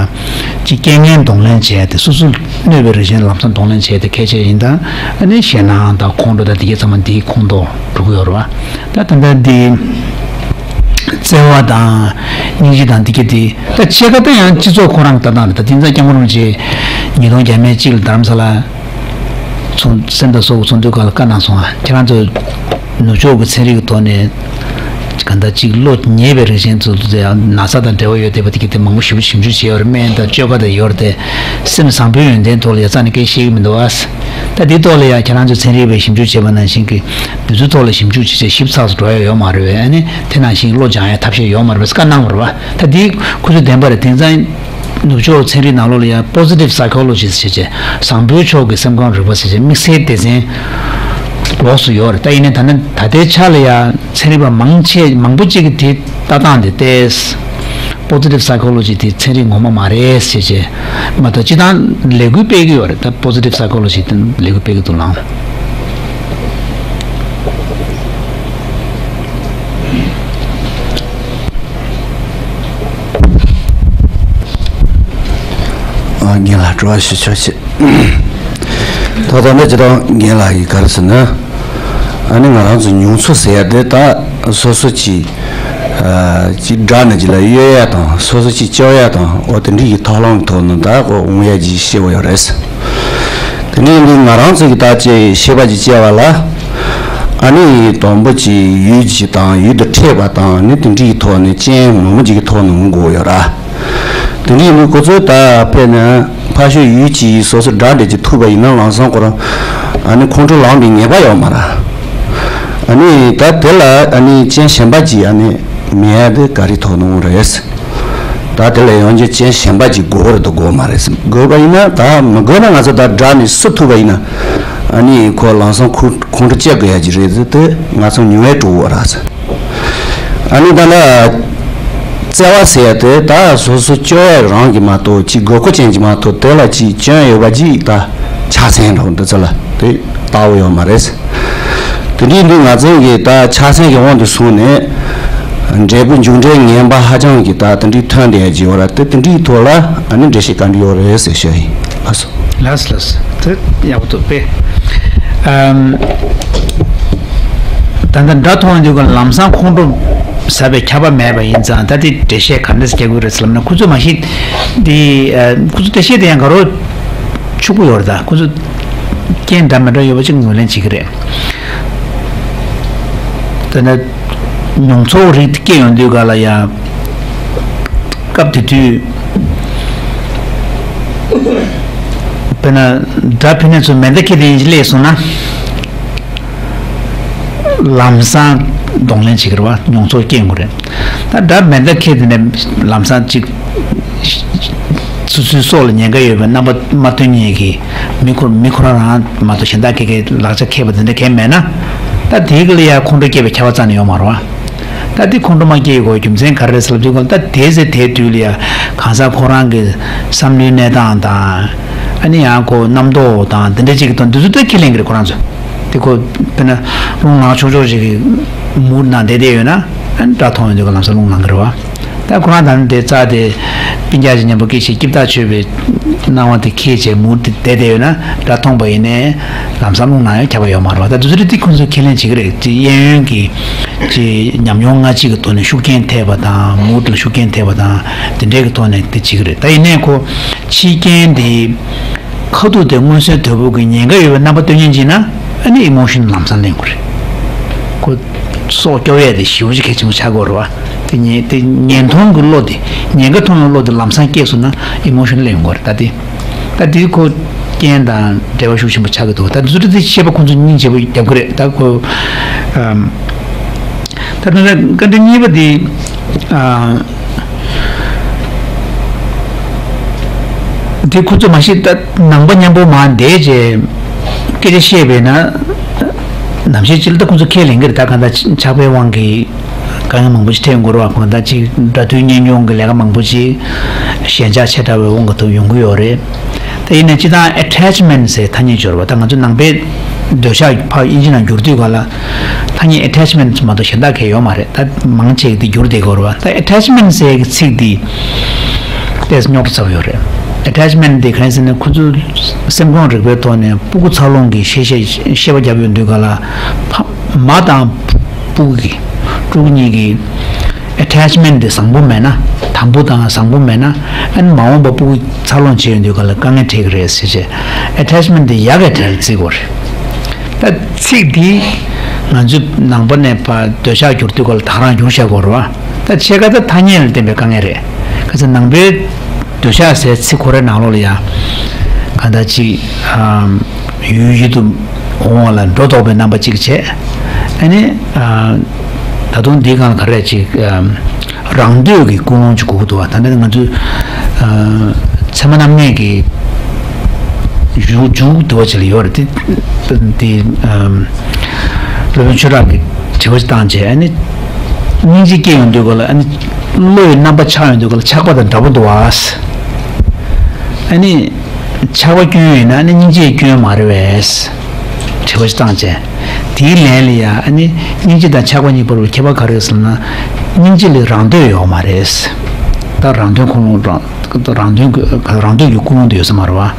ཅིག་རྐྱེན་ངན་གདོང་ལེན་བྱས་ཏེ་སོ་སོ་གནོད་པའི་རིགས་ཅན་ལམ་སང་གདོང་ལེན་བྱས་ཏེ་གལ་ཆེ་ཡིན་ད། ཨ་ནི་ཞེད་སྣང་དང་ཁོང་ཁྲོ་དང་དེ་གྱད་ཚང་མ་འདིའི་ཁོངས་གཏོགས་འགྲོ་གི་ཡོད་རེད་བ། ད་ད་ལྟ་འདི་བརྩེ་བ་དང་སྙིང་རྗེ་དང་དེ་གྱད་དེ་ད་ཕྱེད་ཀ་ད་ཡང་སྤྱི་ཚོགས་ཁོ་རང་གི་ལྟ་སྟངས་རེད། ད་དེང་སང་སྐྱབས་མགོན་རིན་པོ་ཆེ་ཉིས་སྟོང་བརྒྱ་མེད་གཅིག་ལ་རྡ་རམ་ས་ལ་ཚོགས་སེམས་དང་སྲོག་གི་ཚོགས་འདུའི་སྐབས་ལ་བཀའ་གནང་སོང་ང་། ཁྱེད་རང་ཚོ་ནུབ་ཕྱོགས་ཀྱི་ཚན་རིག་གི་ཐོག་ནས་ གང་ལྟར་གཅིག་བློ་ཉེས་པའི་རིགས་ཅན་ཚོ་དེ་ན་ཚ་དང་འབྲེལ་བ་ཡོད་བསྡད་པ་དེ་གི་དེ་མང་པོ་ཞེ་པོ་ཞིབ་འཇུག་བྱས་ཡོད་རེད། སྨན་དང་བཅོས་ཁ་དང་ཡོད་རེད་དེ། སེམས་བཟང་པོའི་ཡོན་ཏན་ཐོག་ལ་ཡ་རྩ་ནས་སྐད་ཆ་བཤད་ཀྱི་མི་འདུག་ཨ། ད་དེའི་ཐོག་ལ་ཡ་ཁྱེད་རང་ཚོས་ཚན་རིག་པས་ཞིབ་འཇུག་བྱས་པ་ནང་བཞིན་གྱི་དེ་ཚོའི་ཐོག་ལ་ཞིབ་འཇུག་བྱས་བྱས་ཞིབ་ཚགས་སུ་འགྲོ་ཡ་ཡོད་མ་རེད་བས། ཨ་ནི་དེ་ནང་བཞིན་བློ་སྦྱང་ཡ་ཐབས་ཤེས་ཡོད་མ་རེད་བས་བཀའ་གནང་བ་རེད་བ། ད་དེ་ཁོ་ཚོས་བདེན་པ་རེད། དེང་སང་ནུབ་ཕྱོགས་ཚན་རིག་ནང་ལོགས་ལ་ཡང་positive psychologist ཞེས་བྱས་བཟང་པོའི་ཕྱོགས་ཀྱི་སེམས་ཁམས་རིག་པ་ཞེས་བྱས་དམིགས་བསལ་སྡེ་ཚན་ལོགས་སུ་ཡོད་རེད། ད་ཡིན་ནའི་ད་ནི་ད་ལྟའི་ཆ་ལ་ཡང་ཚན་རིག་པ་མང་ཆེ་མང་པོ་གཅིག་གིས་དེ་ལྟ་སྟངས་དེ་ཏོག་ཙམ་positive psychology དེ་ཚན་རིག་ངོ་མ་མ་རེད་ཞེས་བྱས་མ་གཏོགས་སྤྱིར་བཏང་ལས་འགུལ་སྤེལ་གྱི་ཡོད་རེད། ད་positive psychology དེ་ལས་འགུལ་སྤེལ་གྱི་འདུག་ལགས། ཨ། རྒན་ལགས་དྲི་བ་ཞུ་ཆོག་ཅིག་ད་ད་ནི་ཅི་ལྟར་རྒན་ལགས་ཀྱིས་ག་རེ་ཟེར་ན། ཨ་ནི་ང་རང་ཚོ་མྱོང་ཚོར་ཟེར་ཡ་དེ་ད་སོ་སོ་ཅིག་ཨ། ཅིག་སྒྲ་ནི་ཅིག་ལ་གཡོལ་ཡ་དང་སོ་སོ་ཅིག་སྐྱོར་ཡ་དང་འོ་དེ་འདྲ་ཡི་ཐབས་ལམ་ཐོག་ནས་ད་གོ་འོང་ཡ་ཅིག་ཤེས་པ་ཡོད་རེད། དེ་ནས་ནི་ང་རང་ཚོ་གི་ད་ཅིག་ཤེས་པ་ཅིག་སྐྱེ་བ་ལ། ཨ་ནི་དང་པོ་ཅིག་ཡུལ་ཅིག་དང་ཡུལ་དུ་འཕྲད་པ་དང་ནི་དེ་འདྲའི་ཐོག་ནས་རྐྱེན་མང་པོ་ཅིག་གི་ཐོག་ནས་འོང་དགོས་ཡོད་ར། དེ་ནས་ནི་ཁོ་ཚོས་ད་དཔེར་ན་ཕར་ཕྱོགས་ཡུལ་ཅིག་སོ་སོ་སྒྲ་འདྲ་ཅིག་ཐུག་པ་ཡིན་ན་ལམ་སང་ཁོ་རང་ཨ་ནི་ཁོང་ཁྲོ་ལངས་པའི་ངེས་པ་ཡོད་མ་ར། ཨ་ནི་ད་དེ་ལ་ཨ་ནི་རྐྱེན་གཞན་པ་ཅིག་ཨ་ནི་མེད་ཡ་དེ་ག་རེ་ཐོག་ནས་འོང་རེད། ད་དེ་ལ་ཡང་རྐྱེན་གཞན་པ་ཅིག་དགོས་རེད་དོ། དགོས་མ་རེད་ཟེར། དགོས་པ་ཡིན་ན་ད་མི་དགོས་ན་ང་ཚོ་ད་སྒྲ་ནི་སུ་ཐུག་པ་ཡིན་ན་ཨ་ནི་ཁོ་ལམ་སང་ཁོ་ཁོང་ཁྲོ་སྐྱེ་དགོས་ཡ་ཅིག་རེད་ཟེར་དེ་ང་ཚོ་མྱོང་བས་འགྲོ་བ་ར་ཟེར། ཨ་ནི་ད་ལ་བརྩེ་བ་ཟེར་ཡ་དེ་ད་སོ་སོ་སྐྱོ་ཡ་རང་གི་མ་གཏོགས་ཅིག་དགོས་མཁོ་ཅན་གྱི་མ་གཏོགས་དེ་ལ་ཅིག་སྐྱོན་ཡོད་པ་ཅིག་ད་ཆ་ཚང་འགྲོ་འདི་ཚོ་ལ་དེ་ལྟ་བུ་ཡོད་མ་རེད་ཟེར། དེ་འདྲའི་འདི་ང་ཚོ་གི་ད་ཆ་ཚང་གི་དབང་དུ་སོང་ནས་འབྲས་བུ་མཇུག་འབྲས་ངན་པ་ཧ་ཅང་གི་ད་དེ་འདྲའི་ཐོན་བསྡད་ཀྱི་ཡོད་ར། དེ་དེ་འདྲའི་ཐོག་ལ་ཨ་ནི་འགྲེལ་བཤད་ག་འདྲ་ཡོད་རེད་ཟེར་ཤོད་ཡིན། ལགས་སོ། ལགས་ལགས་དེ་ཡག་པོ་འདུག་པས། ཨམ། ད་ལྟ་སྒྲ་མཐོང་དུས་ཀ་ལམ་སང་ཁོང་ཁྲོ་ཟ་བའི་ཁྱབ་པ་མེད་པ་ཡིན་ཙང་ད་དེ་འགྲེལ་བཤད་ག་འདྲ་ཞིག་རྒྱག་དགོས་རེད་ཟེར་ལབ་ན། ཁོ་ཚོས་མ་གཞི་འདི་ཨ། ཁོ་ཚོ་འགྲེལ་བཤད་དེ་ཡང་དགའ་རོགས་ཕྱུག་པོ་ཡོད་རེད། ད་ཁོ་ཚོ་རྐྱེན་འདྲ་མི་འདྲ་ཡོད་པ་ཅིག་ངོས་ལེན་བྱེད་ཀྱི་རེད། དེ་ནས་མྱོང་ཚོར་རིགས་དེ་སྐྱེ་ཡོང་དུས་ག་ལ་ཡ། སྐབས་དེ་དུས་དཔེར་ན་སྒྲ་ཕན་ནས་ཚུར་མེ་མདའ་ཁྱེར་དེ་ཡིན་གྱི་སླེབས་སོང་ན། ལམ་སང་གདོང་ལེན་བྱེད་ཀྱི་རེད་བ། མྱོང་ཚོར་སྐྱེ་ཡོང་གི་རེད། ད་སྒྲ་མེ་མདའ་ཁྱེར་དེ་ནས་ལམ་སང་ཅིག་སོ་སོའི་སྲོག་ལ་ཉེན་ཁ་ཡོད་པའི་རྣམ་པ་མ་སྟོན་མཁན་གྱི་མི་ཁོ་མི་ཁོ་རང་རང་མ་གཏོགས་གཞན་དག་གི་གི་ལག་ཆ་ཁྱེར་བ་དེ་འདྲ་གང་མེད་ན། ད་དེའི་གི་ལ་ཡ་ཁོང་ཁྲོ་སྐྱེ་བའི་ཁྱབ་པ་རྩ་ནས་ཡོད་མ་རེད་བ། ད་དེ་ཁོང་ཁྲོ་མ་སྐྱེ་ཡི་གོ་རྒྱུ་མཚན་ག་རེ་རེད་ཟེར་ལབ་དུས་གོ་ད་དེའི་ཚེ་དེའི་དུས་ལ་ཡ་གང་ཟག་ཁོ་རང་གི་བསམ་བློའི་གནས་སྟངས་དང་། ཨ་ནི་ཡང་ཁོ་རྣམ་རྟོག་དང་དེ་འདྲ་ཅིག་གི་དོན་དེ་ཚོ་ད་ཁས་ལེན་གི་རེད་ཁོ་རང་ཚོ། དེ་ཁོ་དཔེར་ན་རླུང་ལངས་ཆོག་ཆོག་ཅིག་གི་མུར་ནང་བསྡད་བསྡད་ཡོད་ན། ཨ་ནི་སྒྲ་མཐོང་ཡོང་དུས་ག་ལམ་སང་རླུང་ལངས་གི་རེད་བ། ད་ཁོ་རང་ད་ནི་དེ་རྩ་དེ་སྤུན་ཀྱག་ཅིག་མཉམ་པོ་སྐད་ཆ་སྐྱིད་ཐག་ཆོད་པའི་སྣང་བ་དེ་ཁྱེར་བྱས་མུར་དེ་བསྡད་བསྡད་ཡོད་ན་སྒྲ་མཐོང་པ་ཡིན་ནའི་ལམ་སང་རླུང་ལངས་ཡང་ཁྱབ་པ་ཡོད་མ་རེད་བ། ད་དེ་ཚོ་རེད་དེ་ཁོ་ཚོ་ཁས་ལེན་བྱེད་ཀྱི་རེད། དེ་གཡས་གཡོན་གྱི་ཅིག་ཉམས་མྱོང་སྔ་ཕྱི་གི་ཐོག་ནས་ཤུགས་རྐྱེན་ཐེབས་པ་དང་མུར་དེ་ལ་ཤུགས་རྐྱེན་ཐེབས་པ་དང་དེ་འདྲའི་གི་ཐོག་ནས་དེ་བྱེད་ཀྱི་རེད། ད་ཡིན་ནའི་ཁོ་ཕྱི་རྐྱེན་དེ་ཁ་ཐུག་དེ་མངོན་གསལ་དོད་པོ་གི་ཉེན་ཁ་ཡོད་པའི་རྣམ་པ་སྟོན་མཁན་ཅིག་ན་ཨ་ནི་ཨི་མོ་ཤོན་ལམ་སང་ལེན་དགོས་རེད། ཁོ་སྲོག་སྐྱོབ་ཡས་དེ་ཞེ་པོ་ཅིག་གལ་ཆེན་པོ་ཆགས་ཀྱི་ཡོད་རེད་བ། དེ་ཉེན་དེ་ཉེན་མཐོང་གི་བློ་དེ་ཉེན་ཁ་མཐོང་བའི་བློ་དེ་ལམ་སང་སྐྱེས་སོང་ན་ཨི་མོ་ཤོན་ལེན་དགོས་རེད། ད་དེ་ད་དེ་ཁོ་རྐྱེན་དང་འབྲེལ་བ་ཤུགས་ཆེན་པོ་ཆགས་ཀྱི་འདུག་ད་དེ་ཚོ་དེ་བཤད་པ་ཁོ་ཚོ་སྙིང་རྗེ་པོ་རྒྱབ་ཀྱི་རེད། ད་ཁོ་ཨམ། ད་ད་ལྟ་བཀའ་འདྲི་གཉིས་པ་འདི། ཨ། འདི་ཁོ་ཚོ་མ་གཞི་ད་ནང་པ་མཉམ་པོ་མར་བསྡད་རྗེས་སྐད་ཆ་བཤད་པས་ན། ནམ་ཞིག་ཅིག་ལ་ད་ཁོ་ཚོ་ཁས་ལེན་གྱི་རེད། ད་གང་ལྟར་ཆགས་པའི་དབང་གིས་དཀའ་ངལ་མང་པོ་ཞིག་འཕྲད་ཡོང་གི་རེད་བ། གང་ལྟར་ཅིག་སྒྲ་མཐུན་གཉེན་སྐྱོང་གི་ལས་ཀ་མང་པོ་ཞིག་ཞན་ཆ་ཆེ་དྲགས་པའི་དབང་གིས་ཐུག་ཡོང་གི་ཡོད་རེད། ད་ཡིན་ནའི་སྤྱིར་བཏང་attachment ཟེར་ཐ་སྙད་སྦྱོར་བ་ད་ང་ཚོ་ནང་པའི་འདོད་ཆགས་ཕར་དབྱིན་ཇི་ནང་བསྒྱུར་དུས་ག་ལ་ཐ་སྙད་attachment མ་གཏོགས་གཞན་དག་གང་ཡང་ཡོད་མ་རེད། ད་མང་ཆེ་གི་དེ་བསྒྱུར་བསྡད་ཀྱི་ཡོད་རེད་བ། ད་attachment ཟེར་གྱི་ཚིག་འདི་ཏོག་ཙམ་རྙོག་དྲ་ཚ་པོ་ཡོད་རེད། attachment དེ་གང་ཡིན་ཟེར་ན་ཁོ་ཚོ་སེམས་ཁམས་རིག་པའི་ཐོག་ནས་སྤུ་གུ་འཚར་ལོངས་ཀྱི་ཤེས་བྱ་བཤད་པ་བརྒྱབ་ཡོང་དུས་ག་ལ་ཕ་མ་དང་སྤུ་གུ་གི་ཕྲུ་གུ་གཉིས་ཀྱི་attachment དེ་བཟང་པོ་མེད་ན། དམ་པོ་དང་བཟང་པོ་མེད་ན། ཨ་ནི་མ་འོངས་པ་སྤུ་གུ་འཚར་ལོངས་བྱེད་ཡོང་དུས་ག་ལ་དཀའ་ངལ་འཕྲད་ཀྱི་རེད་ཟེར་བྱས་attachment དེ་ཡག་གི་གྲས་ལ་བརྩི་དགོས་རེད། ད་ཚིག་འདི་ ང་ཚོས་ནང་པ་ནས་ཕར་འདོད་ཆགས་བསྒྱུར་དུས་སྐབས་ལ་ད་ག་རང་བསྒྱུར་བཞག་དགོས་རེད་བ། ད་ཕྱེད་ཀ་ད་ཐ་སྙད་ལ་བརྟེན་པའི་དཀའ་ངལ་རེད། ག་ཚོད་ནང་པའི་འདོད་ཆགས་ཟེར་ཚིག་ཁོ་རའི་ནང་ལོགས་ལ་ཡ། གང་ལྟར་ཅིག་ཨམ། ཡུལ་ཡུལ་དུ་འོང་བ་ལ་སྒྲོ་འདོགས་པའི་རྣམ་པ་གཅིག་བྱས། ཨ་ནི། ཨ། ད་དུང་འདིའི་སྒང་ལ་ག་རེ་ཅིག་ཨམ། རང་འདོད་ཀྱི་ཀུན་སློང་ཅིག་དགོས་ཀྱི་འདུག་བ། ད་ལྟ་ང་ཚོས། ཨ། ཚད་མ་རྣམ་ངེས་ཀྱི་མཇུག་མཇུག་དུ་བ་ཅིག་ལ་ཡོད་རེད་དེ། དེ། ཨམ། སློབ་དཔོན་ཆོས་གྲགས་ཀྱིས་དྲི་བ་ཞིག་བཏང་བྱས། ཨ་ནི། སྙིང་རྗེ་སྐྱེ་ཡོང་དུས་སྐབས་ལ། ཨ་ནི། བློ་ཡི་རྣམ་པ་ཆགས་ཡོང་དུས་སྐབས་ལ་ཆགས་པ་དང་འདྲ་པོ་འདུག་བ། ཨ་ནི། ཆགས་པ་སྐྱོན་ཡིན་ན་ཨ་ནི་སྙིང་རྗེའི་སྐྱོན་མ་རེད་པས། དྲི་བ་ཞིག་བཏང་བྱས། དེའི་ལན་ལ་ཡ། ཨ་ནི། སྙིང་རྗེ་དང་ཆགས་པ་གཉིས་བར་གྱི་ཁྱད་པར་ག་རེ་ཟེར་ན། སྙིང་རྗེ་ལ་རང་འདོད་ཡོད་མ་རེད། ད་རང་དོན་ཀུན་སློང་རང་། རང་དོན་གྱི་རང་འདོད་ཀྱི་ཀུན་སློང་དེ་ཡོད་ས་མ་རེད་བ།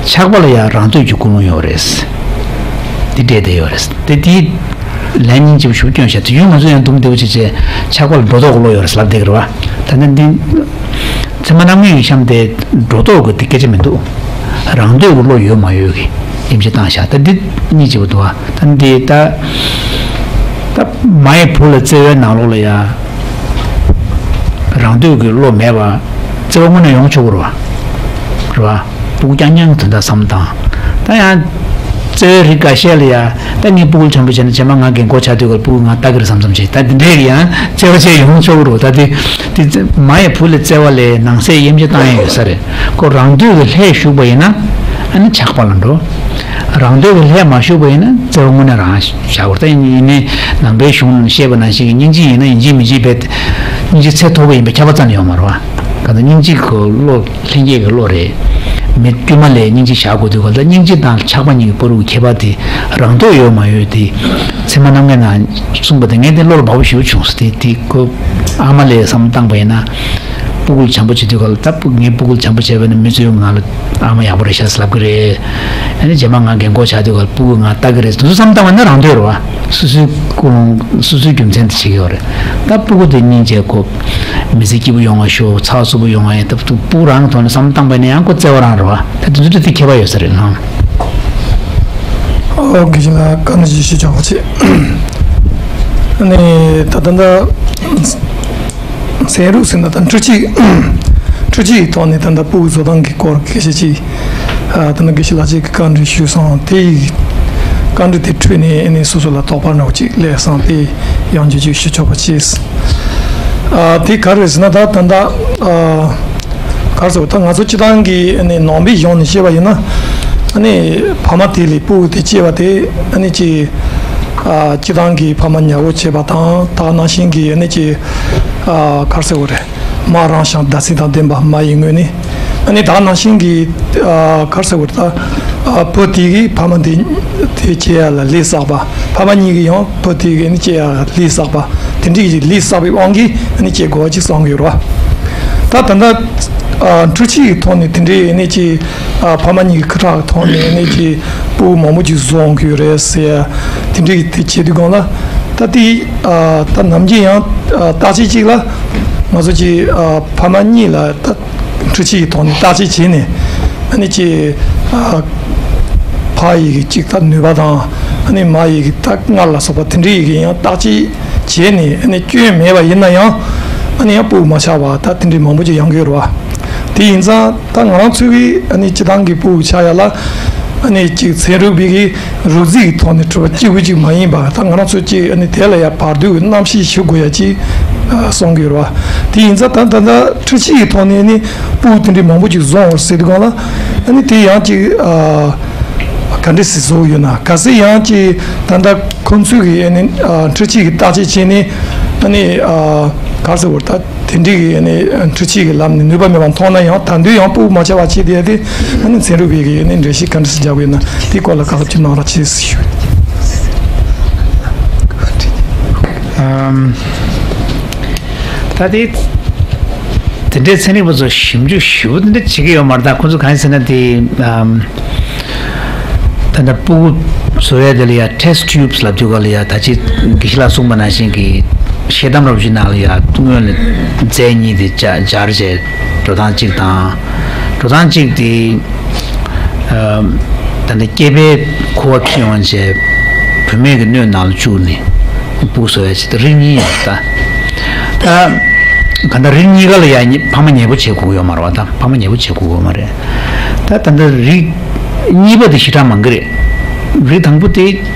ཆགས་པ་ལ་ཡང་རང་འདོད་ཀྱི་ཀུན་སློང་ཡོད་རེད། དེ་འདྲས་དེ་ཡོད་རེད། དེ་དེའི་ལན་སྙིང་རྗེ་པོ་ཞིག་སྐྱོན་བཞག་དུས། ཡུལ་ང་ཚོ་ཡང་འདུམ་བདེ་བོ་བྱས་བྱས་ཆགས་པ་ལ་སྒྲོ་འདོགས་ཀྱི་བློ་ཡོད་རེད་ལབ་བསྡད་ཀྱི་རེད་བ། ད་ནི་འདི་ཚད་མ་རྣམ་ངེས་ཀྱི་གཤམ་དེ་སྒྲོ་འདོགས་ཀྱི་དེ་སྐད་ཆ་མི་འདུག་རང་འདོད་ཀྱི་བློ་ཡོད་མ་ཡོད་ཀྱི་དབྱེ་འབྱེད་བཏང་བཞག་ད་འདི་སྙིང་རྗེ་པོ་འདུག་བ། ད་འདི་ད་ད་མ་ཡི་བུ་ལ་བརྩེ་བའི་ནང་ལོགས་ལ་ཡང་རང་འདོད་ཀྱི་བློ་མེད་པ། བརྩེ་བ་དངོས་གནས་ཡོང་ཆོག་གི་རེད་བ། རེད་བ། སྤུ་གུ་རྐྱང་རྐྱང་གི་དོན་དག་བསམ་བློ་བཏང་། ད་ཡང་བརྩེ་བའི་རིགས་འགའ་ཤས་ལ་ཡང་། ད་ངས་སྤུ་གུ་ལ་བྱམས་པོ་བྱས་ན། རྗེས་མ་ང་རྒན་གོག་ཆགས་དུས་སྐབས་སྤུ་གུ་ང་ལྟ་གི་རེད་བསམ་བསམ་བྱས། ད་དེ་འདྲའི་ཡང་བརྩེ་བ་བྱས་ཡོང་ཆོག་གི་རེད་བ། ད་དེ་དེ་མ་ཡི་བུ་ལ་བརྩེ་བ་ལས་ནང་གསེས་དབྱེ་འབྱེད་བཏང་ཡ་ཡོད་ས་རེད། ཁོ་རང་འདོད་ཀྱི་ལྷད་ཞུགས་པ་ཡིན་ན། ཨ་ནི་ཆགས་པ་ལ་འགྲོ། རང་འདོད་ཀྱི་ལྷད་མ་ཞུགས་པ་ཡིན་ན་བརྩེ་བ་དངོས་གནས་རང་བཞག་པར། ད་ཡིན་ནའི་ནང་པའི་གཞུང་ནས་བཤད་པ་ནང་བཞིན་གྱི་སྙིང་རྗེ་ཡིན་ན་ཡིན་གཅིག་མིན་གཅིག་བས། སྙིང་རྗེ་ཚད་མཐོ་པོ་ཡིན་པའི་ཁྱབ་པ་རྩ་ནས་ཡོད་མ་རེད་བ། གང་ལྟར་སྙིང་རྗེ་གི་བློ་ལྷན་སྐྱེས་ཀྱི་བློ་རེད། མི་དཀྱུས་མ་ལ་སྙིང་རྗེ་བཞག་དགོས་དུས་སྐབས་ལ། སྙིང་རྗེ་དང་ཆགས་པ་གཉིས་ཀྱི་བར་དུ་ཁྱད་པར་དེ་རང་འདོད་ཡོད་མ་ཡོད་དེ། ཚད་མ་རྣམ་ངེས་ནང་གསུངས་པ་དེ་ངས་དེ་བློ་ལ་བབས་པོ་ཞེ་པོ་བྱུང་སོང་། དེ་དེ་ཁོ་ཨ་མ་ལ་བསམ་བློ་བཏང་པ་ཡིན་ན། སྤུ་གུ་ལ་བྱམས་པོ་བྱེད་དུས་སྐབས་ལ། ད་སྤུ་ངའི་སྤུ་གུ་ལ་བྱམས་པོ་བྱས་པ་ནི་མི་ཚོས་ང་ལ་ཨ་མ་ཡག་པོ་རེད་ཤག་ཟེར་ལབ་ཀྱི་རེད། ཨ་ནི་རྗེས་མ་ང་རྒན་གོག་ཆགས་དུས་སྐབས་ལ་སྤུ་གུ་ང་ལྟ་གི་རེད། དེ་ཚོ་བསམ་བློ་བཏང་བ་ན་རང་འདོད་རེད་བ། སོ་སོའི་ཀུན་སློང་སོ་སོའི་རྒྱུ་མཚན་དེ་བྱེད་ཀྱི་ཡོད་རེད། ད་སྤུ་གུ་དེ་སྙིང་རྗེ་ཁོ། མི་ཚེ་སྐྱིད་པོ་ཡོང་བ་ཤོག་ཚགས་ཚུད་པོ་ཡོང་བ་ཡིན། ད་སྤུ་གུ་རང་གི་ཐོག་ནས་བསམ་བློ་བཏང་པ་ཡིན་ན་ཡང་ཁོ་བརྩེ་བ་རང་རེད་བ། ད་དེ་ཚོ་དེ་ཁྱད་པར་ཡོད་ས་རེད་ལགས། ཨོ། དགེ་བཤེས་ལགས་བཀའ་འདྲི་ཞུ་ཆོག་པ་བྱེད། ཨ་ནི་ད་ལྟ་འདི་ཚན་རིག་ཟེར་ན་ད་འཕྲུལ་ཆས། འཕྲུལ་ཆས་ཀྱི་ཐོག་ནས་ད་ལྟ་སྤུ་གུ་བཟོ་སྟངས་ཀྱི་སྐོར་སྐད་ཆ་ཅིག་ཨ། ད་ནི་དགེ་བཤེས་ལགས་ཀྱིས་བཀའ་འདྲི་ཞུས་སོང་། དེ་ཡི་བཀའ་འདྲི་དེ་འཕྲོས་ནས་ཨ་ནི་སོ་སོ་ལ་དོགས་པ་འདྲ་བོ་ཅིག་སླེབས་སོང་། དེ་ཡང་བསྐྱར་ཅིག་ཞུ་ཆོག་པ་བྱེད། ཨ། དེ་ག་རེ་ཟེར་ན། ད་ད་ལྟ་ཨ། ག་རེ་ཟེར། ད་ང་ཚོ་སྤྱིར་བཏང་གི་ཨ་ནི་ནང་པའི་གཞུང་ནས་བཤད་པ་ཡིན་ན། ཨ་ནི་ཕ་མ་དེ་ལས་སྤུ་གུ་དེ་སྐྱེས་པ་དེ་ཨ་ནི་ཅིག་ཨ། སྤྱིར་བཏང་གི་ཕ་མ་ཉར་གོ་བྱེད་པ་དང་། ད་ནང་བཞིན་གྱི་ཨ་ནི་ཅིག་ཨ། ག་རེ་ཟེར་དགོས་རེད། མ་རང་ཞིང་བདག་སྲིད་དང་ལྡན་པ་མ་ཡི་ངོས་ནས། ཨ་ནི་ད་ནང་བཞིན་གྱི་ཨ། ག་རེ་ཟེར་དགོས་རེད། ད་ཨ། བུ་དེ་གིས་ཕ་མ་དེ་དེ་སྐྱེ་ཡ་ལ་ལས་བསགས་པ། ཕ་མ་གཉིས་ཀྱིས་ཡང་བུ་དེ་གིས་ཨ་ནི་སྐྱེ་ཡ་ལ་ལས་བསགས་པ། དེ་འདྲའི་གི་ལས་བསགས་པའི་དབང་གིས་ཨ་ནི་སྐྱེ་དགོས་པ་ཅིག་གསུང་གི་ཡོད་རེད་བ། ད་ད་ལྟ་ཨ། འཕྲུལ་ཆས་ཀྱི་ཐོག་ནས་དེ་འདྲའི་ཨ་ནི་ཅིག་ཨ། ཕ་མ་གཉིས་ཀྱི་ཁ་ཐག་གི་ཐོག་ནས་ཨ་ནི་ཅིག་སྤུ་གུ་མང་པོ་ཅིག་བཟོ་འོང་གི་ཡོད་རེད་ཟེར་ཡ་དེ་འདྲའི་གི་དེ་བྱེད་དུས་སྒང་ལ། ད་དེ་ཨ། ད་ནམ་རྒྱུན་ཡང་ཨ། བརྟག་དཔྱད་ཅིག་ལ་ང་ཚོ་ཅིག་ཨ། ཕ་མ་གཉིས་ལ་ད་འཕྲུལ་ཆས་ཀྱི་ཐོག་ནས་བརྟག་དཔྱད་བྱས་ནས། ཨ་ནི་ཅིག་ཨ། ཕ་ཡི་གི་ཅིག་ད་ནུས་པ་དང་། ཨ་ནི་མ་ཡི་གི་ད་མངལ་ལ་སོགས་པ་དེ་འདྲའི་གི་ཡང་བརྟག་དཔྱད་བྱས་ནས། ཨ་ནི་སྐྱོན་མེད་པ་ཡིན་ན་ཡང་། ཨ་ནི་ཡང་སྤུ་གུ་མ་ཆགས་པ་ད་དེ་འདྲའི་མང་པོ་ཅིག་ཡོང་གི་ཡོད་རེད་བ། དེ་ཡིན་ཙང་ད་ང་རང་ཚོའི་གི་ཨ་ནི་སྤྱིར་བཏང་གི་སྤུ་གུ་ཆགས་ཡ་ལ། ཨ་ནི་ཅིག་ཚན་རིག་པའི་གི་རོབ་རྩིས་ཀྱི་ཐོག་ནས་གྲུབ་པ་གཅིག་པུ་གཅིག་མ་ཡིན་པ། ད་ང་རང་ཚོ་གཅིག་ཨ་ནི་དེ་ལ་ཡ་བར་དོའི་རྣམ་བཤད་ཞུ་དགོས་ཡ་ཅིག་ཨ། གསུང་གི་ཡོད་རེད་བ། དེ་ཡིན་ཙང་ད་ད་ལྟ་འཕྲུལ་ཆས་ཀྱི་ཐོག་ནས་ནི་སྤུ་གུ་དེ་འདྲའི་མང་པོ་ཅིག་བཟོ་འོང་ཟེར་དུས་སྒང་ལ། ཨ་ནི་དེ་ཡང་ཅིག་ཨ། ག་འདྲ་སེ་བཟོ་ཡོད་ན། གལ་སྲིད་ཡང་ཅིག་ད་ལྟ་ཁོང་ཚོས་གི་ཨ་ནི་ཨ། འཕྲུལ་ཆས་ཀྱི་བརྟག་དཔྱད་བྱས་ནས། ཨ་ནི་ཨ། ག་རེ་ཟེར་དགོས་རེད། ད་དེ་འདྲའི་གི་ཨ་ནི་འཕྲུལ་ཆས་ཀྱི་ལམ་ནས་ནུས་པ་མེད་པ་མཐོང་ན་ཡང་། ད་དུང་ཡང་སྤུ་གུ་མ་ཆགས་པ་བྱེད་བསྡད་དེ། ཨ་ནི་ཚན་རིག་པའི་གི་ཨ་ནི་འགྲེལ་བཤད་ག་འདྲ་སེ་རྒྱག་དགོས་ན་དེའི་སྐོར་ལ་བཀའ་སློབ་ཅིག་གནང་རོགས་བྱེད་ཞུ། ཨམ། ད་དེ་དེ་འདྲའི་ཚན་རིག་པ་ཚོ་ཞིབ་འཇུག་ཞིབ་པོ་དེ་འདྲ་བྱེད་ཀྱི་ཡོད་མ་རེད། ད་ཁོང་ཚོ་གང་ཡིན་ཟེར་ན་དེ། ཨམ། ད་ལྟ་སྤུ་གུ་བཟོ་ཡ་དེ་ལ་ཡ་test tubes ལབ་དུས་སྐབས་ལ་ཡ། ད་ཅི་དགེ་བཤེས་ལགས་གསུངས་པ་ནང་བཞིན་གྱི་ཤེལ་དམ་རོབ་ཅིག་ནང་ལ་ཡ་སྔོན་ལ་རྫས་གཉིས་དེ་སྦྱར་བྱས། འགྲོ་སྟངས་གཅིག་དང་། འགྲོ་སྟངས་གཅིག་དེ་ཨ། ད་ལྟ་སྐྱེས་པའི་ཁུ་བ་འཁྱེར་ཡོང་བྱས། བུད་མེད་ཀྱི་སྣོད་ནང་ལ་བཅུག་ནས་སྤུ་གུ་བཟོ་ཡ་ཆེད་དུ་རིགས་གཉིས་ཡོད་ད། ད་ག་ད་རིགས་གཉིས་ཀ་ལ་ཡ་ཕ་མ་ཉེ་པོ་བྱེད་དགོས་ཡོད་མ་རེད་བ། ད་ཕ་མ་ཉེ་པོ་བྱེད་དགོས་ཡོད་མ་རེད། ད་ད་ལྟ་རིགས་གཉིས་པ་དེ་ཞེ་དྲག་མང་གི་རེད། རིགས་དང་པོ་དེ་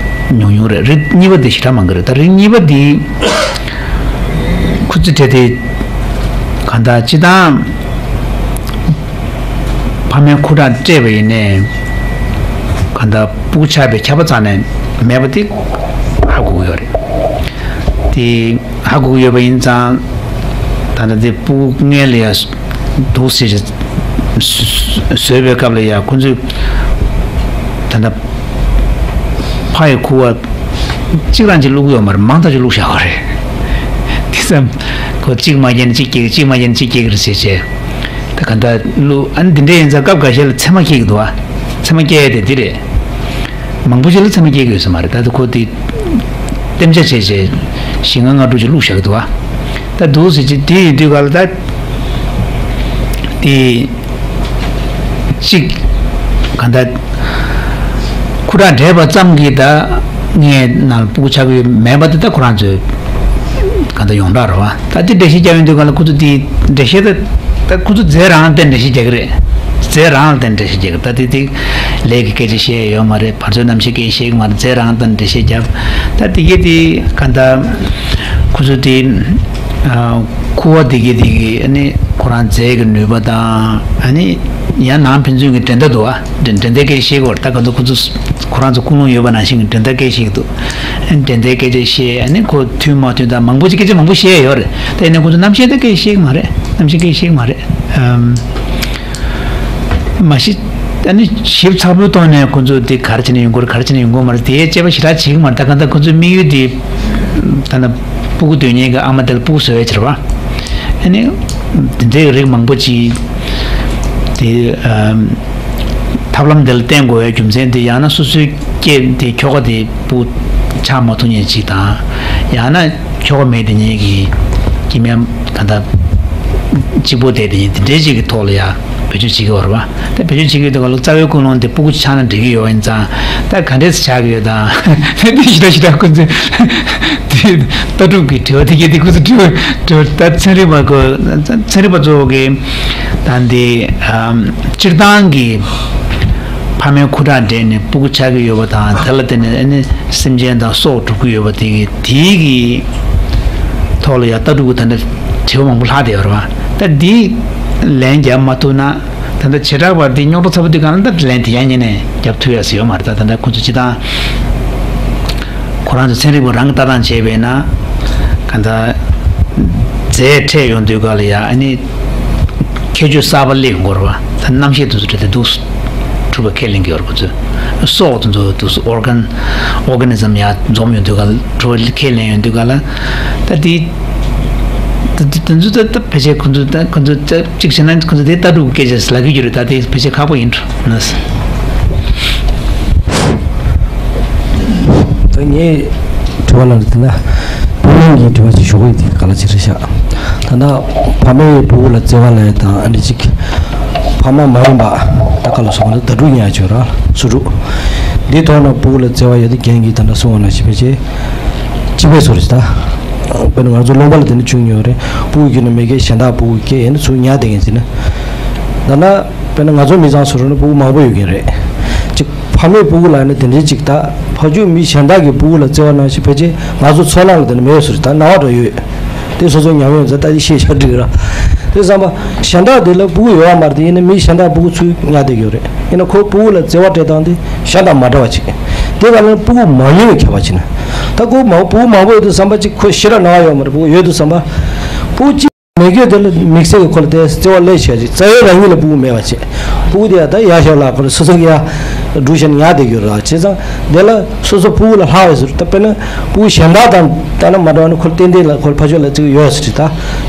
ཉུང་ཉུང་རེད། རིགས་གཉིས་པ་དེ་ཞེ་དྲག་མང་གི་རེད། ད་རིགས་གཉིས་པ་དེ་ཁོ་ཚོ་གྲས་དེ་ག་ད་སྤྱི་བཏང་ཕ་མའི་ཁུ་ཁྲག་སྤྲད་པ་ཡིན་ནའི་ག་ད་སྤུ་གུ་ཆགས་པའི་ཁྱབ་པ་རྩ་ནས་མེད་པ་དེ་ཧ་གོ་གི་ཡོད་རེད། དེ་ཧ་གོ་གི་ཡོད་པ་ཡིན་ཙང་། ད་ལྟ་དེ་སྤུ་གུ་སྔོན་ལ་ཡ་འདུག་ཟེར་བྱས་བཟོས་པའི་སྐབས་ལ་ཡ་ཁོ་ཚོས་ད་ལྟ་ཕ་ཡི་ཁུ་བ་གཅིག་རང་གཅིག་བླུགས་ཡོད་མ་རེད། མང་ཐག་ཆོད་བླུགས་བཞག་པ་རེད། དེ་ཙམ་ཁོ་གཅིག་མ་རྒྱག་ན་གཅིག་སྐྱེ་གི། གཅིག་མ་རྒྱག་ན་གཅིག་སྐྱེ་གི་རེད་ཟེར་བྱས། ད་ག་འདྲ་བླུགས། ཨ་ནི་འདི་འདྲ་ཡིན་ཙང་སྐབས་འགའ་ཤས་ལ་མཚེ་མ་སྐྱེ་གི་འདུག་བ། མཚེ་མ་སྐྱེ་ཡ་དེ་འདི་རེད། མང་པོ་ཅིག་ལ་མཚེ་མ་སྐྱེ་གི་ཡོད་ས་མ་རེད། ད་དེ་ཁོ་དེ་གཏན་འཇགས་བྱས་བྱས་བཞི་ལྔ་ལྔ་དྲུག་ཅིག་བླུགས་བཞག་གི་འདུག་བ། ད་འདུག་ཟེར་གྱི་དེ་ཡིན་དུས་ག་ལ་ད་དེ་གཅིག་ག་ད་ཁུ་ཁྲག་འདྲེས་པ་ཙམ་གྱིས་ད་ངའི་ནང་ལ་སྤུ་གུ་ཆགས་ཀྱི་ཡོད་མེད་པ་དེ་ད་ཁོ་རང་ཚོའི་ག་ད་ཡོངས་གྲགས་རེད་བ། ད་དེ་འགྲེལ་བཤད་རྒྱག་ཡོང་དུས་ག་ལ་ཁོ་ཚོ་དེ་འགྲེལ་བཤད་ད་ད་ཁོ་ཚོ་རྫས་རང་བསྟན་འགྲེལ་བཤད་རྒྱག་གི་རེད། རྫས་རང་ལ་བརྟེན་འགྲེལ་བཤད་རྒྱག་གི། ད་དེ་དེ་ལས་ཀྱི་སྐད་ཆ་བཤད་ཡོད་མ་རེད། བར་ཆད་རྣམ་བཤད་སྐད་ཆ་བཤད་ཀྱི་མ་རེད། རྫས་རང་ལ་བརྟེན་འགྲེལ་བཤད་རྒྱབ། ད་དེ་གས་དེ་ག་ད་ཁོ་ཚོ་དེ་ཨ་ཁུ་བ་དེ་གས་དེ་གས་ཨ་ནི་ཁོ་རང་རྫས་ཀྱི་ནུས་པ་དང་། ཨ་ནི་ཡང་ནང་ཕན་ཚུན་གྱི་འགྲན་ཟླ་འདུག་ཨ། འགྲན་འགྲན་ཟླའི་སྐད་ཆ་བཤད་ཀྱི་ཡོད་རེད། ད་ག་ཚོད་ཁོ་ཚོ་ཁོ་རང་ཚོ་ཀུན་སློང་ཡོད་པ་ནང་བཞིན་གྱི་འགྲན་ཟླའི་སྐད་ཆ་བཤད་ཀྱི་འདུག་འགྲན་ཟླའི་སྐད་ཆ་བཤད། ཨ་ནི་ཁོ་མཐུན་མ་མཐུན་དང་མང་པོ་ཅིག་སྐད་ཆ་མང་པོ་བཤད་ཡོད་རེད། ད་ཡིན་ནའི་ཁོ་ཚོ་རྣམ་ཤེས་ད་སྐད་ཆ་བཤད་ཀྱི་མ་རེད། རྣམ་ཤེས་སྐད་ཆ་བཤད་ཀྱི་མ་རེད། ཨམ། མ་གཞི་ཨ་ནི་ཞིབ་ཚགས་པོའི་ཐོག་ནས་ཁོ་ཚོ་འདི་ག་རེ་བྱས་ནས་ཡོང་གི་རེད། ག་རེ་བྱས་ནས་ཡོང་གི་མ་རེད། དེའི་དཔྱད་པ་ཞེ་དྲག་བྱེད་ཀྱི་མ་རེད། ད་ག་ད་ཁོ་ཚོའི་དམིགས་ཡུལ་དེ་ད་ལྟ་སྤུ་གུ་འདོད་མཁན་གྱི་ཨ་མ་དེ་ལ་སྤུ་གུ་བཟོ་ཡ་བྱེད་པ། ཨ་ནི་དེ་འདྲའི་རིགས་མང་པོ་ཅིག་དེ་ཨམ། ཐབས་ལམ་འདི་ལ་བརྟེན་དགོས་པའི་རྒྱུ་མཚན་དེ་ཡང་ན་སོ་སོའི་སྐྱེས་དེ་ཁྱོ་ག་དེ་སྤུ་གུ་ཆགས་མ་ཐུབ་མཁན་ཅིག་དང་། ཡང་ན་ཁྱོ་ག་མེད་དེ་ཉིད་ཀྱི་སྐྱེ་དམན་ག་ད་གཅིག་པོ་བསྡད་དེ་ཉིད་དེ་འདྲའི་ཅིག་གི་ཐོག་ལ་ཡང་བེད་སྤྱོད་བྱེད་ཀྱི་ཡོད་རེད་བ། ད་བེད་སྤྱོད་བྱེད་ཀྱི་ཡོད་དུས་ག་ལ་རྩ་བའི་ཀུན་སློང་དེ་སྤུ་གུ་ཆགས་ན་འགྲིག་གི་ཡོད་པ་ཡིན་ཙང་། ད་ག་འདྲས་སེ་ཆགས་ཀྱི་ཡོད་དང་། དེ་ཞེ་དྲག་ཞེ་དྲག་ཁོ་ཚོས་དེ་ལྟ་གྲུབ་ཀྱི་དྲི་བ་དེ་གས་དེ་ཁོ་ཚོས་དྲི་བ་དྲི་བ་ད་ཚན་རིག་པ་ཁོ་ཚན་རིག་པ་གཙོ་བོ་གིས་ད་འདི་ཨམ། སྤྱིར་བཏང་གི་ཕ་མའི་ཁུ་ཁྲག་འདྲེས་ནས་སྤུ་གུ་ཆགས་ཀྱི་ཡོད་པ་དང་། དེ་ལ་བརྟེན་ནས་ཨ་ནི་སེམས་ཅན་དང་སྲོག་འགྲོ་གི་ཡོད་པ་དེ་གི་དེའི་གི་ཐོག་ལ་ཡང་ལྟ་གྲུབ་ཀྱི་ད་ལྟ་དྲི་བ་མང་པོ་ལྷག་བསྡད་ཡོད་རེད་བ། ད་འདི་ལན་རྒྱབ་མ་ཐུབ་ན་ད་ལྟ་བྱེ་བྲག་པར་འདི་རྙོག་དྲ་ཚ་པོ་འདི་གང་ལ་ད་ལན་དེ་ཡང་ཉན་ནས་རྒྱབ་ཐུབ་ཡ་ཟེར་ཡོད་མ་རེད། ད་ད་ལྟ་ཁོ་ཚོ་སྤྱིར་བཏང་ཁོ་རང་ཚོ་ཚན་རིག་པ་རང་གི་ལྟ་སྟངས་བྱས་པས་ན་གང་ལྟར་རྫས་འཕྲད་ཡོང་དུས་ག་ལ་ཡ་ཨ་ནི་ཁྱད་ཆོས་གསར་པ་སླེབས་ཡོང་གི་རེད་བ། ད་རྣམ་ཤེས་དེ་ཚོ་འདྲ་དེ་འདུག་གྲུབ་པ་ཁས་ལེན་གྱི་ཡོད་རེད། ཁོ་ཚོས་སྲོག་དེ་ཚོ་འདུག་ཨོར་གན་ཨོར་ག་ནི་ཛམ་ཡ་འཛོམས་ཡོང་དུས་ག་ལ་གྲུབ་པ་ཁས་ལེན་ཡོང་དུས་ག་ལ་ད་དེ་ད་དེ་དེ་ཚོ་ད་ད་ཕལ་ཆེར་ཁོ་ཚོ་ད་ཁོ་ཚོ་ད་གཅིག་བྱས་ན་ཁོ་ཚོ་དེ་ལྟ་གྲུབ་སྐད་ཆ་ལབ་ཀྱི་ཡོད་རེད། ད་དེ་ཕལ་ཆེར་ཁག་པོ་ཡིན་འགྲོ་ན། ད་ངས་དྲི་བ་ལ་དེ་ན་བུ་མོ་གི་དྲི་བ་ཅིག་ཞུ་གི་ཡིན། དེ་ག་ལ་ཅིག་རེད་ཤག་ད་ལྟ་ཕ་མས་བུ་གུ་ལ་བརྩེ་བ་ལབ་ཡ་དང་ཨ་འདྲ་ཅིག་ཕ་མ་མ་ཡིན་པ་ད་ག་ལ་སོང་བ་ལ་ཟླ་དྲུག་ཉལ་ཆོག་ར་སོ་དྲུག་འདིའི་ཐོག་ན་བུ་གུ་ལ་བརྩེ་བ་ཡོད་དེ་རྒན་གྱིས་ད་ལྟ་གསུངས་པ་ནང་བཞིན་ཕལ་ཆེར་གཅིག་པའི་བཟོ་རེད། ད་དཔེར་ན་ང་ཚོ་ལུང་པ་ལ་དེ་འདྲ་བྱུང་མྱོང་རེད། བུ་གུ་ཁྱོན་ནས་མེད་མཁན་གཞན་དག་བུ་གུ་སྐྱེས་ཡིན་ན་ཚུར་ཉལ་བསྡད་མཁན་ཟེར་ན། ད་ན་དཔེར་ན་ང་ཚོ་མི་ཚང་སོ་རུ་ན་བུ་གུ་མང་པོ་ཡོད་མཁན་རེད། གཅིག་ཕ་མས་བུ་གུ་ལ་ནི་དེ་འདྲའི་གཅིག་ད་ཕ་ཕྱུགས་མི་གཞན་དག་གི་བུ་གུ་ལ་བརྩེ་བ་ནང་བཞིན་ཕལ་ཆེར་ང་ཚོ་ཚོར་སྣང་ལ་དེ་འདྲ་མེད་ཟེར། ད་སྣང་བ་འདྲ་ཡོད། དེ་སོ་སོའི་ཉམས་མྱོང་ཚོ་ལྟ་ཅི་ཤེས་བྱ་འགྲིག་ར། དེ་བསམ་པ་གཞན་དག་དེ་ལ་བུ་གུ་ཡོད་པ་མ་རེད། དེ་ཡིན་ན་མི་གཞན་དག་བུ་གུ་ཚུར་ཉལ་བསྡད་ཡོད་རེད། ཡིན་ན་ཁོ་བུ་གུ་ལ་བརྩེ་བ་སྤྲད་སྟངས་དེ་གཞན་དང་མ་འདྲ་བ་ཅིག་དེ་ག་ལ་བུ་གུ་མང་ཉུང་གི་ཁྱད་པར་ཅིག་ན། ད་ཁོ་མང་བུ་གུ་མང་པོ་ཡོད་དུས་བསམ་པ་ཅིག་ཁོ་ཤི་ར་སྣང་བ་ཡོད་མ་རེད། བུ་གུ་ཡོད་དུས་བསམ་པ་བུ་གུ་གཅིག་མེད་མཁན་དེ་ལ་དམིགས་བསལ་གྱི་ཁོ་ལ་དེ་བརྩེ་བ་སླེབས་བྱས་ཅིག་རྩ་བའི་རང་ཉིད་ལ་བུ་གུ་མེད་པ་བྱས། བུ་གུ་དེ་ཡང་ད་ཡར་ཞོག་ལ་ཁོ་ལ་སོ་སོ་གི་ཡར་འགྲོ་བྱས་ནས་ཉལ་བསྡད་ཡོད་ར། བྱས་ཙང་དེ་ལ་སོ་སོ་བུ་གུ་ལ་ལྷག་པའི་ཟུར་ད་དཔེར་ན་བུ་གུ་གཞན་དག་དང་ད་ལ་མ་འདྲ་བ་ནི་ཁོ་ལ་ཏན་ཏན་ལ་ཁོ་ལ་ཕ་ཕྱོགས་ལ་ཅིག་ཡོད་ཟེར་ད་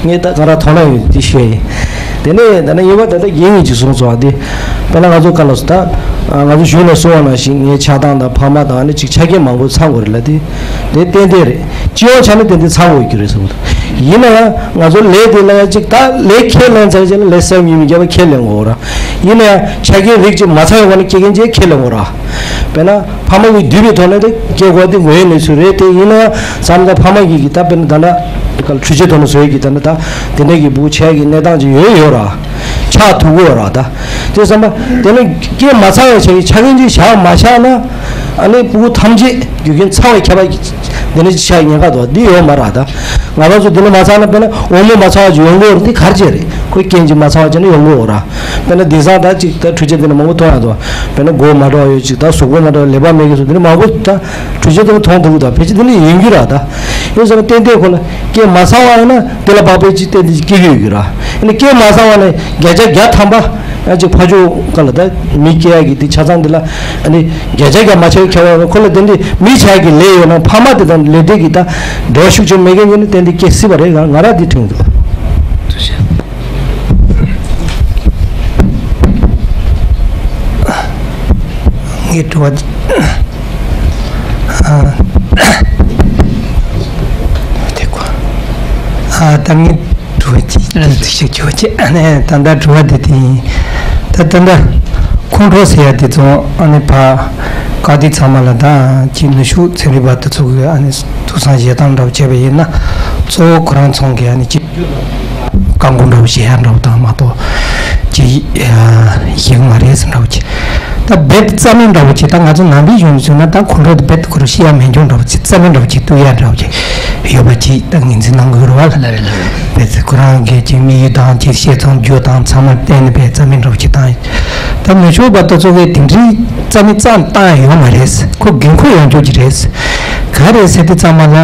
ངས་ད་ག་ར་དོ་སྣང་ཡོད་དེ་ཤེས་ཡིན། དེ་ནས་ད་ནི་ཡིན་པ་ད་ལྟ་རྒན་གྱིས་ཅིག་གསུངས་སོང་བ་དེ་དཔེར་ན་ང་ཚོ་ག་ལ་སོ་ད་ང་ཚོ་གཞུང་ནས་གསུངས་པ་ནང་བཞིན་ངའི་ཆགས་སྟངས་དང་ཕ་མ་དང་ནི་ཅིག་ཆ་རྐྱེན་མང་པོ་ཚང་དགོས་རེད་ལ། དེ་དེ་ཏན་ཏན་རེད། སྤྱི་ཡོངས་ཆ་ནས་ཏན་ཏན་ཚང་དགོས་ཀྱི་རེད་ཟེར་བ་དང་ ཡིན་ན་ཡང་ང་ཚོ་ལས་དེ་ལ་ཡང་ཅིག་ད་ལས་ཁས་ལེན་ཚར་རྗེས་ལ་ལས་སེམས་ཡིན་མི་རྒྱབ་པ་ཁས་ལེན་དགོས་ར། ཡིན་ན་ཡང་ཆ་རྐྱེན་རིགས་ཅིག་མ་ཚང་བའི་སྒོ་ནས་སྐྱེ་མཁན་ཅིག་ཁས་ལེན་དགོས་ར། དཔེར་ན་ཕ་མ་གི་འདུས་པའི་ཐོག་ནས་ད་སྐྱེ་དགོས་དེ་ངོས་ནས་སུ་རེད། དེ་ཡིན་ན་ཡང་བསམ་ད་ཕ་མ་གི་གི་ད་དཔེར་ན་ད་ལྟ་འཕྲུལ་ཆས་ཐོག་ནས་བཟོ་ཡས་ཀྱི་ད་ལྟ་ད་དེ་འདྲ་གི་བུ་ཆས་ཀྱི་གནས་སྟངས་ཅིག་ཡོད་ཡོད་ར། ཆགས་ཐུབ་ཀྱི་ཡོད་ར། ད་དེ་བསམ་པ་དེ་ནི་སྐྱེས་མ་ཚར་བའི་ཆ་གི་ཆ་རྐྱེན་ཅིག་བཞག་མ་བཞག་ན་ཨ་ནི་ཕྲུ་གུ་ཐམས་ཅད་རྒྱུ་རྐྱེན་ཚ་བའི་ཁྱད་པར་འདི་ནི་ཆགས་ཉེན་ཁ་འདུག་འདི་ཡོད་མ་ར། ད་ང་རང་ཚོ་འདི་ནི་མ་ཚར་ན་དཔེར་ན་འོ་མ་མ་ཚར་བ་ཅིག་ཡོང་གི་ཡོད་རེད། འདི་ག་རེ་བྱས་རེད། ཁོའི་རྐྱེན་ཅིག་མ་ཚར་བ་བྱས་ན་ཡོང་གི་ཡོད་ར། དཔེར་ན་དེང་སང་ད་ཅིག་ད་འཕྲུལ་ཆས་འདི་ནི་མང་པོ་མཐོང་ཡ་འདུག་དཔེར་ན་མགོ་མ་འདྲ་བ་ཡོད་ཅིག་ད་གཟུགས་པོ་མ་འདྲ་བ་ལེགས་པ་མེད་མཁན་ཚོ་འདི་ནི་མང་པོ་ད། གྲུ་ཆུ་དེ་ལ་མཐོང་ཐུབ་ཀྱི་དང་ཕལ་ཆེར་དེ་ནི་ཡིན་རྒྱུ་ར། ད་ཡིན་ཟེར་ན་ཏན་ཏན་ཁོ་ལ་སྐྱེས་མ་ཚར་བ་ཡིན་ན་དེ་ལ་བབས་པའི་ཅིག་ཏན་ཏན་ཅིག་སྐྱེ་གི་ཡོད་རྒྱུ་ར། ཨ་ནི་སྐྱེས་མ་ཚར་བ་ནས་བརྒྱ་ཆ་བརྒྱ་ཐམ་པ་ཡང་ཅིག་ཕ་ཆོས་ཀ་ལ་ད་མི་སྐྱེ་ཡ་གི་དེ་ཆ་ཚང་དེ་ལ་ཨ་ནི་བརྒྱ་ཆ་བརྒྱ་མ་ཆགས་ཁྱད་པར་ཁོ་ལ་དེ་འདྲའི་མི་ཆགས་ཀྱི་ལས་ཡོད་ན་ཕ་མ་དེ་དང་ལས་དེ་གི་ད་འབྲེལ་བ་ཤུགས་ཆེ་མེད་མཁན་ཡིན་ན་ཏན་ཏན་སྐྱེ་སྲིད་པ་རེད། ང་ང་རང་དེ་དྲན་འདུག་ངའི་དྲི་བ་དེ། ཨ། དེ་གོ། ཨ། ད་ངའི་དྲི་བ་དེ་དེ་ཞིག་ཞུ་བྱེད། ཨ་ནི་ད་ལྟ་དྲི་བ་དེ་དེ་ཡིན། ད་ད་ལྟ་ཁོང་ཁྲོ་ཟེར་ཡ་དེ་ཚོ་ཨ་ནི་ཕ་ག་དེ་ཚང་མ་ལ་ད་ཅིག་ནུས་ཤུགས་ཚན་རིག་པ་དེ་ཚོ་གི་ཨ་ནི་ཐུགས་བསམ་བཞེས་སྟངས་འདྲ་བོ་བྱས་པ་ཡིན་ན་གཙོ་བོ་ཁོ་རང་ཚོང་གི་ཨ་ནི་ཅིག་བཀའ་བསྒོ་འདྲ་བོ་བྱེད་ཡ་འདྲ་བོ་དང་མ་གཏོགས་ཅི་ཡ་ཞིག་མ་རེད་ཟེར་འདྲ་བོ་ཅིག་ད་རྦད་དེ་རྩ་མེད་འདྲ་བོ་ཅིག་ད་ང་ཚོ་ནང་པའི་གཞུང་ནས་བཟུང་ན་ད་ཁོང་ཁྲོ་དེ་རྦད་དེ་ཁོ་རང་ཤི་ཡ་མེད་མཁན་འདྲ་བོ་ཅིག་རྩ་མེད་འདྲ་བོ་ཅིག་གཏུག་ཡ་འདྲ་བོ་ཅིག་ཡོད་པ་ཅིག་ད་ངོས་འཛིན་གནང་དགོས་རེད་བ། ལ་རེད་ལ་རེད། རྦད་དེ་ཁོ་རང་གི་ཅིག་དམིགས་ཡུལ་དང་ཅིག་བཤད་སྟངས་རྒྱུ་དང་ཚང་མ་གཏན་ནས་རྦད་རྩ་མེད་འདྲ་བོ་ཅིག་བཏང་ཡོད། ད་ནུབ་ཕྱོགས་པ་དེ་ཚོ་གིས་དེ་འདྲའི་རྩ་མེད་རྩ་བཏང་ཡ་ཡོད་མ་རེད། ཁོ་འགན་ཁུར་ཡོང་རྒྱུ་ཅིག་རེད། ག་རེ་ཟེར་དུས་ཙམ་པ་ལ་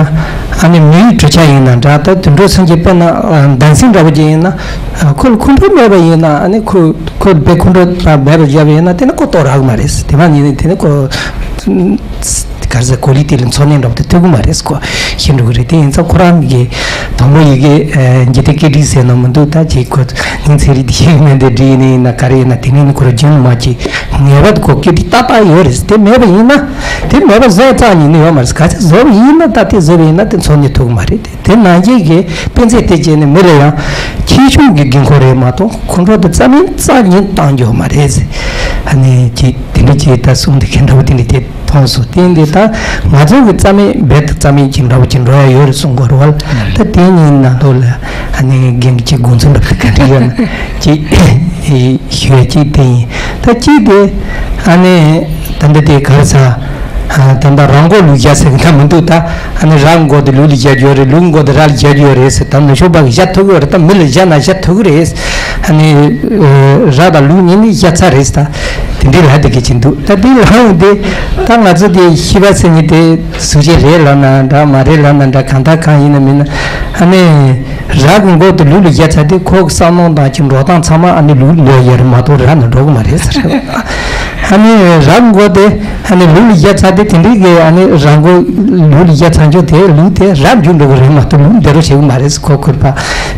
ཨ་ནི་མི་ཡི་གྲུབ་ཆ་ཡིན་ན་འདྲ། ད་དུད་འགྲོ་སེམས་ཅན་དཔེར་ན་ཨ་ཟླ་མཚན་འདྲ་བོ་ཅིག་ཡིན་ན་ཨ་ཁོ་ལ་ཁོང་ཁྲོ་མེད་པ་ཡིན་ན་ཨ་ནི་ཁོ་ཁོ་དཔེ་ཁོང་ཁྲོ་མེད་པ་བརྒྱབ་པ་ཡིན་ན་དེ་ནི་ཁོ་ལྟོགས་རག་གི་མ་རེད། དེ་མ་ཡིན་ན་དེ་ནི་ཁོ་ག་རེ་ཟེར་གོ་ལི་དེ་ལ་འཚོ་གནས་འདྲ་བོ་དེ་ཐུབ་གི་མ་རེད། ཁོ་ཤི་འགྲོ་གི་རེད། དེ་ཡིན་ཙང་ཁོ་རང་གི་དང་པོ་ཡི་གེ་འཇིག་རྟེན་སྐད་འདྲི་ཟེར་ན་མི་འདུག་ད་ཅིག་ཁོ་ནི་ཚན་རིག་དེ་ཤེས་མེད་འདི་འདྲི་ཡིན་ནི་ཡིན་ན་ག་རེ་ཡིན་ན་དེ་ནི་ཁོ་རང་རྒྱུན་མ་ཅིག་ངེས་པར་དུ་ཁོ་སྐད་འདི་ཏག་ཏག་ཡོད་རེད། དེ་མེད་པ་ཡིན་ན་དེ་མེད་པ་བཟོ་རྩ་ཉིད་ནི་ཡོད་མ་རེད། ག་ཚད་བཟོ་བ་ཡིན་ན་ད་དེ་བཟོ་བ་ཡིན་ན་དེ་འཚོ་གནས་ཐུབ་ཀྱི་མ་རེད། དེ་དེ་ནང་བཞིན་གྱི་དཔེ་མཛོད་དེ་བྱས་ནས་མི་ལ་ཡང་ཁྱད་གཞུང་གི་འགན་ཁུར་རེད་མ་གཏོགས་ཁོང་ཁྲོ་དེ་རྩ་མེད་རྩ་ཉིད་བཏང་རྒྱུ་མ་རེད་ཟེར། ཨ་ནི་ཅིག་དེ་འདྲ་ཅིག་ད་གསུང་དེ་མཁན་འདྲ་བོ་དེ་འདྲ་དེ་མཐོང་སོང་། དེ་འདི་ད་ང་ཚོ་གི་རྩ་མེད་རྦད་དེ་རྩ་མེད་ཅིག་འདྲ་བོ་ཅིག་འགྲོ་ཡ་ཡོད་རེད་གསུང་དགོས་རེད་བ། ད་དེ་གཉིས་ནང་ལོགས་ལ་ཨ་ནི་རྒན་གྱི་དགོངས་ཚུལ་འདྲ་བོ་དེ་ག་འདྲ་ཡོད་ན་ཅིག་ཞུ་ཡ་ཅིག་དེ་ཡིན། ད་ཅིག་དེ་ཨ་ནི་ད་འདི་དེ་ག་རེ་ཟ། ད་ལྟ་ར་མགོ་ལུག་བརྒྱ་ཟེར་གི་ད་མི་འདུག་ད་ཨ་ནི་ར་མགོ་དེ་ལུག་ལ་བརྒྱབ་ཡོད་རེད། ལུག་མགོ་དེ་ར་ལ་བརྒྱབ་ཡོད་རེད་ཟེར། ད་ནུབ་ཕྱོགས་པ་གི་བཞག་ཐུབ་ཡོད་རེད། ད་མི་ལ་བཞག་ན་བཞག་ཐུབ་གི་རེད། ཨ་ནི་ར་དང་ལུག་གཉིས་ནི་བཞག་ཚར་རེད་ཟེར། ད་དེ་འདྲའི་ལ་དེ་གི་ཅིག་འདུག་ད་དེ་ལ་ཡོང་དེ་ད་ང་ཚོ་དེ་ཤི་བ་ཟེར་མཁན་དེ་གཟུགས་ཅན་རེད་ལབ་ན་འདྲ་མ་རེད་ལབ་ན་འདྲ་གང་ལྟར་གང་ཡིན་ན་མིན་ན་ཨ་ནི། ར་གི་མགོ་དེ་ལུག་ལ་བརྒྱབ་ཚར་དུས་ཁོ་གི་བསམ་མནོ་དང་ཅིག་འགྲོ་སྟངས་ཚང་མ་ཨ་ནི་ལུག་ལ་ཡོད་རེད་མ་གཏོགས་ར་ནང་འགྲོ་གི་མ་རེད་ཟེར། ཨ་ནི་ར་གི་མགོ་དེ་ཨ་ནི་ལུག་ལ་བརྒྱབ་ཚར་དུས་དེ་འདྲའི་གི་ཨ་ནི་ར་མགོ་ལུག་ལ་བརྒྱབ་ཚར་རྒྱུ་དེ་ལུག་དེ་ར་འགྱུར་འགྲོ་གི་རེད་མ་གཏོགས་ལུག་འདི་རུ་བྱེད་གི་མ་རེད་ཟེར། ཁོ་ཁུར་པ་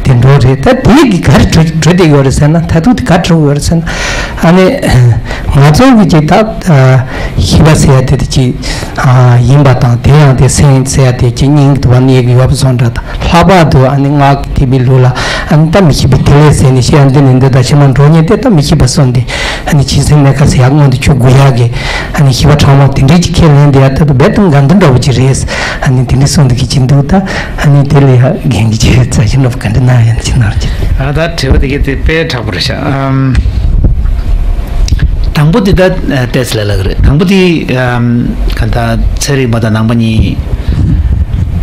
དེ་འགྲོ་རེད། ད་དེ་གི་ག་རེ་གྲུབ་གྲུབ་བསྡད་ཡོད་རེད་ཟེར་ན་ད་དུང་དེ་ག་གྲུབ་ཡོད་རེད་ཟེར་ན་ཨ་ནི་ང་ཚོ་གི་ཅིག་ད་ཤི་བ་ཟེར་ཡ་དེ་དེ་ཅིག་ཡིན་པ་དང་དེ་ཡང་དེ་སེམས་ཟེར་ཡ་དེ་ཅིག་སྙིང་དུ་བ་གནས་གི་ཡོད་པ་བཟོ་འདྲ་དང་། ལྷག་པར་དུ་ཨ་ནི་སྔགས་ཀྱི་ཐེག་པའི་ལུགས་ལ་ཨ་ནི་ད་མི་ཤེས་པའི་ཐིག་ལེ་ཟེར་ནས་བཤད་ཡ་འདི་ནས་འདི་དང་ཕྱི་མ་འགྲོ་ཉེན་དེ་ད་མི་ཤེས་པ་སོང་སྟེ་ཨ་ནི་ཇི་སྲིད་གནས་སྐབས་སུ་ཡར་མངོན་དུ་གྱུར་དགོས་ཡག་གི་ཨ་ནི་ཤེས་པ་ཕྲ་མོ་དེ་འདྲས་ཀྱི་ཁས་ལེན་དེ་ཡ་ད་དུ་རྦད་དེ་འགལ་འདུ་འདྲ་བོ་ཅིག་རེད། ཨ་ནི་དེ་འདྲས་གསུངས་འདུག་གི་ཅིག་འདུག་ད་ཨ་ནི་དེ་ལ་ཡ་རྒན་གྱིས་ཅིག་རྩ་ཞིབ་ནོར་བུ་ག་འདྲ་གནང་ཡ་ཅིག་གནང་རོགས་གྱིས། ཨ་ད་དྲི་བ་དེ་གས་དེ་དཔེ་དྲག་པོ་རེད་ཤག་ཨམ། དང་པོ་དེ་ད་ཏེས་ལ་ལག་རེད། དང་པོ་དེ་ཨམ་ག་ད་ཚན་རིག་པ་དང་ནང་པ་གཉིས་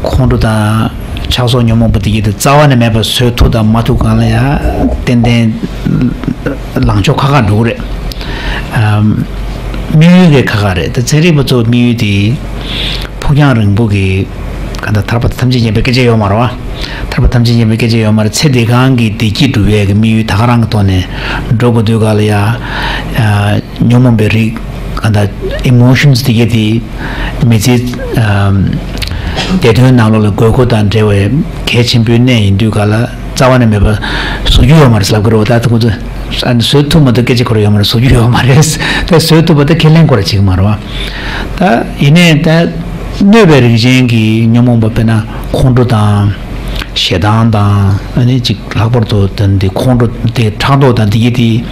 ཁོང་ཁྲོ་དང་། ཆགས་སོགས་ཉོན་མོངས་པ་དེ་གྱད་དེ་རྩ་བ་ནས་མེད་པ་བཟོས་ཐུབ་དང་མ་ཐུབ་སྒང་ལ་ཡང་ཏན་ཏན་ལངས་ཕྱོགས་ཁ་ཁ་འགྲོ་གི་རེད། ཨམ། དམིགས་ཡུལ་གྱི་ཁ་ཁ་རེད། ད་ཚན་རིག་པ་ཚོ་དམིགས་ཡུལ་དེ་ཕུགས་རྒྱང་རིང་པོ་གི་གང་ལྟར་ཐར་པ་དང་ཐམས་ཅད་མཁྱེན་པའི་སྐད་ཆ་ཡོད་མ་རེད་བ། ཐར་པ་ཐམས་ཅད་མཁྱེན་པའི་སྐད་ཆ་ཡོད་མ་རེད། ཚེ་འདི་སྒང་གི་བདེ་སྐྱིད་སྒྲུབ་ཡས་ཀྱི་དམིགས་ཡུལ་ད་ག་རང་གི་ཐོག་ནས་འགྲོ་དགོས་དུས་སྒང་ལ་ཡང་། ཉོན་མོངས་པའི་རིགས་གང་ལྟར་ཨི་མོ་ཤན་སི་དེ་གྱད་དེ་མི་ཚེའི་ཨམ་བདེ་དོན་ནང་ལོགས་ལ་དགོས་མཁོ་དང་འབྲེལ་བའི་གལ་ཆེན་པོའི་གནས་ཡིན་དུས་ག་ལ་རྩ་བ་ནས་མེད་པ་བཟོ་རྒྱུ་ཡོད་མ་རེད་ལབ་ཀྱི་རེད་བ། ད་ཁོ་ཚོ་ཨ་ནི་བཟོ་ཐུབ་མ་ཐུབ་སྐད་ཆ་ཁོ་རང་ཡོད་མ་རེད། བཟོ་རྒྱུ་ཡོད་མ་རེད། ད་བཟོ་ཐུབ་པ་ད་ཁས་ལེན་ཁོ་རང་བྱེད་ཀྱི་མ་རེད་བ། ད་ཡིན་ནའི་ད་གནོད་པའི་རིགས་ཅན་གྱི་ཉོན་མོངས་པ་དཔེར་ན་ཁོང་ཁྲོ་དང་། ཞེ་སྡང་དང་ཨ་ནི་ཅིག་ལྷག་པར་དུ་དེ་འདི་ཁོང་ཁྲོ་དེ་ཕྲག་དོག་དང་དེ་གྱད་དེ་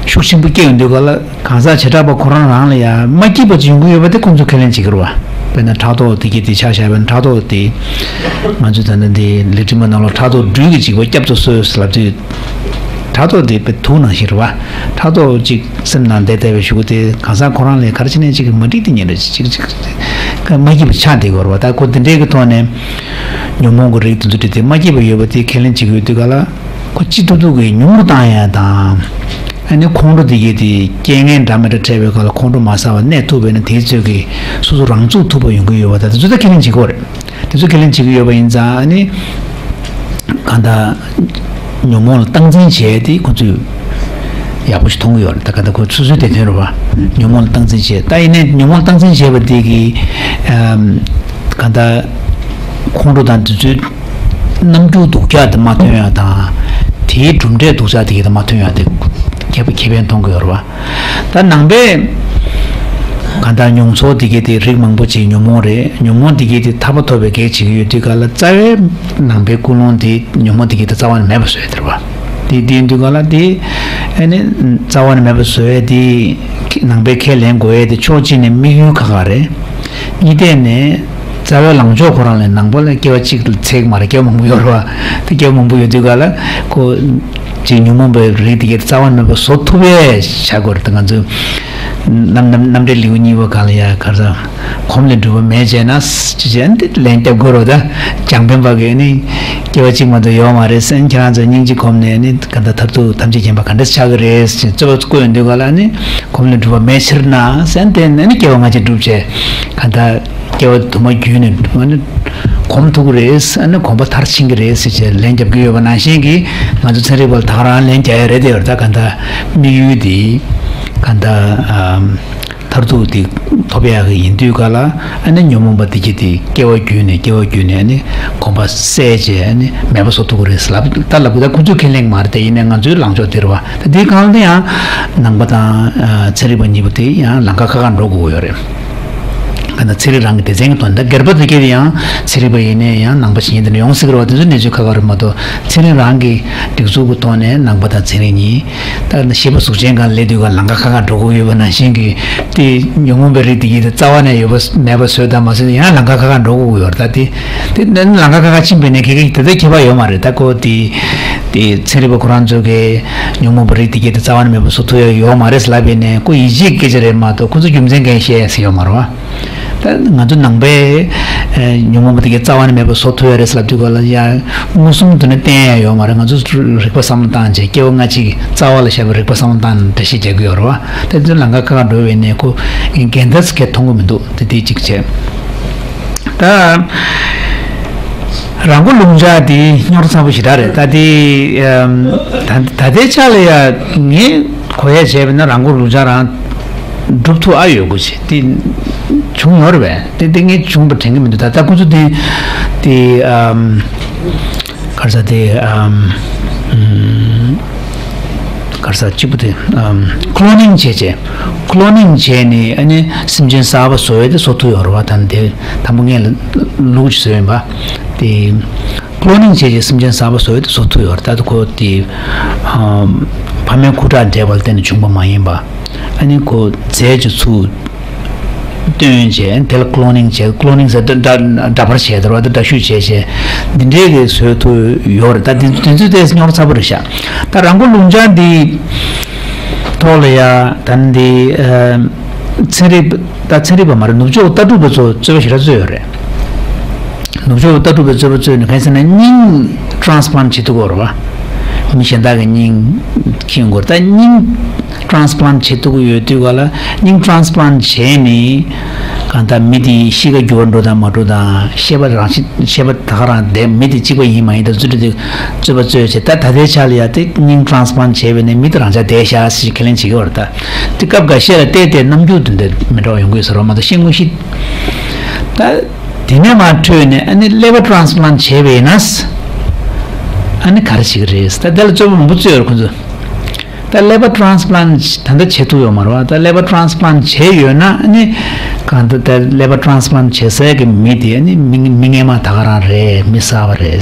ཤུགས་ཆེན་པོ་སྐྱེ་ཡོང་དུས་ག་ལ། གང་ཟག་བྱེ་བྲག་པ་ཁོ་རང་རང་ལ་ཡང་མ་སྐྱིད་པ་ཅིག་ཡོང་གི་ཡོད་པ་དེ་ཁོང་ཚོས་ཁས་ལེན་བྱེད་ཀྱི་རེད་བ། དཔེར་ན་ཕྲག་དོག་དེ་གྱད་དེ་ཆ་བཞག་པ་ན། ཕྲག་དོག་དེ་ང་ཚོས་ད་ལྟ་འདི་ལི་ཊི་མ་ནང་ལོགས་ཕྲག་དོག་སྦྲུལ་གྱི་འཇིགས་པ་བསྐྱབ་ཏུ་གསོལ་ཟེར་ལབ་དུས། ཕྲག་དོག་དེ་དཔེ་དུག་ནང་བཞིན་རེད་བ། ཕྲག་དོག་ཅིག་སེམས་ནང་བསྡད་བསྡད་པའི་གཞུག་གུ་དེ་གང་ཟག་ཁོ་རང་ལ་ག་རེ་བྱས་ནས་ཅིག་མ་འགྲིག་དེ་ཉིན་རེ་ཅིག་ཅིག་ཅིག་མ་སྐྱིད་པ་ཆགས་བསྡད་ཀྱི་ཡོད་རེད་བ། ད་ཁོ་དེ་འདྲའི་གི་ཐོག་ནས་ཉོན་མོངས་ཀྱི་རིགས་དེ་ཚོ་དེ་དེ་མ་སྐྱིད་པ་ཡོད་པ་དེ་ཁས་ལེན་བྱེད་ཀྱི་ཡོད་དུས་ག་ལ། ཁོ་ཅི་ཐུབ་ཐུབ་ཀྱིས་ཉུང་རུ་བཏང་ཡ་དང་། ཨ་ནི་ཁོང་ཁྲོ་དེ་གྱད་དེ་རྐྱེན་ངན་འདྲ་མི་འདྲ་འཕྲད་པའི་སྐབས་ལ་ཁོང་ཁྲོ་མ་ཟ་བར་གནས་ཐུབ་པས་ན། དེའི་ཚོད་ཀྱིས་སོ་སོ་རང་ཚུགས་ཐུབ་པ་ཡོང་གི་ཡོད་པ། ད་དེ་ཚོ་ད་ཁས་ལེན་བྱེད་ཀྱི་ཡོད་རེད། དེ་ཚོ་ཁས་ལེན་བྱེད་ཀྱི་ཡོད་པ་ཡིན་ཙང་། ཨ་ནི་གང་ལྟར་ཉོན་མོངས་ལ་སྟངས་འཛིན་བྱས་ཏེ་ཁོ་ཚོས་ཡག་པོ་ཞིག་མཐོང་གི་ཡོད་རེད། ད་གང་ལྟར་ཁོ་སོ་སོའི་དེ་དོན་རེད་བ། ཉོན་མོངས་ལ་སྟངས་འཛིན་བྱས། ད་ཡིན་ནའི་ཉོན་མོངས་ལ་སྟངས་འཛིན་བྱས་པ་དེ་གིས་ཨམ་གང་ལྟར་ཁོང་ཁྲོ་དང་དེ་ཚོའི་རྣམ་འགྱུར་སྡུག་ཅག་དེ་མ་ཐོན་ཡ་དང་། དེའི་གྲུབ་འབྲས་སྡུག་ཅག་དེ་གྱད་དེ་མ་ཐོན་ཡ་དེ་ཁེ་ཁེ་ཕན་མཐོང་གི་ཡོད་རེད་བ། ད་ནང་པའི་གང་ལྟར་མྱོང་ཚོར་དེ་གྱད་དེ་རིགས་མང་པོ་ཅིག་ཉོན་མོངས་རེད། ཉོན་མོངས་དེ་གྱད་དེ་ཐར་པ་ཐོབ་པའི་གེགས་བྱེད་ཀྱི་ཡོད་དུས་ག་ལ། རྩ་བའི་ནང་པའི་ཀུན་སློང་དེ་ཉོན་མོངས་དེ་གྱད་དེ་རྩ་བ་ནས་མེད་པ་བཟོ་ཡ་དེ་རེད་བ། དེ་དེ་ཡིན་དུས་ག་ལ་དེ་ཨ་ནི་རྩ་བ་ནས་མེད་པ་བཟོ་ཡ་དེ་ནང་པའི་ཁས་ལེན་དགོས་ཡ་དེ་ཕྱོགས་གཅིག་ནས་དམིགས་ཡུལ་ཁག་ཁག་རེད། གཉིས་ཐད་ནས་རྩ་བའི་ལངས་ཕྱོགས་ཁོ་རང་ལ་ནང་པ་ལ་སྐྱེ་བ་གཅིག་ལ་ཚད་མ་རེད། སྐྱེ་བ་མང་པོ་ཡོད་རེད་བ། དེ་སྐྱེ་བ་མང་པོ་ཡོད་དུས་ག་ལ་ཁོ་ཅིག་ཉོན་མོངས་པའི་རིགས་དེ་གྱད་རྩ་བ་ནས་མེད་པ་བཟོ་ཐུབ་ཡས་བྱ་དགོས་རེད། ད་ང་ཚོས་རྣམ་རྣམ་རྣམ་འགྲེལ་ལེའུ་གཉིས་པ་སྒང་ལ་ཡ་ག་རེ་ཟེར། གོམས་ལས་གྲུབ་པ་མེད་ཅེ་ན་ཅི་བྱས་ཨ་ནི་དེ་ལན་རྒྱབ་དགོས་རེད། ད་བྱང་བན་པ་གིས་ནི་སྐྱེ་བ་གཅིག་མ་གཏོགས་ཡོད་མ་རེད་ཟེར། ཁྱེད་རང་ཚོ་སྙིང་རྗེ་གོམས་ནས་ནི་ག་འདྲ་མཐར་ཐུག་ཐམས་ཅད་མཁྱེན་པ་ག་འདྲ་ཆགས་ཀྱི་རེད་ཟེར་རྩོད་པ་བཀོད་ཡོང་དུས་ག་ལ་ནི། གོམས་ལས་གྲུབ་པ་མེད་ཕྱིར་ན་ཟེར། དེ་ནས་ནི་སྐྱེ་བ་སྔ་ཕྱི་སྒྲུབ་བྱས་ག་འདྲ་སྐྱེ་བ་དུ་མ་བརྒྱུད་ནས་ནི་གོམས་ཐུབ་ཀྱི་རེད། ཨ་ནི་གོམས་པ་མཐར་ཕྱིན་གྱི་རེད་ཟེར་བྱས་ལན་རྒྱབ་ཀྱི་ཡོད་པ་ནང་བཞིན་གྱི། ང་ཚོ་ཚན་རིག་པ་ལ་ད་ག་རང་ལན་རྒྱག་ཡ་རེད་དེ་ཡོད་རེད། ད་ག་འདྲ་དམིགས་ཡུལ་དེ་ག་འདྲ་ཨམ། མཐར་ཐུག་དེ་ཐོབ་ཡག་གི་ཡིན་དུས་ག་ལ། ཨ་ནི་ཉོན་མོངས་པ་དེ་གྱད་དེ་སྐྱེ་བ་བརྒྱུད་ནས་སྐྱེ་བ་བརྒྱུད་ནས་ཨ་ནི་གོམས་པ་བསལ་བྱས་ཨ་ནི་མེད་པ་བཟོ་ཐུབ་ཀྱི་རེད་ལབ། ད་ལབ་གི། ད་ཁོ་ཚོས་ཁས་ལེན་གྱི་མ་རེད། དེ་ཡིན་ནའི་ང་ཚོའི་ལངས་ཕྱོགས་དེ་རེད་བ། ད་དེའི་སྒང་ལ་ཡང་ནང་པ་དང་ཨ་ཚན་རིག་པ་གཉིས་པོ་དེ་ཡང་ལམ་ཁ་ཁ་ཁ་འགྲོ་དགོས་ཀྱི་ཡོད་རེད། ག་འདྲ་ཚན་རིག་རང་གི་སྡེ་ཚན་གྱི་ཐོག་ནས། ད་སྒེར་པ་དེ་གྱད་དེ་ཡང་ཚན་རིག་པ་ཡིན་ནའི་ཡང་ནང་པ་ཞིག་ཡིན། དེ་འདྲ་ཡོང་སྲིད་ཀྱི་རེད་བ། དེ་ཚོ་གནས་ཚུལ་ཁག་ཁག་རེད་མ་གཏོགས། ཚན་རིག་རང་གི་སྒྲིག་འཛུགས་ཀྱི་ཐོག་ནས་ནང་པ་དང་ཚན་རིག་གཉིས། ད་ཤེས་པ་གཟུགས་ཅན་སྒང་སླེབས་དུས་ག་ལམ་ཁ་ཁ་ཁ་འགྲོ་གི་ཡོད་པ་ནང་བཞིན་གྱི། དེ་ཉོན་མོངས་པའི་རིགས་དེ་གྱད་དེ་རྩ་བ་ནས་ཡོད་པ་མེད་པ་བཟོས་དང་མ་བཟོས། ཡང་ལམ་ཁ་ཁ་ཁ་འགྲོ་གི་ཡོད་རེད། ད་དེ་དེ་ནི་ལམ་ཁ་ཁ་ཁ་ཕྱིན་པ་ཡིན་ནའི་ཁྱད་ཁྱད་དེ་ལྟར་ཁྱད་པར་ཡོད་མ་རེད། ད་ཁོ་དེ་དེ་ཚན་རིག་པ་ཁོ་རང་ཚོ་གིས་ཉོན་མོངས་པའི་རིགས་དེ་གྱད་དེ་རྩ་བ་ནས་མེད་པ་བཟོ་ཐུབ་ཡ་ཡོད་མ་རེད་ལབ་པ་ཡིན་ནའི། ཁོ་ཡིད་ཆེས་ཀྱི་སྐད་ཆ་རེད་མ་གཏོགས་ཁོ་ཚོ་རྒྱུ་མཚན་གང་ཡང་བཤད་ཡ་ཟེར་ཡོད་མ་རེད་བ། ད་ང་ཚོ་ནང་པའི་ཨ་ཉོན་མོངས་པ་དེ་གྱད་རྩ་བ་ནས་མེད་པ་བཟོ་ཐུབ་ཡ་རེད་ལབ་དུས་ག་ལ་ཡ་མངོན་སུམ་དུ་ནི་བསྟན་ཡ་ཡོད་མ་རེད། ང་ཚོ་རིག་པ་བསམ་བློ་བཏང་བྱས་སྐྱེ་བ་སྔ་ཕྱི་གི་རྩ་བ་ལ་བཞག་པའི་རིག་པ་བསམ་བློ་བཏང་ནས་འགྲེལ་བཤད་རྒྱག་གི་ཡོད་རེད་བ། དེ་ཚོ་ལམ་ཁ་ཁ་ཁ་འགྲོ་བ་ཡིན་ནའི་ཁོ་འགལ་ཟླ་ཟེར་མཁན་མཐོང་གི་མི་འདུག། དེ་དེ་གཅིག་བྱས། ད་རང་མགོ་རླུང་ལྕགས་དེ་རྙོག་དྲ་ཚ་པོ་ཞེ་དྲག་རེད། ད་དེ་ཨམ་ད་ད་ལྟའི་ཆ་ལ་ཡ་ངས་གོ་ཡ་བྱས་པ་ན་རང་མགོ་རླུང་ལྕགས་རང་སྒྲུབ་ཐུབ་ཨ་ཡོད་དགོས་ཆེ། དེ་བྱུང་ཡོད་རེད་པས། དེ་དེ་ངས་བྱུང་བ་དྲན་གྱི་མི་འདུག། ད་ལྟ་ཁོ་ཚོ་དེ་དེ་ཨམ་ག་རེ་ཟེར། དེ་ཨམ་ཨམ་ག་རེ་ཟེར། གཅིག་པུ་དེ་ཨམ་ཁོ་ལོ་ནིང་བྱས་བྱས། ཁོ་ལོ་ནིང་བྱས་ནས་ཨ་ནི་སེམས་ཅན་གསར་པ་བཟོ་ཡས་དེ་བཟོ་ཐུབ་ཡོད་རེད་བ། ད་དེ་དང་པོ་ངས་ལ་ལུག་ཅིག་བཟོས་ཡིན་པ། དེ་ཁོ་ལོ་ནིང་བྱས་བྱས་སེམས་ཅན་གསར་པ་བཟོ་ཡས་དེ་བཟོ་ཐུབ་ཡོད་རེད། ད་དེ་ཁོ་དེ་ཨམ་ཕ་མའི་ཁུ་ཁྲག་འདྲེས་པ་ལ་བརྟེན་ནས་བྱུང་བ་མ་ཡིན་པ། ཨ་ནི་ཁོ་རྫས་ཅིག་ཚུར་བཏོན་བྱས། དེ་ལ་ཁོ་ལོ་ནིང་བྱས། ཁོ་ལོ་ནིང་ཟེར་དུས་འདྲ་འདྲ་པར་བྱས་དེ་རེད་བ། དེ་འདྲ་བཤུས་བྱས་བྱས་འདི་འདྲའི་གི་བཟོ་ཐུབ་ཡོད་རེད། ད་དེ་དེ་ཚོ་དེ་རྙོག་དྲ་ཚ་པོ་རེད་ཤག། ད་རང་མགོ་རླུང་ལྕགས་འདི་ཐོག་ལ་ཡ་ད་འདི་ཨ་ཚན་རིག་པ། ད་ཚན་རིག་པ་མ་རེད། ནུབ་ཕྱོགས་ལྟ་གྲུབ་པ་ཚོ་རྩོད་པ་ཞེ་དྲག་རྩོད་ཡོད་རེད། ནུབ་ཕྱོགས་ལྟ་གྲུབ་པའི་རྩོད་པ་རྩོད་ནས་གང་ཡིན་ཟེར་ན། སྙིང་ཊ་རན་སི་པ་ལན་ཊི་བྱེད་ཐུབ་ཀྱི་ཡོད་རེད་བ། མི་གཞན་དག་གི་སྙིང་འཁྱེར་དགོས་རེད། ད་སྙིང་ཊ་རན་སི་པ་ལན་ཊི་བྱེད་ཐུབ་ཀྱི་ཡོད་དུས་ག་ལ། སྙིང་ཊ་རན་སི་པ་ལན་ཊི་བྱས་ནས་གང་ལྟར་མི་དེའི་གཤིས་ཀ་འགྱུར་བ་འགྲོ་དང་མ་འགྲོ་དང་། ཤེས་པ་རང་ཤེས་ཤེས་པ་ད་ག་རང་བསྡད། མི་དེ་གཅིག་པ་ཡིན་མ་ཡིན་དང་རྩོད་འགྲན་དེ་རྩོད་པ་རྩོད་བྱས། ད་ད་ལྟའི་ཆ་ལ་ཡ་དེ་སྙིང་ཊ་རན་སི་པ་ལན་ཊི་བྱས་པ་ཡིན་ནའི་མི་དེ་རང་འཇགས་བསྡད་ཤག་ཟེར་ཁས་ལེན་བྱེད་ཀྱི་ཡོད་རེད། ད་དེ་སྐབས་འགའ་ཤས་ལ་བལྟས་ཏེ་རྣམ་འགྱུར་དེ་འདྲ་མི་འདྲ་བ་ཡོང་གི་ཡོད་ས་རེད་བ། མ་གཏོགས་ཤེས་ངོ་ཤེས། ད་དེ་ནས་མར་འཕྲོས་ནས་ཨ་ནི་ཀླད་པ་ཊ་རན་སི་པ་ལན་ཊི་བྱས་པ་ཡིན་ན། ཨ་ནི་ག་རེ་བྱེད་ཀྱི་རེད། ད་དེ་ལ་རྩོད་པ་མང་པོ་རྩོད་ཡོད་རེད་ཁོ་ཚོས། ད་liver transplant་ད་ལྟ་བྱེད་ཐུབ་ཡོད་མ་རེད་བ། ད་liver transplant་བྱས་ཡོད་ན་ནི་གང་ལྟར་ད་liver transplant་བྱེད་སའི་གི་མི་དེ་ནི་མི་མི་ངན་མ་ད་ག་རང་རེད། མི་གསར་པ་རེད།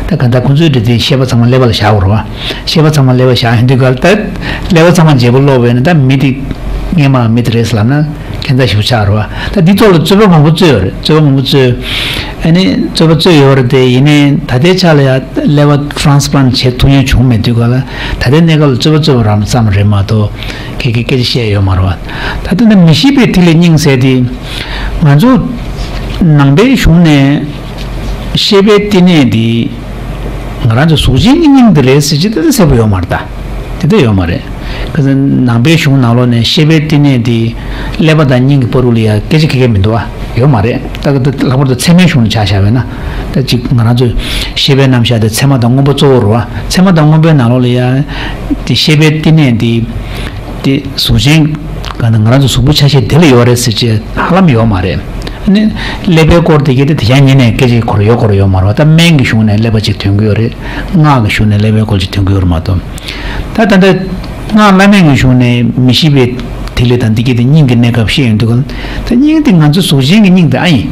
ད་གང་ལྟར་ཁོང་ཚོའི་འདྲ་དེ་ཤེས་པ་ཚང་མ་liver་ལ་བཞག་དགོས་རེད་བ། ཤེས་པ་ཚང་མ་liver་བཞག་ཡོང་དུས་ག་ལ་ད་liver་ཚང་མ་བརྗེ་པོ་སློག་པས་ན་ད་མི་དེ་ངན་མ་མི་དེ་རེད་ལབ་ན་ཁྱད་མཚར་ཞིག་ཆགས་རེད་བ། ད་འདི་ཐོག་ལ་རྩོད་པ་མང་པོ་རྩོད་ཡོད་རེད། རྩོད་པ་མང་པོ་རྩོད། ཨ་ནི་རྩོད་པ་རྩོད་ཡོད་རེད་དེ། ཡིན་ནའི་ད་ལྟའི་ཆ་ལ་ཡ་liver transplant་བྱེད་ཐུབ་མཁན་བྱུང་མེད་དུས་ག་ལ་ད་ལྟའི་གནས་སྐབས་ལ་རྩོད་པ་རྩོད་པ་རང་ཙམ་རེད་མ་གཏོགས་ཁྱེད་ཀྱིས་སྐད་ཆ་བཤད་ཡོད་མ་རེད་བ། ད་ལྟ་འདི་མི་ཤེས་པའི་ཐིག་ལེ་སྙིང་ཟེར་དེ་ང་ཚོ་ནང་པའི་གཞུང་ནས་ཤེས་པའི་བསྟི་གནས་འདི་ང་རང་ཚོ་གཟུགས་ཅན་གྱི་སྙིང་འདི་རེད་ཟེར་གྱི་དེ་གསལ་པོ་ཡོད་མ་རེད། ད་དེ་འདྲ་ཡོད་མ་རེད། ཁ་སང་ནང་པའི་གཞུང་ནང་ལོགས་ནས་ཤེས་པའི་བསྟི་གནས་འདི་ཀླད་པ་དང་སྙིང་གི་བར་དུ་ལ་ཡ་སྐད་ཆ་ཁ་ཁ་མི་འདུག་བ། ཡོད་མ་རེད། ད་ལྷག་པར་དུ་ཚད་མའི་གཞུང་ནས་ཆ་བཞག་པས་ན། ད་ཅིག་ང་རང་ཚོས་ཤེས་པའི་རྣམ་གཞག་དེ་ཚད་མ་དང་དངོས་པོ་གཙོ་བོ་རེད་བ། ཚད་མ་དང་དངོས་པོའི་ནང་ལོགས་ལ་ཡ་དེ་ཤེས་པའི་བསྟི་གནས་འདི་དེ་གཟུགས་ཅན་ག་ན་ང་རང་ཚོ་གཟུགས་པོ་ཆ་ཤས་དེ་ལ་ཡོད་རེད་ཟེར་ཅེས་ཧ་ལམ་ཡོད་མ་རེད། ཨ་ནི་ཀླད་པའི་སྐོར་དེ་གའི་དེ་དེ་ཡང་ཉིན་ནས་སྐད་ཆ་འཁོར་ཡོད་འཁོར་ཡོད་མ་རེད་བ། ད་སྨན་གྱི་གཞུང་ནས་ཀླད་པ་ཅིག་ཐོན་གྱི་ཡོད་རེད། སྔགས་ཀྱི་གཞུང་ནས་ཀླད་པའི་སྐོར་ཅིག་ཐོན་གྱི་ཡོད་རེད་མ་གཏོགས། ད་ད་ལྟ་སྔགས་བླ་མེད་ཀྱི་གཞུང་ནས་མི་ཤེས་པའི་ཐིག་ལེ་དང་འདི་གའི་དེ་སྙིང་གི་གནས་སྐབས་བཤད་ཡོང་དུས་ག་ལ་ད་སྙིང་དེ་ང་ཚོ་གཟུགས་ཅན་གྱི་སྙིང་དེ་ཨ་ཡིན།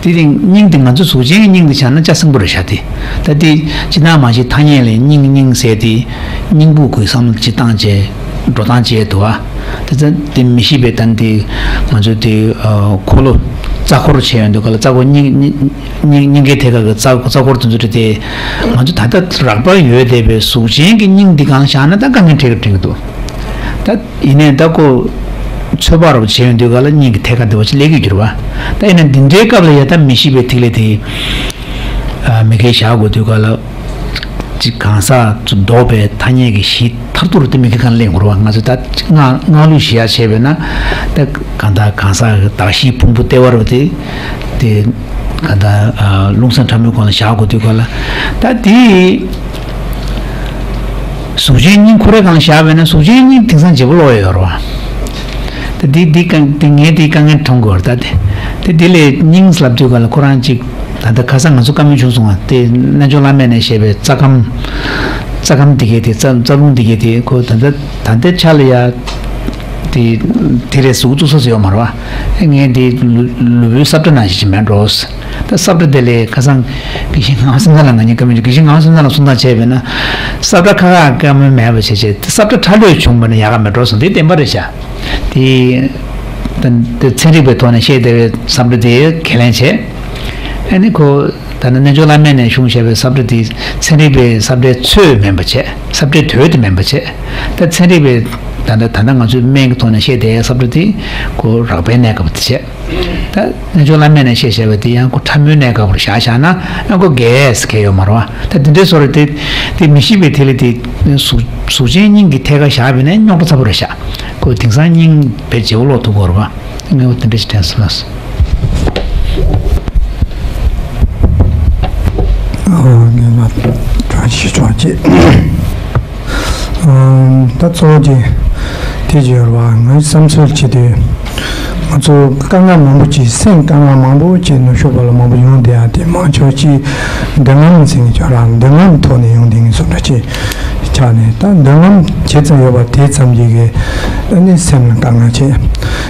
དེ་རིང་སྙིང་དེ་ང་ཚོ་གཟུགས་ཅན་གྱི་སྙིང་དེ་ཆགས་ན་ལྕགས་སྲིན་པོ་རེད་ཤག་དེ། ད་དེ་ཅི་ན་མ་ཤེས་ཐ་སྙད་ལས་སྙིང་སྙིང་ཟེར་དེ་སྙིང་པོ་གི་བསམ་བློ་ཅིག་བཏང་བྱས་འགྲོ་སྟངས་བྱས་འདུག་ཨ། དེ་ཚ་དེ་མི་ཤེས་པའི་ད་དེ་ང་ཚོ་དེ་འཁོར་ལོ་རྩ་འཁོར་བྱས་ཡོང་དུས་ག་ལ་རྩ་འཁོར་སྙིང་སྙིང་སྙིང་གའི་ཐད་ཀ་གི་རྩ་རྩ་འཁོར་དེ་ཚོ་དེ་ང་ཚོ་ད་ལྟ་རགས་པ་ཡོད་བསྡད་པའི་གཟུགས་ཅན་གྱི་སྙིང་འདི་གང་བཞག་ན་ད་དཀའ་ངལ་འཕྲད་ཀྱི་འཕྲད་ཀྱི་འདུག་ད་ཡིན་ནའི་ད་ཁོ་ཚོད་དཔག་རོབ་བྱས་ཡོང་དུས་ག་ལ་སྙིང་གི་ཐད་ཀ་འདི་བ་ཅིག་སླེབས་ཀྱི་འགྱུར་བ། ད་ཡིན་ན་འདི་འདྲའི་སྐབས་ལ་ཡ་ད་མི་ཤེས་པའི་ཐིག་ལེ་དེ་མི་ཁའི་བཞག་དགོས་དུས་ག་ལ་ཅིག་གང་ཟག་ཚོ་ལྡོག་པའི་ཐ་སྙད་ཀྱི་གཞི་མཐར་ཐུག་རུ་དེ་མི་ཁའི་ཁ་ལ་སླེབས་འགྱུར་བ། ང་ཚོ་ད་སྔགས་སྔགས་ལུགས་བཞི་ཡ་བྱས་པས་ན་ད་གང་ལྟར་གང་ཟག་གི་གདགས་གཞིའི་ཕུང་པོ་ལྟེ་བ་རུ་དེ་དེ་གང་ལྟར་རླུང་སེམས་ཕྲ་མོའི་སྒང་ལ་བཞག་དགོས་དུས་ག་ལ་ད་དེ། གཟུགས་ཅན་སྙིང་ཁོ་རའི་སྒང་བཞག་པས་ན་གཟུགས་ཅན་སྙིང་དེང་སང་བརྗེ་པོ་ལོག་ཡོད་རེད་བ། ད་འདི་འདི་དཀའ་འདི་ངས་འདི་དཀའ་ངལ་མཐོང་དགོས་རེད། ད་དེ་དེ་དེ་ལས་སྙིང་ལབ་དུས་ག་ལ་ཁོ་རང་ཅིག་ད་ལྟ་ཁ་སང་ང་ཚོ་བཀའ་མོལ་བྱུང་སོང་བ་དེ་རྣལ་འབྱོར་བླ་མེད་ནས་བཤད་པའི་རྩ་ཁམས། རྩ་ཁམས་དེ་གའི་དེ་རྩ་རྩ་རླུང་དེ་གའི་དེ་ཁོ་ད་ལྟ་ད་ལྟའི་ཆ་ལ་ཡ། དེ་དེ་རེད་གཟུགས་བཙུགས་ས་ཡོད་མ་རེད་བ། ངས་འདི་ལུས་ལུས་པོའི་ས་བཀྲ་ནང་བཞིན་ཅིག་མེད་འགྲོ། ད་ས་བཀྲ་དེ་ལས་ཁ་སང་དགེ་བཤེས་ངག་དབང་སེང་གེ་ལགས་ང་གཉིས་བཀའ་མོལ་བྱས། དགེ་བཤེས་ངག་དབང་སེང་གེ་ལགས་གསུང་སྟངས་བྱས་པས་ན་ས་བཀྲ་ཁ་ཁ་བཀའ་མོལ་མེད་པ་བྱས་བྱས་ས་བཀྲ་ཁྲ་ལོས་བྱུང་བ་ན་ཡག་ག་མེད་འགྲོ་སོང་། དེ་བདེན་པ་རེད་ཤག་དེ་ད་དེ་ཚན་རིག་པའི་ཐོག་ནས་བཤད་བསྡད་པའི་ས་བཀྲ་དེ་ཁས་ལེན་བྱས། ཨ་ནི་ཁོ་ད་ནི་རྣལ་འབྱོར་བླ་མེད་ནས་གཞུང་བཤད་པའི་ས་བཀྲ་དེ་ཚན་རིག་པའི་ས་བཀྲའི་ཚོད་མིན་པ་བྱས། ས་བཀྲའི་དོད་དེ་མིན་པ་བྱས། ད་ཚན་རིག་པའི་ད་ལྟ་ད་ལྟ་ང་ཚོའི་སྨན་གྱི་ཐོག་ནས་བཤད་བསྡད་ཡའི་ས་བཀྲ་དེ་ཁོ་རགས་པའི་གནས་སྐབས་དེ་བྱས། ད་རྣལ་འབྱོར་བླ་མེད་ནས་བཤད་བཞག་པ་དེ་ཡང་ཁོ་ཕྲ་མོའི་གནས་སྐབས་རུ་བཞག་བཞག་ན་ཡང་ཁོ་རྒས་ཟེར་མཁན་ཡོད་མ་རེད་བ། ད་དེ་འདྲའི་བཟོ་འདྲ་དེ་དེ་མི་ཤེས་པའི་ཐིག་ལེ་དེ་གཟུགས་གཟུགས་ཅན་སྙིང་གི་ཐད་ཀར་བཞག་པ་ཡིན་ན་རྙོག་དྲ་ཚ་པོ་རེད་ཤག་ཁོ་དེང་སང་སྙིང་བས་བརྗེ་པོ་ལོག་ཐུབ་ཀྱི་ཡོད་རེད་བ། ངས་འོ་དེ་འདྲ་ཞིག་དྲན་སོང་ལགས། ཨོ་ངས་ང་དྲང་ཞིག་ཆོག་ཅེས། ཨམ། ད་གཙོ་བོ་དེ་དེ་ཅིག་ཡོད་རེད་བ། ངའི་བསམ་ཚུལ་བྱེད་དུས་ང་ཚོ་དཀའ་ངལ་མང་པོ་ཅིག་སེམས་དཀའ་ངལ་མང་པོ་ཅིག་ནུབ་ཕྱོགས་པ་ལ་མང་པོ་ཡོང་བསྡད་ཡ་དེ་མང་ཆེ་བ་ཅིག་འདོད་རྔམ་ཟེར་མཁན་ཅིག་ཡོད་རེད། འདོད་རྔམ་ཐོག་ནས་ཡོང་བསྡད་མཁན་བཟོ་འདྲ་ཅིག་ཆགས་ནས། ད་འདོད་རྔམ་ཇི་ཙམ་ཡོད་པ་དེ་ཙམ་གྱིས་ཨ་ནི་སེམས་ལ་དཀའ་ངལ་ཆེ།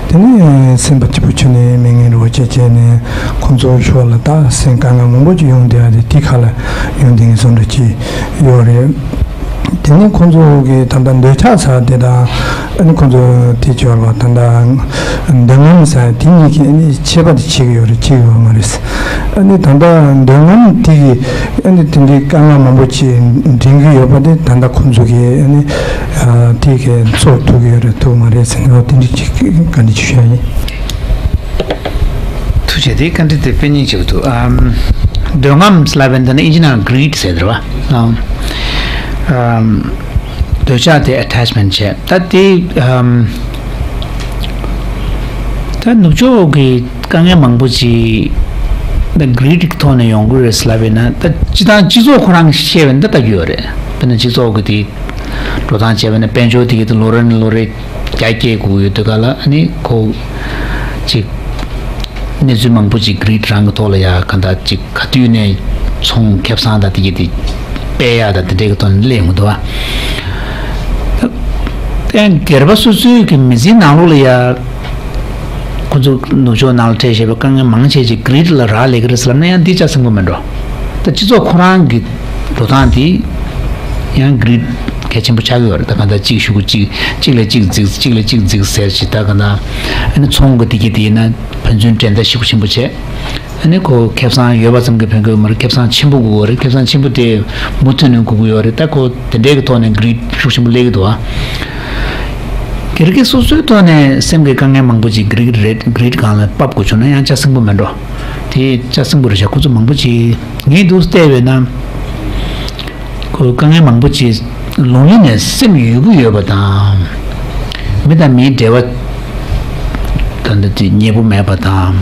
དེ་ནས་སེམས་པ་སྐྱིད་པོ་བྱུང་ནས་མི་ངན་རོགས་བྱས་བྱས་ནས་ཁོང་ཚོའི་ཕྱོགས་ལ་ད་སེམས་དཀའ་ངལ་མང་པོ་ཅིག་ཡོང་བསྡད་ཡ་དེ་དེ་ཁ་ལ་ཡོང་བསྡད་མཁན་བཟོ་འདྲ་ཅིག་ཡོད་རེད། དེ་ནས་ཁོང་ཚོ་གི་ད་ལྟ་འདོད་ཆགས་ཟེར་དེ་དང་ཨ་ནི་ཁོང་ཚོ་དེ་བྱས་པ་ད་ལྟ་འདོད་རྔམ་ཟེར་དེ་གཉིས་ཀྱི་ཨ་ནི་ཁྱད་པར་དེ་ཕྱེ་གི་ཡོད་རེད། ཕྱེ་གི་ཡོད་མ་རེད། ཨ་ནི་ད་ལྟ་འདོད་རྔམ་དེ་གི་ཨ་ནི་དེ་འདྲའི་དཀའ་ངལ་མང་པོ་ཅིག་འདྲེན་གི་ཡོད་པ་དེ་ད་ལྟ་ཁོང་ཚོ་གི་ཨ་ནི་དེ་གི་ཚོར་ཐུབ་གི་ཡོད་རེད་ཐུབ་མ་རེད་ཟེར་ནས་དེ་འདྲའི་ཅིག་བཀའ་འདྲི་ཅིག་ཞུ་ཡ་ཡིན། ཐུགས་རྗེ་ཆེ། དེའི་བཀའ་འདྲི་དེ་དཔེ་སྙིང་རྗེ་པོ་འདུག་ཨམ། འདོད་རྔམ་ལབ་པའི་འདི་ནི་ཨིན་ཇི་ནང་greed་ཟེར་དེ་རེད་བ། ཨམ། ཨམ། འདོད་ཆགས་དེ་attachment་བྱས། ད་དེ་ཨམ། ད་ནུབ་ཕྱོགས་ཀྱི་དཀའ་ངལ་མང་པོ་ཅིག་ད་greed་གི་ཐོག་ནས་ཡོང་གི་རེད་ལབ་པས་ན། ད་སྤྱི་བཏང་སྤྱི་ཚོགས་ཁོ་རང་གིས་བཤད་པ་ནི་ད་ལྟ་རྒྱུ་ཡོད་རེད། དཔེར་ན་སྤྱི་ཚོགས་ཀྱི་དེ་འགྲོ་སྟངས་བྱས་པ་ན་དཔལ་འབྱོར་དེ་གི་དེ་ལོ་རེ་ནས་ལོ་རེ་རྒྱ་སྐྱེད་དགོས་ཡོད་དུས་ག་ལ་ཨ་ནི་ཁོ་ཅིག་གནས་ཚུལ་མང་པོ་ཅིག་greed་རང་གི་ཐོག་ལ་ཡ་ག་འདྲ་ཅིག་ག་དུས་ནས་ཚོང་ཁེ་བཟང་དང་དེ་གི་དེ་སྤེལ་ཡ་དང་དེ་འདྲའི་གི་ཐོག་ནས་སླེབས་ཡོང་གི་འདུག་བ། ཡང་སྒེར་པ་སོ་སོའི་གི་མི་ཚེའི་ནང་ལོགས་ལ་ཡ། ཁོ་ཚོ་ནུབ་ཕྱོགས་ནང་ལ་འཕྲད་བཞིན་པའི་དཀའ་ངལ་མང་ཆེ་ཅིག་གྷི་རིཌ་ལ་རག་ལས་ཀྱི་རེད་ཟེར་ལབ་ན་ཡང་འདི་ཅག་སེམས་ཁུར་མི་འགྲོ། ད་སྤྱི་ཚོགས་ཁོ་རང་གི་འགྲོ་སྟངས་འདི་ཡང་གྷི་རིཌ་གལ་ཆེན་པོ་ཆགས་ཀྱི་ཡོད་རེད། ད་གང་ལྟར་གཅིག་ཤུ་གུ་གཅིག་གཅིག་ལས་གཅིག་རྫིག་གཅིག་ལས་གཅིག་རྫིག་ཟེར་ཞིག་ད་གང་ལྟར་ཨ་ནི་ཚོང་གི་འདི་གི་དེ་ཡིན་ན་ཕན་ཚུན་འགྲན་ཟླ་ཞེ་པོ་ཆེན་པོ་བྱས། ཨ་ནི་ཁོ་ཁེ་བཟང་ཡོད་པ་ཙམ་གྱིས་ཕན་གྱི་ཡོད་མ་རེད། ཁེ་བཟང་ཆེན་པོ་དགོས་ཀྱི་རེད། ཁེ་བཟང་ཆེན་པོ་དེ་མུ་མཐུད་ནས་དགོས་ཀྱི་ཡོད་རེད། ད་ཁོ་དེ་འདྲའི་གི་ཐོག་ནས་གྷི་རིཌ་ཤུགས་ཆེན་པོ་སླེབས་ཀྱི་འདུག་ཨ། སྒེར་གྱི་སོ་སོའི་ཐོག་ནས་སེམས་ཀྱི་དཀའ་ངལ་མང་པོ་ཅིག་གྷི་རིཌ་རེད། གྷི་རིཌ་སྒང་ལ་ཕབ་དགོས་བྱུང་ན་ཡང་ཅག་སེམས་ཁུར་མི་འགྲོ། དེ་ཅག་སེམས་ཁུར་རེད་ཤག་ཁོ་ཚོ་མང་པོ་ཅིག་ངས་འདུག་བལྟས་པས་ན། ཁོ་དཀའ་ངལ་མང་པོ་ཅིག་ལུང་ཡིན་ནས་སེམས་ཡོད་རྒུ་ཡོད་པ་དང་། མི་དང་མིའི་འབྲེལ་བ་ད་འདི་དེ་མཉེས་པོ་མེད་པ་དང་།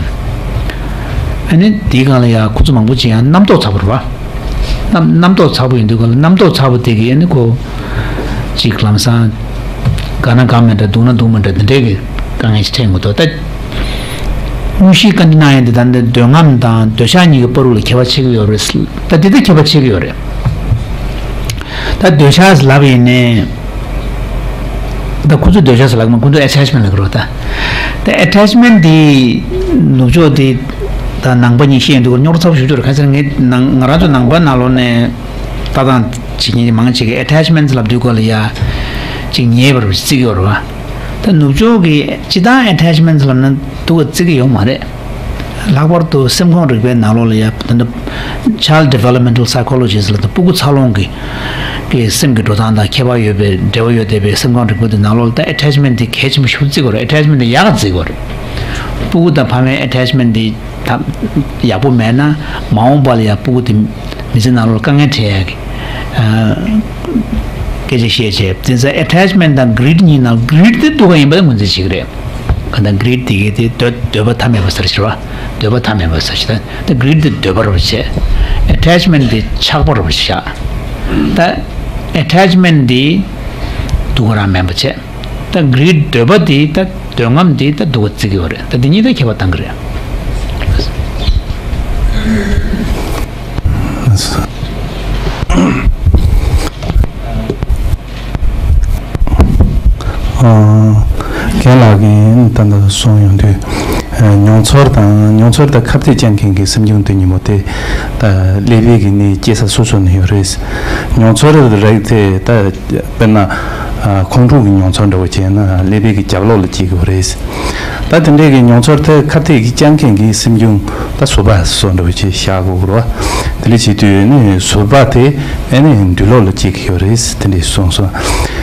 ཨ་ནི་དེའི་སྒང་ལ་ཡང་ཁོ་ཚོ་མང་པོ་ཅིག་ཡང་རྣམ་རྟོག་ཚ་པོ་རེད་བ། རྣམ་རྣམ་རྟོག་ཚ་པོ་ཡིན་དུས་སྒང་ལ་རྣམ་རྟོག་ཚ་པོ་དེ་གིས་ཨ་ནི་ཁོ་ཅིག་ལམ་སང་དགའ་ན་དགའ་མི་འདྲ་སྡུག་ན་སྡུག་མི་འདྲ་འདི་འདྲའི་གི་དཀའ་ངལ་ཞིག་འཕྲད་ཡོང་གི་འདུག་ད། དངོས་གཞིའི་བཀའ་འདྲི་གནང་ཡ་འདི་ད་འདི་འདོད་རྔམ་དང་འདོད་ཆགས་གཉིས་ཀྱི་བར་དུ་ལ་ཁྱད་པར་ཕྱེ་གི་ཡོད་རེད། ད་འདི་ད་ཁྱད་པར་ཕྱེ་གི་ཡོད་རེད། ད་འདོད་ཆགས་ཟེར་ལབ་ཡིན་ནའི། ད་ཁོ་ཚོས་འདོད་ཆགས་ཟེར་ལབ་མ། ཁོ་ཚོས་ཨེ་ཊེཆ་མེན་ཊི་ལབ་ཀྱི་རེད་ད། ད་ཨེ་ཊེཆ་མེན་ཊི་འདི་ནུབ་ཕྱོགས་འདི་ད་ནང་པ་གཉིས་བཤད་ཡོང་དུས་རྙོག་དྲ་ཚ་པོ་ཞེ་པོ་ཅིག་རེད། གང་ཟེར་ངས་ནང་ང་རང་ཚོ་ནང་པ་ནང་ལོགས་ནས་ལྟ་སྟངས་བྱེད་མཁན་མང་ཆེ་གིས་ཨེ་ཊེཆ་མེན་ཊི་ལབ་དུས་སྐབས་ལ་ཡ་ཅིག་ཉེས་པར་བརྩི་གི་ཡོད་རེད་བ། ད་ནུབ་ཕྱོགས་ཀྱི་སྤྱིར་བཏང་ཨེ་ཊེཆ་མེན་ཊི་ལབ་ན་སྡུག་པ་བརྩི་གི་ཡོད་མ་རེད། ལྷག་པར་དུ་སེམས་ཁོངས་རིག་པའི་ནང་ལོགས་ལ་ཡ་ད་ལྟ་Child Developmental Psychology ལབ་ད་སྤུ་གུ་འཚར་ལོངས་ཀྱི་གི་སེམས་ཀྱི་འགྲོ་སྟངས་དང་ཁྱད་པར་ཡོད་པའི་འབྲེལ་བ་ཡོད་བསྡད་པའི་སེམས་ཁོངས་རིག་པ་དེ་ནང་ལོགས་ལ་ད་ཨེ་ཊེཆ་མེན་ཊི་དེ་གལ་ཆེན་པོ་ཞེ་པོ་བརྩི་དགོས་རེད། ཨེ་ཊེཆ་མེན་ཊི་དེ་ཡག་ག་བརྩི་དགོས་རེད། སྤུ་གུ་དང་ཕ་མའི་ཨེ་ཊེཆ་མེན་ཊི་དེ་ད་ཡག་པོ་མེད་ན་མ་འོངས་པ་ལ་ཡ་སྤུ་གུ་དེ་མི་ཚེ་ནང་ལོགས་དཀའ་ངལ་འཕྲད་ཡ་གི་ཨ་སྐད་ཆ་བཤད་བྱས། དེ་ཚོ་ཨེ་ཊེཆ་མེན་ཊི་དང་གྷི་རིཌ་གཉིས་ནང་གྷི་རིཌ་དེ་སྡུག་ག་ཡིན་པ་ངོས་འཛིན་བྱེད་ཀྱི་རེད། གང་ལྟར་གྷི་རིཌ་དེ་གའི་དེ་འདོད་འདོད་པ་མཐའ་མེད་པ་ཟེར་ཞེས་པ། འདོད་པ་མཐའ་མེད་པ་ཟེར་ཞེས་ད་གྷི་རིཌ་དེ་འདོད་པ་རེད་བྱས། ཨེ་ཊེཆ་མེན་ཊི་དེ་ཆགས་པ་རེད་བྱས། ད་ཨེ་ཊེཆ་མེན་ཊི་དེ་སྡུག་ག་རང་མེད་པ་བྱས། ད་གྷི་རིཌ་འདོད་པ་དེ་ད་འདོད་རྔམ་དེ་ད་སྡུག་པ་བརྩི་གི་ཡོད་རེད། ད་དེ་གཉིས་ད་ཁྱད་པར་གཏང་གི་རེད། རྒན་ལགས་ཀྱིས་ད་ལྟ་གསུངས་ཡོང་དུས། མྱོང་ཚོར་དང་མྱོང་ཚོར་དང་ཁ་གཏད་གཅོག་མཁན་གྱི་སེམས་བྱུང་དེ་ཉིན་མོ་དེ་ད་ཀླད་པའི་གི་གནས་སྐྱེ་ས་སོ་སོ་ནས་ཡོད་རེད། མྱོང་ཚོར་རིགས་དེ་ད་དཔེར་ན་ཁོང་ཁྲོ་གི་མྱོང་ཚོར་འདྲ་བོ་བྱས་ན་ཀླད་པའི་གི་རྒྱབ་ལོགས་ལ་སྐྱེ་གི་ཡོད་རེད། ད་དེ་འདྲའི་གི་མྱོང་ཚོར་དེ་ཁ་གཏད་ཀྱིས་བཅག་མཁན་གྱི་སེམས་བྱུང་ད་ཟུར་པ་སོགས་འདྲ་བོ་ཅིག་བཞག་དགོས་རེད་བ། དེ་འདྲ་བྱེད་དུས་ནི་ཟུར་པ་དེ་ཨ་ནི་མདུན་ལོགས་ལ་སྐྱེ་གི་ཡོད་རེད། དེ་འདྲ་གསུངས་སོང་།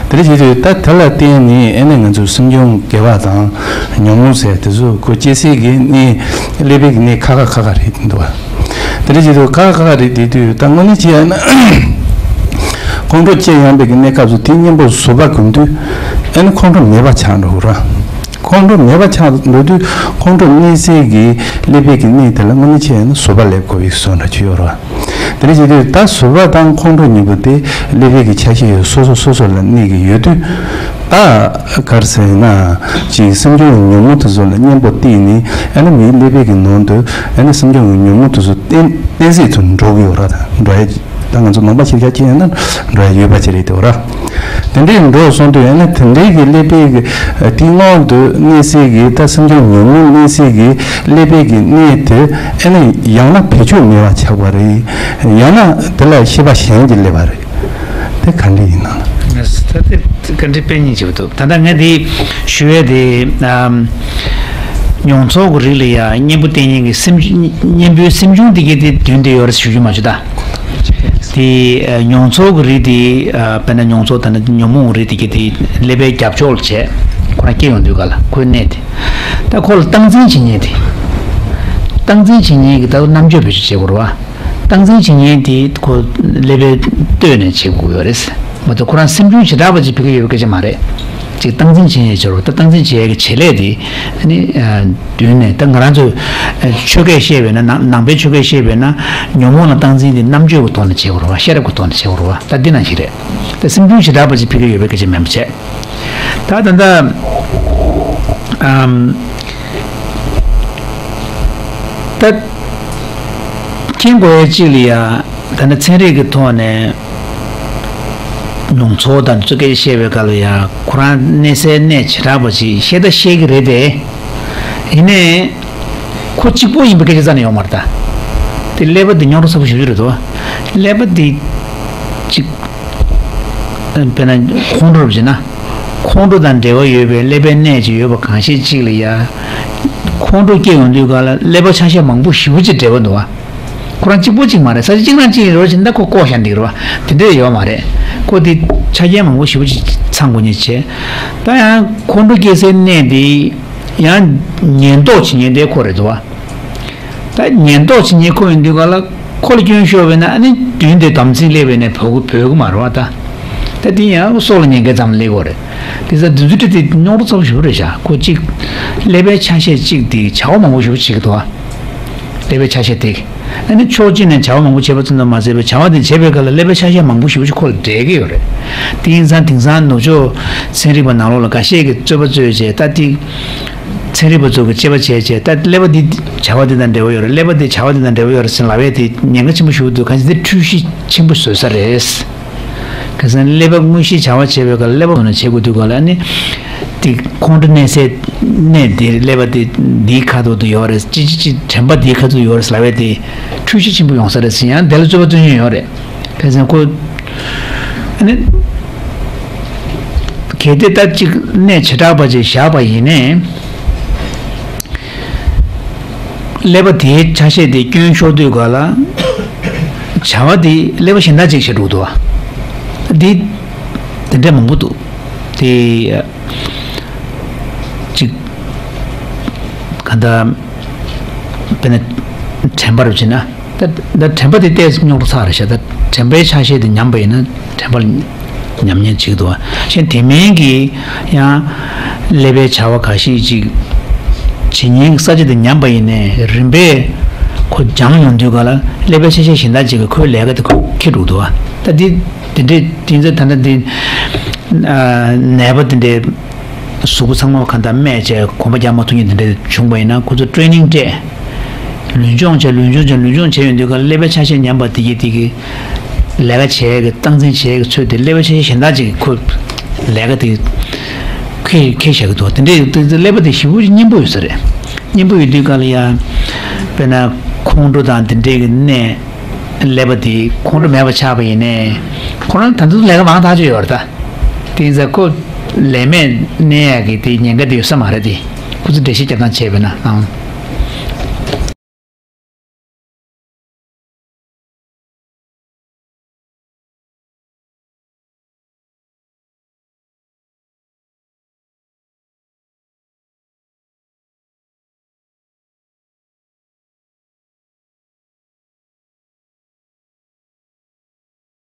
དེ་འདྲ་བྱེད་དུས་ད་དེ་ལ་བརྟེན་ནས་ཨ་ནི་ང་ཚོའི་སེམས་བྱུང་དགེ་བ་དང་ཉོན་མོངས་ཟེར་དེ་ཚོ་ཁོ་སྐྱེ་སའི་གི་གནས་ཀླད་པའི་གི་གནས་ཁག་ཁག་ཁག་ཁག་རེད་འདུག་བ། དེ་འདྲ་བྱེད་དུས་ཁག་ཁག་ཁག་རེད་དེ་དུས་ད་དངོས་གནས་བྱས་ན་ཁོང་ཁྲོ་སྐྱེ་ཡོང་པའི་གི་གནས་སྐབས་སུ་དེ་གཉེན་པོ་ཟུར་པ་གོམས་དུས་ཨ་ནི་ཁོང་ཁྲོ་མེད་པ་ཆགས་འགྲོ་གི་རེད། ཁོང་ཁྲོ་མེད་པ་ཆགས་འགྲོ་དུས་ཁོང་ཁྲོ་གནས་སའི་གི་ཀླད་པའི་གི་གནས་དེ་ལ་དངོས་གནས་བྱས་ན་ཟུར་པ་སླེབས་དགོས་པའི་བཟོ་འདྲ་ཅིག་ཡོད་རེད། དེ་འདྲ་བྱེད་དུས་ད་ཟུར་པ་དང་ཁོང་ཁྲོ་གཉིས་པོ་དེ་ཀླད་པའི་གི་ཆ་ཤས་ཡོད་སོ་སོ་སོ་སོ་ལ་གནས་ཀྱི་ཡོད་དུས། ད་ག་རེ་ཟེར་ན་ཅིག་སེམས་བྱུང་གི་ཉོན་མོངས་དེ་ཚོ་ལ་གཉེན་པོ་བརྟེན་ནས་ཨ་ནི་མིའི་ཀླད་པའི་གི་ནང་དུ་ཨ་ནི་སེམས་བྱུང་གི་ཉོན་མོངས་དེ་ཚོ་གཏན་གཏན་ཚིགས་སུ་འགྲོ་གི་ཡོད་རེད། ད་འགྲོ་ཡ། ད་ང་ཚོ་ནང་པ་ཞིག་ཆགས་ཀྱི་ཡོད་ན་འགྲོ་ཡ་ཡོད་པ་ཅིག་རེད་དེ་འོ་ར། དེ་འདྲའི་འགྲོ་སོང་དུས་ཡང་ན་དེ་འདྲའི་གི་ཀླད་པའི་གི་དེའི་སྔོན་དུ་གནས་སའི་གི་ད་སེམས་བྱུང་ཉོན་མོངས་གནས་སའི་གི་ཀླད་པའི་གི་གནས་དེ་ཨ་ནི་ཡང་ན་བེད་སྤྱོད་ནུས་པ་ཆགས་པ་རེད། ཡང་ན་དེ་ལ་ཤེས་པ་གཞན་གྱིས་སླེབས་པ་རེད། དེ་ག་འདྲ་ཡིན་ན། ད་དེ་བཀའ་འདྲི་དཔེ་སྙིང་རྗེ་པོ་འདུག་ད་ལྟ་ངས་དེ་ཞུ་ཡས་དེ་ཨམ། མྱོང་ཚོར་གྱི་རིགས་ལ་ཡང་གཉེན་པོ་བསྟེན་མཁན་གྱི་སེམས་གཉེན་པོའི་སེམས་བྱུང་དེ་གའི་དེ་མདུན་དེ་ཡོད་རེད་ཞུ་རྒྱུ་མ་བྱུང་ད། དེ་མྱོང་ཚོར་གྱི་རིགས་དེ་དཔེར་ན་མྱོང་ཚོར་དང་ཉོན་མོངས་རིགས་དེ་གའི་དེ་ཀླད་པའི་རྒྱབ་ཕྱོགས་ལ་བྱས་ཁོ་རང་སྐྱེ་ཡོང་དུས་ག་ལ་ཁོའི་གནས་དེ། ད་ཁོ་ལ་སྟངས་འཛིན་བྱེད་མཁན་དེ། སྟངས་འཛིན་བྱེད་མཁན་གྱི་ད་རྣམ་དཔྱོད་བེད་སྤྱོད་བྱེད་དགོས་རེད་བ། སྟངས་འཛིན་བྱེད་མཁན་དེ་ཁོ་ཀླད་པའི་སྟོད་ནས་བྱེད་དགོས་ཡོད་རེད། མ་གཏོགས་ཁོ་རང་སེམས་བྱུང་བྱེ་བྲག་པ་ཅིག་ཕ་གི་ཡོད་པའི་སྐད་ཆ་མ་རེད། ཅིག་སྟངས་འཛིན་བྱེད་མཁན་ཡོད་ཅོར་ད་སྟངས་འཛིན་བྱེད་ཡས་ཀྱི་བྱེད་ལས་དེ་ཨ་ནི་མདུན་ནས་ད་ང་རང་ཚོས་ཆོས་སྐད་བཤད་པས་ན་ནང་ནང་པའི་ཆོས་སྐད་བཤད་པས་ན་ཉོན་མོངས་ལ་སྟངས་འཛིན་དེ་རྣམ་དཔྱོད་ཀྱི་ཐོག་ནས་བྱེད་དགོས་རེད་བ། ཤེས་རབ་ཀྱི་ཐོག་ནས་བྱེད་དགོས་རེད་བ། ད་འདི་ནང་བཞིན་རེད། ད་སེམས་བྱུང་བྱེ་བྲག་པ་ཅིག་ཕ་གི་ཡོད་པའི་སྐད་ཆ་མིན་པ་བྱས། ད་ད་ལྟ་ཨམ། ད་མཁྱེན་དགོས་ཡ་གཅིག་ལ་ཡ་ད་ནི་ཚན་རིག་གི་ཐོག་ནས་ མྱོང་ཚོར་དང་དེ་ཚོ་སྐད་ཆ་བཤད་པའི་སྐབས་ལ་ཡང་ཁོ་རང་གནས་སའི་གནས་བྱེ་བྲག་པ་ཅིག་བཤད་ད་བཤད་ཀྱི་རེད་དེ། ཡིན་ནའི་ཁོ་གཅིག་པོ་ཡིན་པའི་སྐད་ཆ་རྩ་ནས་ཡོད་མ་རེད་ད། དེ་ཀླད་པ་དེ་རྙོག་དྲ་ཚ་པོ་ཞེ་པོ་ཅིག་རེད་འདུག་ཀླད་པ་དེ་གཅིག་དཔེར་ན་ཁོང་ཁྲོ་རུ་བྱས་ན། ཁོང་ཁྲོ་དང་འབྲེལ་བ་ཡོད་པའི་ཀླད་པའི་ནད་ཅིག་ཡོད་པ་གང་ཤེས་གཅིག་ལ་ཡ། ཁོང་ཁྲོ་སྐྱེ་ཡོང་དུས་སྒང་ལ་ཀླད་པ་ཆ་ཤས་མང་པོ་ཞེ་པོ་ཅིག་འབྲེལ་བ་འདུག་བ། ཁོ་རང་གཅིག་པོ་གཅིག་མ་རེད། ས་ཆ་གཅིག་རང་གཅིག་ཡིན་རོགས་བྱས་ན་ད་ཁོ་ལྐོག་བཞག་འགྲིག་རེད་བ། དེ་འདྲ་ཡོད་མ་རེད། ཁོ་དེ་ཆ་རྐྱེན་མང་པོ་ཞེ་པོ་ཅིག་ཚང་དགོས་ཉེན་ཆེ། ད་ཡང་ཁོང་ཁྲོ་སྐྱེ་སའི་གནས་དེ་ཡང་ཉེན་རྟོག་བྱེད་མཁན་དེ་ཁོ་རེད་འདུག་བ། ད་ཉེན་རྟོག་བྱེད་མཁན་ཁོ་ཡིན་དུས་ག་ལ་ཁོ་ལ་སྐྱོན་ཤོར་བས་ན་ཨ་ནི་མདུན་དེ་དམ་ཚིག་སླེབས་པས་ན་བོད་ཀྱི་བོད་ཀྱི་མ་རེད་བ་ད། ད་དེ་ཡང་སྲོག་ལ་ཉེན་ཁའི་ཙམ་སླེབས་ཀྱི་རེད། དེ་ཚ་དུས་ཚོད་དེ་རྙོག་དྲ་ཚ་པོ་ཞེ་པོ་རེད་ཤག་ཁོ་གཅིག་ཀླད་པའི་ཆ་ཤས་གཅིག་དེ་བྱ་བ་མང་པོ་ཞེ་པོ་བྱེད་ཀྱི་འདུག་བ། ཀླད་པའི་ཆ་ཤས་དེ། ཨ་ནི་ཕྱོགས་གཅིག་ནས་བྱ་བ་མང་པོ་བྱེད་པ་ཙམ་དུ་མ་ཟད་པའི་བྱ་བ་དེ་བྱེད་པའི་སྐབས་ལ་ཀླད་པའི་ཆ་ཤས་མང་པོ་ཞེ་པོ་ཞིག་ཁོ་ལ་འབྲེལ་གྱི་ཡོད་རེད། དེ་ཡིན་ཙང་དེང་སང་ནུབ་ཕྱོགས་ཚན་རིག་པ་ནང་ལོགས་ལ་འགའ་ཤས་ཀྱིས་རྩོད་པ་རྩོད་བྱས་ད་དེ། ཚན་རིག་པ་ཚོ་གིས་དཔྱད་པ་བྱས་བྱས་ད་ཀླད་པ་འདི་བྱ་བ་འདི་དང་འབྲེལ་བ་ཡོད་རེད། ཀླད་པ་འདི་བྱ་བ་འདི་དང་འབྲེལ་བ་ཡོད་རེད་ཟེར་ལབ་ཡས་དེ་ཉེན་ཁ་ཆེན་པོ་ཞིག་འདུག་གང་ཟེར་འདི་འཁྲུལ་གཞི་ཆེན་པོ་བཟོ་ས་རེད། གང་ཟེར་ན་ཀླད་པ་དངོས་གཞིའི་བྱ་བ་བྱེད་པའི་སྐབས་ཀླད་པ་ནང་བྱེད་དགོས་དུས་སྐབས་ལ་ནི། དེ་ཁོང་ཁྲོ་གནས་སའི་གནས་འདིར་ཀླད་པ་དེ་འདིའི་ཁ་ཐོག་ཏུ་ཡོད་རེད། ཅི་ཅི་ཅི་དྲན་པ་འདིའི་ཁ་ཐོག་ཏུ་ཡོད་རེད་ལབ་ཡས་དེ་འཁྲུལ་གཞི་ཆེན་པོ་ཡོང་ས་རེད་ཟེར་ཡང་དེ་ལ་རྩོད་པ་རྩོད་མྱོང་ཡོད་རེད། གང་ཟེར་ཁོ། ཨ་ནི། གལ་ཏེ་ད་ཅིག་གནས་བྱེ་བྲག་པ་ཅིག་བཞག་པ་ཡིན་ནའི། ཀླད་པ་དེའི་ཆ་ཤས་དེ་སྐྱོན་ཤོར་དུས་ག་ལ། བྱ་བ་དེ་ཀླད་པ་གཞན་དག་ཅིག་བྱེད་འགྲོ་འདུག་བ། འདི། དེ་འདྲ་མང་པོ་འདུག་དེ། ཅིག་ག་འདྲ། དཔེར་ན། དྲན་པ་རུ་བྱས་ན། ད་ད་དྲན་པ་དེ་ཏོག་ཙམ་རྙོག་དྲ་ཚ་རེད་ཤག་ད་དྲན་པའི་ཆ་ཤས་དེ་ཉམས་པ་ཡིན་ན་དྲན་པ་ཉམས་ཉེན་ཅིག་འདུག་བ། གཞན་དེ་མིན་གྱི་ཡང་ཀླད་པའི་བྱ་བ་འགའ་ཞིག་ཅིག་བྱེད་ཉེན་གྱི་ས་ཆ་དེ་ཉམས་པ་ཡིན་ནའི་རིམ་པས་ཁོ་སྦྱངས་ཡོང་དུས་ག་ལ་ཀླད་པའི་ཆ་ཤས་གཞན་དག་ཅིག་གིས་ཁོའི་ལས་ཀ་དེ་ཁོ་འཁྱེར་འགྲོ་འདུག་བ། ད་འདི་དེ་འདྲའི་དེ་ཚོ་ད་ལྟ་འདི་ནད་པ་དེ་འདྲའི། གཟུགས་པོ་ཚང་མ་གང་ལྟར་རྨས་བྱས་གོམ་པ་རྒྱག་མ་ཐུབ་མཁན་དེ་འདྲ་བྱུང་བ་ཡིན་ན་ཁོ་ཚོ་ཊེ་རེ་ནིང་སྤྲད། ལུས་སྦྱོང་བྱས་ལུས་སྦྱོང་བྱས་ལུས་སྦྱོང་བྱས་ཡོང་དུས་ཀ་ཀླད་པའི་ཆ་ཤས་ཉམས་པ་དེ་གི་དེ་གི་ལས་ཀ་བྱས་གི་སྟངས་འཛིན་བྱས་གི་ཚུལ་དེ་ཀླད་པའི་ཆ་ཤས་གཞན་དག་ཅིག་གི་ཁོ་ལས་ཀ་དེ་ཁེ་ཁེ་བཞག་གི་འདུག་དེ་འདྲའི་ཀླད་པ་དེ་ཞེ་པོ་ཅིག་སྙན་པོ་ཡོད་ས་རེད། སྙན་པོ་ཡོད་དུས་ཀ་ལ་ཡ་དཔེར་ན་ཁོང་ཁྲོ་དང་དེ་འདྲའི་གི་གནས། ཀླད་པ་དེ་ཁོང་ཁྲོ་མེད་པ་ཆགས་པ་ཡིན་ནའི། ཁོ་རང་ད་དུང་ལས་ཀ་མང་ཐག་ཆོད་ཡོད་རེད་ད། དེ་ཡིན་ཙང་ཁོ་ལས་མེད་གནས་ཡག་གི་དེ་ཉེན་ཁ་དེ་ཡོད་ས་མ་རེད་དེ། ཁོ་ཚོ་འགྲེལ་བཤད་རྒྱབ་སྟངས་བྱས་པས་ན་ཨང་།